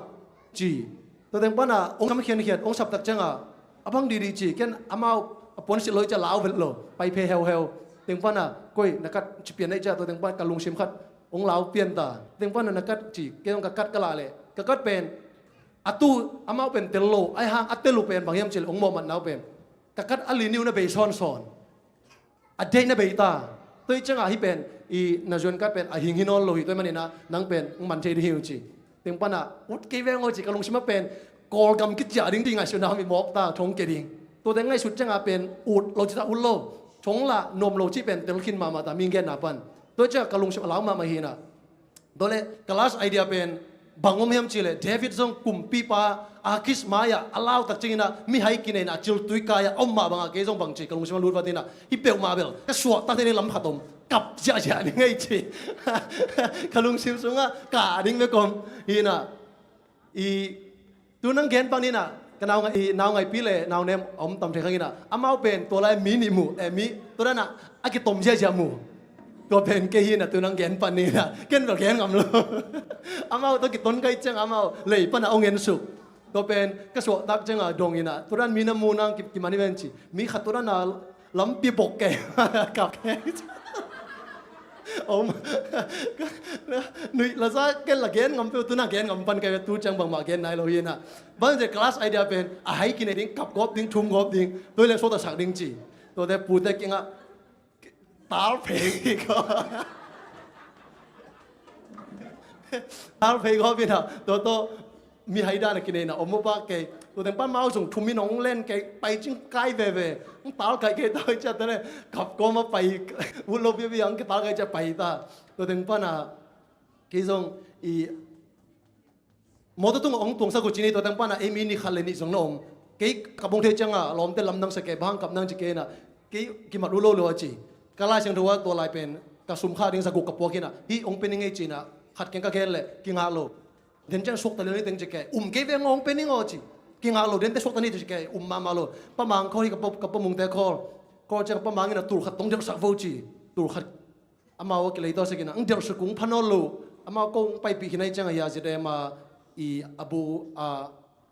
ci. Tua teng pana ong sam khiankhian ong sap tak cianga a bang didi ci, ken amau a puan silh lo i cia lau vet lo, pai phe heuheu. Teng pana koi na kat ci pian na i cia, tua teng pana ka lungsim khat ong lau pian ta. Teng pana na kat ci, kei zong ka kat ka lah leh ka kat pen a tu amau pen tel lo ai hang a tel uh pen bang hiam ci leh ong mawhmat nau pen ka kat a liniu na bei sawnsawn. A deih na bei ta. Tua i ciangah hi pen i na zuan kat pen a hing hi nawn lo hi, tua i manina nang pen ng man thei ding hi uh ci. Teng pana ut kei veng aw ci, ka lungsim a pen Kawlgam kiciah ding ci ngaihsutna hong i mawk ta, thong ke ding. Tua teng ngaihsut ciangah pen ut lo ci ta, ut lo. Thong lah nuam lo ci pen tel khin mahmah ta, mi genna pan. Tua i ciangah ka lungsim a lau mahmah hi na. Tua le ka last idea pen bang om hiam ci le, David zong kumpipa Akis mai-ah a lautak ciangin ah mihai kineina a ciltui kai-ah a om mah bangah kei zong bang ci ka lungsim a lut vat in ah, hi peuhmah bel ka suahtak thei ni lam khat om, kap ziahziah ni ngei ci. Ka lungsim sungah kah ding bek om hi na. I tu nang gen pan ni na, ka nau ngai, i nau ngaipi le nau nem a om tam thei khang in ah, amau pen tua lai mi nih mu, eh, mi tua dan ah a kitom ziahziah mu. Tua pen kei hi na, tu nang gen pan ni na, ken bel gen ngam lo. Amau tua kiton kai ciang amau lei pan ah ong en suk. Tua pen ka suahtak ciang a dong in ah, tua dan mi na mu nang ki, kiman hi ven ci. Mi khat tua dan a lampi bok kei kap kei. Om. Nuih la za ken la gen ngam peuh, tu na gen ngam pan kei ve, tu ciang bangmah gen nai lo hi na. Bang ze class idea pen a hai kinei ding, kap gawp ding, thum gawp ding, tua i leng suakta sak ding ci. Tua te pute kingah tal phei gawp. Tal phei gawp in ah, tua tawh mihai dan a kineina om mawk pak kei. Tua teng pan mau zong thum in hong len kei, pai cing kai veve. Hong tal kai kei tau i ciat tale kap kawm a pai ut lo piapi ang kital kai ciat pai ta. Tua teng pana kei zong i mawtaw tungah hong tuangsak uh ci ni, tua teng pana ei mi ni khat le nih zong na om. Kei ka bong thei cianga lawmte lamdang sa kei, bang kap nang ci kei na. Kei kimat uh lo lo a ci. Ka Lai Siangtho ah tua lai pen ka sum kha ding za guk ka puak hi na, hih hong pe ning ei ci na, khat keng ka gen le kingah lo. Den ciang suakta lel ni teng ci kei, um kei veng aw, hong pe ning aw ci. Kingah lo, dente suakta ni ci kei, um mahmah lo. Pa Mang khawl hi ka pa, ka pa Mungte khawl. Khawl ciang Pa Mang in a tul khat tong delhsak vo ci. Tul khat amau a kilei tawh sekin a ang delhsak kung pha nawn lo. Amau ko hong paipih khin a i ciang a hia zia dema i a bu a,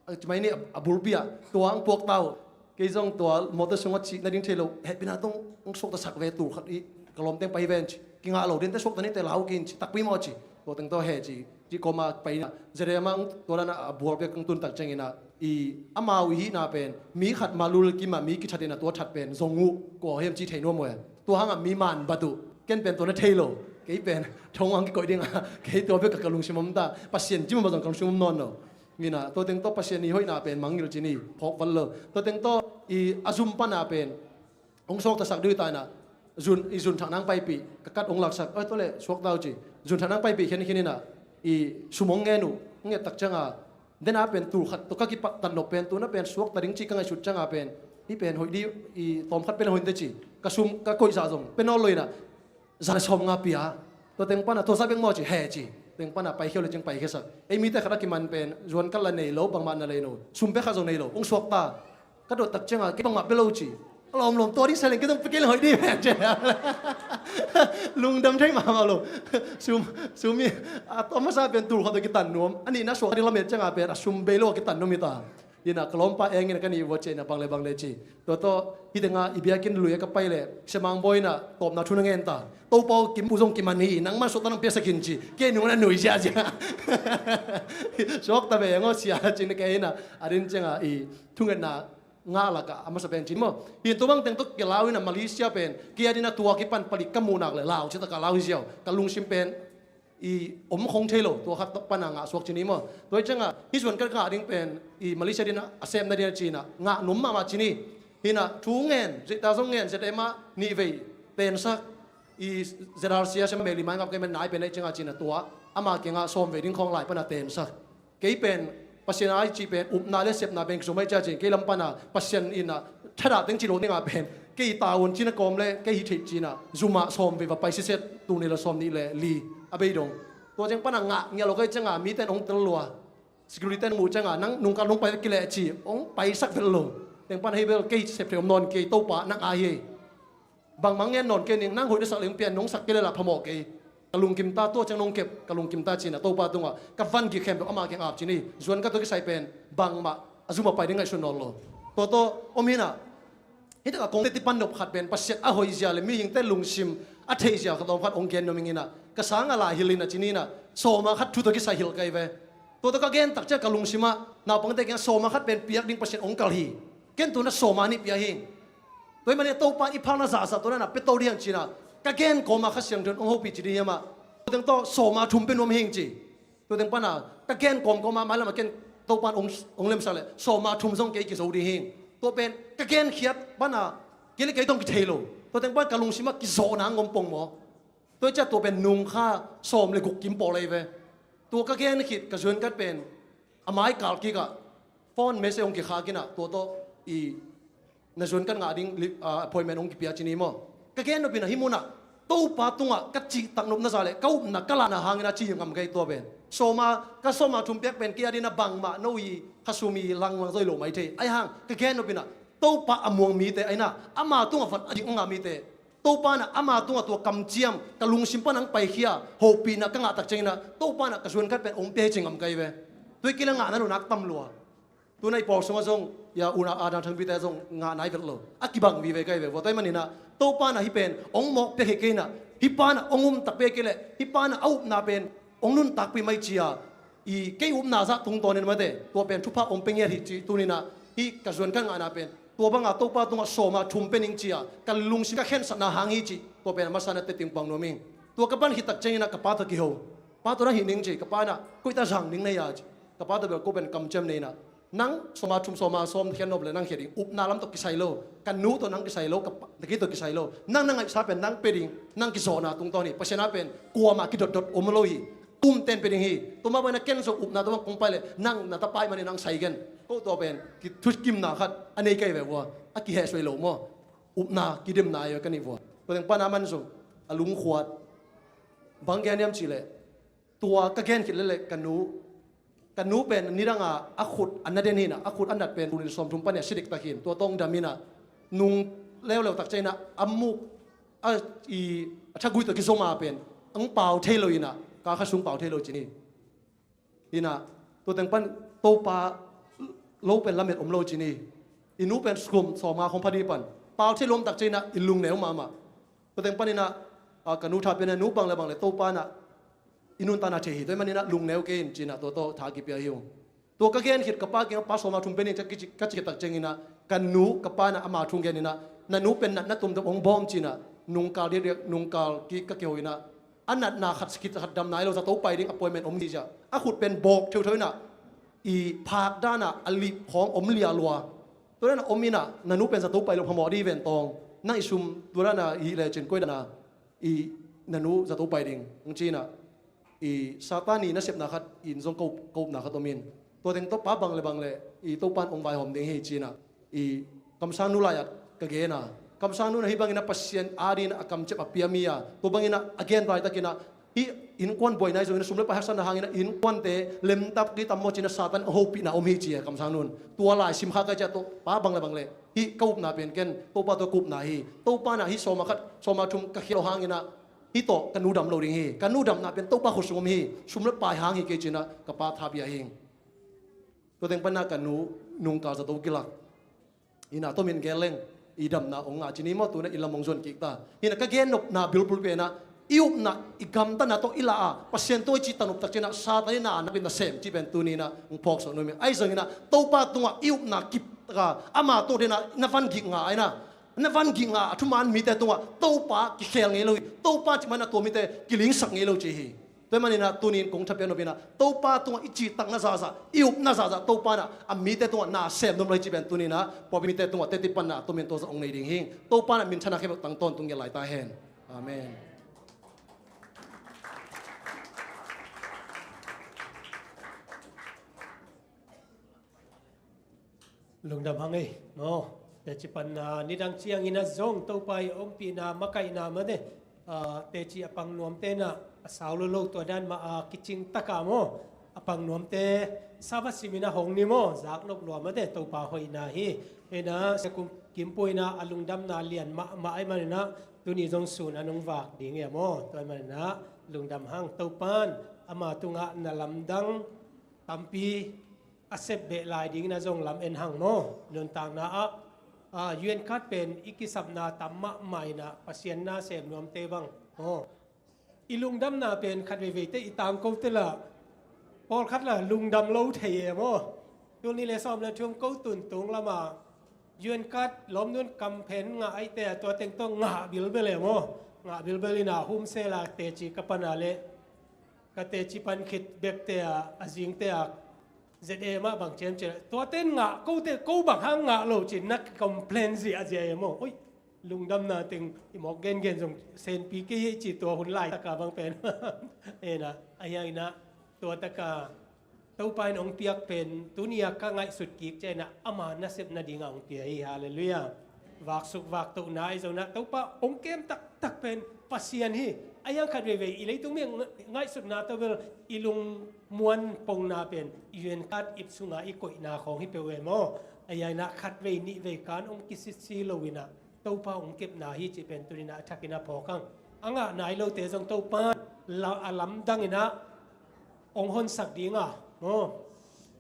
a cimai ni a bulpi ah tua ang puak tau. Kei zong tua mawtaw sungah cih nading thei lo, hehpihna tawh hong suakta sak ve, tul khat i ka lawmteng pai hi ven ci. Kingah lo, dente suakta nite lau kin ci, takpi maw ci. Tua teng tawh he ci, ci kawma pai na. Zia dema tua dana a bual pek kang tun tak ciangin a, i amau i hihna pen mi khat Malul kimah mi kithat in a, tua that pen zong uh kua hiam ci thei nuam uh e. Tua hangah mi man bat uh. Ken pen tua na thei lo. Kei pen thong ang kikoih ding a, kei tua bek ka, ka lungsim om ta. Pasian ci mah zong ka lungsim om nawn lo. Ngina, tua teng tawh Pasian i hoihna pen mangngilh ci ni, phawk val lo. Tua teng tawh i a zum pana pen hong suakta sak dui ta ina, zun, i zun thak nang paipih, ka kat hong laksak, oi, tua le suakta uh ci. Zun thak nang paipih khen khin ina, i sum hong ngen uh, hong nget tak cianga, dena pen tul khat tua ka kipat tan nop pen, tuna pen suakta ding ci ka ngaihsut cianga pen, hi pen hoih di, i tawm khat pen a hoih te ci. Ka sum ka koih zah zong pe nawn lo ina, za le sawm nga pia. Tua teng pana tua za bek maw ci, he ci. Teng pana pai khia uh le cing pai khiasak. Ei mite khat a kiman pen zuan kal la nei lo, bangmah na lei lo, sum pe khat zong nei lo, hong suakta. Ka dot tak cianga kei bangmah pe lo ci. A lawmlawm tua ding sa leng kei zong pe kei leng hoih ding pen ci. Lungdam thei mahmah lo. Sum, sum i a, a masa pen tul khat tua kitan nuam, a nihna suak ding lamet cianga pen a sum bei lo a kitan nuam hi ta. Ina ka lawmpa engin a ka nih vua ciah ina bang le bang le ci. Tua tawh hi tenga i biakinn lui a ka pai le Sia Mang Bawi ina tawpna thu na ngen ta. Topa aw, kim uh zong kiman hi, nangman suakta nang piaksak in ci. Kei nung na nui ziahziah. Suakta ve eng aw sia ci na kei ina, a din cianga i thungetna ngah lakah a masa pen ci maw. Hi tua bang teng tawh kilau ina Malaysia pen kei a dina tua kipan palik ka muh nak le lau ci ta ka lau hi ziau. Ka lungsim pen i om khong thei lo, tua khat pana ngah suak ci ni maw. Tua hi ciangah hih zuan ka ngah ding pen i Malaysia ding a sem nading a ci-in ah ngah nuam mahmah ci ni. Hi-in ah thu ngen, zeita zong ngen, Z M ah nih vei tensak, i Z R C a sem meli mai ngap kei men nai pen ahi ciangah ci-in ah tua ama kiangah sawm vei ding khawng lai pana tensak. Kei pen Pasian a i cih pen upna le sepna pen kizom ahi ciah ci-in kei lam pana Pasian in ah thadah teng ci lo dingah pen kei i tavuan cina kawm le kei hi theih ci-in ah zumah sawm vei va pai siset, tul nih le sawm nih le li a bei dong. Tua teng pana ngah ngial lo kei ciangah mite in hong tel lua. Security ten muh ciangah nang nungkal nong pai kileh ci hong paisak vet lo. Teng pana hei bel kei sep thei om nawn kei, Topa nang a hi. Bangmah ngen nawn kei ning, nang hoih na sak leng pian nong sak kei le lah phamawh kei. Ka lungkim ta, tua ciang nong kep, ka lungkim ta ci-in ah Topa tungah ka van gik khempeuh ama kiang ap ci ni. Zuan ka tawh kisai pen bangmah a zum a pai ding ngaihsun nawn lo. Tua tawh om hi-in ah hih takah kong teti pan nop khat pen Pasian a hoih zia le mihingte lungsim a theih zia khat om khat hong gen nuam ing in ah ka sang a lai hilh in ah ci ni-in ah sawma khat thu tawh kisai hilh kei ve. Tua tawh ka gen tak ciang ka lungsim ah naupangte kiangah sawma khat pen piak ding Pasian hong kalh hi. Ken tu-in ah sawma nih pia hi. Tua ahih manin Topa in i phakna zahzah tua na pia to ding hi hang ci-in ah ka gen kawma Kha Siangtho in hong hopih ci ding hi mah. Tua teng tawh sawma thum pia nuam hi ing ci. Tua teng pana ka gen kawmkawm ah mailam ah ken Topa in hong, hong lemsak leh sawma thum zong kei kizo ding hi ing. Tua pen ka genkhiat pana kei le kei tawh kithei lo. Tua teng pana ka lungsim ah kizawhna hong om pong maw. Tua hi ciah tua pen nung kha sawm le guk kim pawl ahi ve. Tua ka gen khit ka zuan ka pen a mai kal kikah phone message hong kikhak in ah tua tawh i na zuan ka ngah ding li-, ah, appointment hong kipia ci ni maw. Ka gen nop in ah hih munah Topa tungah ka cihtak nopna zah le ka upna ka lahna hangin ah ci ngam kei tua pen. Sawma, ka sawma thum piak pen kei a dingin ah bangmah no i khasum i langlang zaw hi lo mai thei. Ahi hang ka gen nop in ah Topa a muang mite ahi-in ah ama tungah van a dik a ngah mite Topa in ah ama tungah tua kamciam ka lungsim pan hong paikhia hopihna ka ngah tak ciangin ah Topa in ah ka zuan ka pen hong pia hi ci ngam kei ve. Tua hi kei le ngahna lo nak tam lua. Tu-in ah i pawl sungah zong ya una a dang thangpite zong ngah nai vet lo. A kibang vive kei ve. Tua ahih manin ah Topa in ah hih pen hong mawk pia hi kei in ah hih pa in ah hong um tak pia hi kei leh hih pa in ah a upna pen hong nuntakpih mai ci-a i kei upna zah tungtawnin mate tua pen thupha hong pia ngiat hi ci tuni-in ah hih ka zuan ka ngahna pen tua banga Topa tungah sawma thum pia ning ci-a ka lungsim ka khensatna hang hi cih tua pen a masa-in ah teci pang nuam ing. Tua ka pan khit tak ciangin ah ka pa tawh kiho. Pa tawh na hih ning ci, ka pa in ah koici zang ding na hi a ci. Ka pa tawh bel ko pen kamciam nei in ah nang sawma thum sawma sawm khen nop le nang khia ding, upna lam tawh kisai lo, ka nu tawh nang kisai lo, ka pa, na kei tawh kisai lo, nang na ngaihsa pen nang pia ding, nang kizawhna tungtawn hi. Pasian a pen kuamah kidotdot om lo hi. Tumten pia ding hi. Tua mah bangin ah ken zong upna tawh bang kong pai le nang na tapa ahih manin nang sai gen. Ko tua pen kithukimna khat a nei kei ve vua. A kihehsuai lo maw. Upna kidemna ahi ve ka nih vua. Tua teng pana man zong a lungkhuat. Bang gen hiam cih leh tua ka gen khit leh leh ka nu, ka nu pen nidanga a khut a na den hi in ah a khut a nat pen tul nih le sawmthum pan hi a si diktak hi in tua tawh dam hi in ah nung leuleu tak ciangin ah a muk a, i, a thagui tawh kizom a pen hong pau thei lo in ah ka kha sung pau thei lo ci ni. Hi in ah tua teng pan Topa lo pen lamet om lo ci ni. I nu pen sum sawmnga khong pha ding pan pau thei lo om tak ciangin ah i lungneu mahmah. Tua teng panin ah, a, ka nu tha pen a nu bang le bang le Topa in ah i nuntakna thei hi. Tua ahih manin ah lungneu kei in ci-in ah tua tawh tha kipia hi ung. Tua ka gen khit ka pa kiangah pa sawma thum pia ning ci ka ci, ka ci khit tak ciangin ah ka nu ka pa in ah ama thu gen in ah na nu pen natna tuamtuam hong bawm ci-in ah nungkal diakdiak nungkal kik ka kiho in ah a natna khat khit khat dam nai lo zato pai ding appointment om hi ci-a a khut pen bawk theutheu in ah i phak dan ah a lip khawng om liahlua. Tua dan ah om in ah na nu pen zato pai lo phamawh ding hi ven tawng. Nang i sum tua dan ah i hih lecin koi dan ah i na nu zato pai ding hong ci in ah i Satan i nasepna khat in zong ka up, ka upna khat om in. Tua teng tawh pa bang le bang le i Topa in hong vaihawm ding hi ci in ah i kamsangnu lai-at ka gen a. Kamsangnu in ah hih bangin ah Pasian adingin ah a kamciam a pia mi a tua bangin ah a gen laitakin ah hih innkuan buaina hi zongin ah sum le pai haksatna hangin ah innkuante lemtak ding tam maw ci-in ah Satan a hopihna om hi ci a kamsangnu in. Tua lai simkha ka ciah tawh pa bang le bang le hih ka upna pen ken Topa tawh ka upna hi. Topa in ah hih sawma khat sawma thum ka khia lo hangin ah hih tawh ka nu dam lo ding hi. Ka nu damna pen Topa khut sung om hi. Sum le pai hang hi kei ci-in ah ka pa tha pia hi. Tua teng pan ah ka nu nungkal zato kilak. Hi in ah tua min gen leng i damna hong ngah ci ni maw, tu-in ah i lam hong zuan kik ta. Hi in ah ka gen nopna bulbul pen ah i upna i gamtatna tawh i la a Pasian tawh i cihtak nop tak ciangin ah Satan in ah a nak in ah sem cih pen tuni in ah hong phawksak nuam ing. Ahi zongin ah Topa tungah i upna kip taka ama tawh den ah na van gik ngah in ah na van gik ngah a thuman mite tungah Topa kikhel ngei lo hi. Topa cih man ah tua mite kilingsak ngei lo ci hi. Tua ahih maninah tuni-in kong thapiak nop inah Topa tungah i cihtakna zahzah, i upna zahzah Topa inah a mite tungah na sem nuam lo hi cih pen tuni-inah pawlpi mite tungah teci panna a tomin tua zah hong nei ding hi. Topa inah minthanna khempeuh tang tawntung gelh lai ta hen. Amen. Lungdam hang ei maw. Teci panna nidang ciangin ah zong Topa i ompihna makaihna mate, ah, teci a pang nuamte inah a sau lo lo tua dan mah a kicing taka maw, a pang nuamte Sabbath simin ah hong ni maw, zak nop lua mate, Topa hoihna hi. Inah Sia Kim Pu inah a lungdamna lian mahmah ahih maninah tuni zong sun a nong vak ding hi a maw. Tua ahih maninah lungdam hang. Topan ama tungah na lamdang tampi a sep beh lai dingin ah zong lam en hang maw. Nuntakna ah, ah, U N card pen i kisapna tam mahmah inah Pasian na sem nuamte bang maw, i lungdamna pen khat veiveite i tangkote lah pawlkhat lah lungdam lo thei e maw. Tul nih le sawm le thum ko tuntung lamah U N card lawmnu'n kamphen ngah ahihte ah tua teng tawh ngah bilbel e maw. Ngah bilbel inah humsel a teci ka pan a leh ka teci pan khit bekte ah a zingte ah Z A mah bang ciamciam. Tua ten ngah, kote ko bang hang ngah lo cin na complain zia zia e maw. Oi, lungdamna teng i mawk gengen zong senpi kei hi ci tua hun laitaka bang pen. Inah, a hiang inah, tua taka Topa in hong piak pen, tuni-a ka ngaihsut kik ciang inah, ama nasep nadinga hong pia hi, halleluiah. Vaksuk vaktohna ahi zongin ah Topa hong kem taktak pen Pasian hi. A hiang khat veivei i leitung mi a nga-, ngaihsutna tawh bel i lungmuan pongna pen U N card ip sunga i koihna khawng hi peuh e maw. A hiang inah khat vei nih vei kan hong kisitsi lo inah Topa hong kepna hi cih pen tuni inah a thakin ah phawk hang. A ngah nai lote zong Topa la-, a lamdang inah hong honsak dinga maw.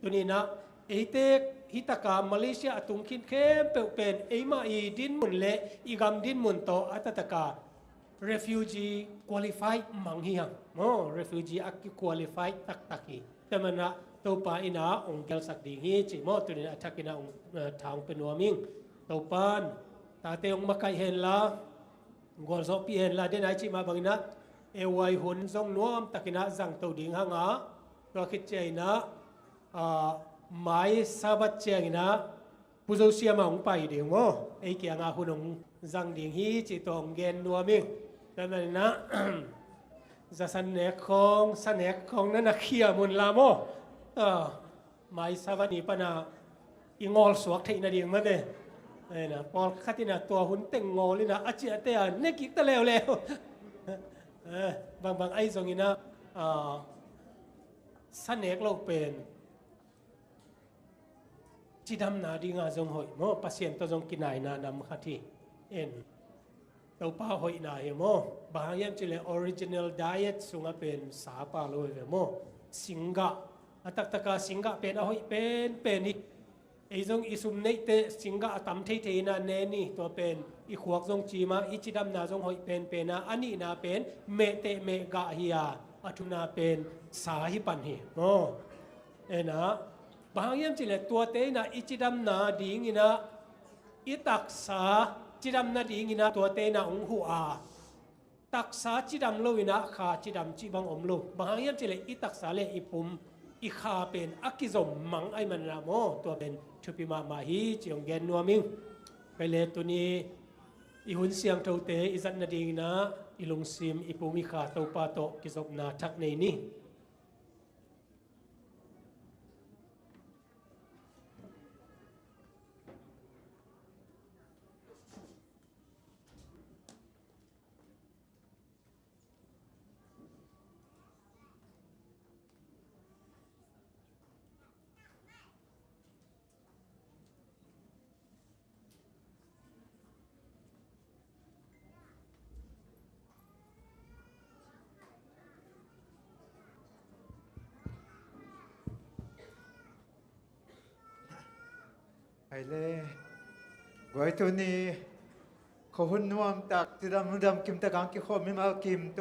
Tuni inah eite hih taka Malaysia a tung khin khempeuh pen eimah i dinmun le i gam dinmun tawh a taktak a refugee qualified mang hi hang maw. Refugee a ki-qualified taktak hi. Tua ahih maninah Topa inah hong gelsak ding hi cih maw, tuni inah a thakin ah hong, eh, tha hong pia nuam ing. Topan tate hong makaih henla, gualzawhpih henla, den a i cih mah bangin ah A Y hun zong nuamtakin ah zangto ding hang a, tua khit ciang inah, ah, mai Sabbath ciang inah Pu Zo Siam ah hong pai ding maw. Ei kiangah hun hong zang ding hi cih tua hong gen nuam ing. Tua ahih maninah za sa nek khawng, sa nek khawng na na khiam un la maw. Ah, mai Sabbath ni pana i ngawlsuak theih nading mate. Ei na, pawlkhat inah tua hun teng ngawl inah a ciahte a ne kik ta leuleu. Eh, bangbang ahi zongin ah, ah, sa nek lo pen cidamna dinga zong hoih maw, Pasian tawh zong kinaina nam khat hi. En. Topa hoihna hi maw. Bang hang hiam cih leh original diet sungah pen sa pha lo hi ve maw. Singgah. A taktaka singgah pen a hoih penpen hi. Ei zong i sum neihte singgah a tam theithei inah ne ni. Tua pen i khuak zong cim a, i cidamna zong hoih penpen a. A nihna pen mehteh mehgah hi a. A thumna pen sa hi pan hi maw. En a, bang hang hiam cih leh tuate inah i cidamna ding inah, i taksa cidamna ding inah tuate inah hong huh a, taksa cidam lo inah kha cidam cih bang om lo. Bang hang hiam cih leh i taksa le i pum, i kha pen a kizom mang ahih manin ah maw, tua pen thupi mahmah hi cih hong gen nuam ing. Kei le tuni i hun siangthote i zat nading inah i lungsim, i pum, i kha Topa tawh kizopna thak nei ni. Ai le, guai, tuni khuahun nuamtak, cidam dam kimtak ang kikhawm mimal kim to.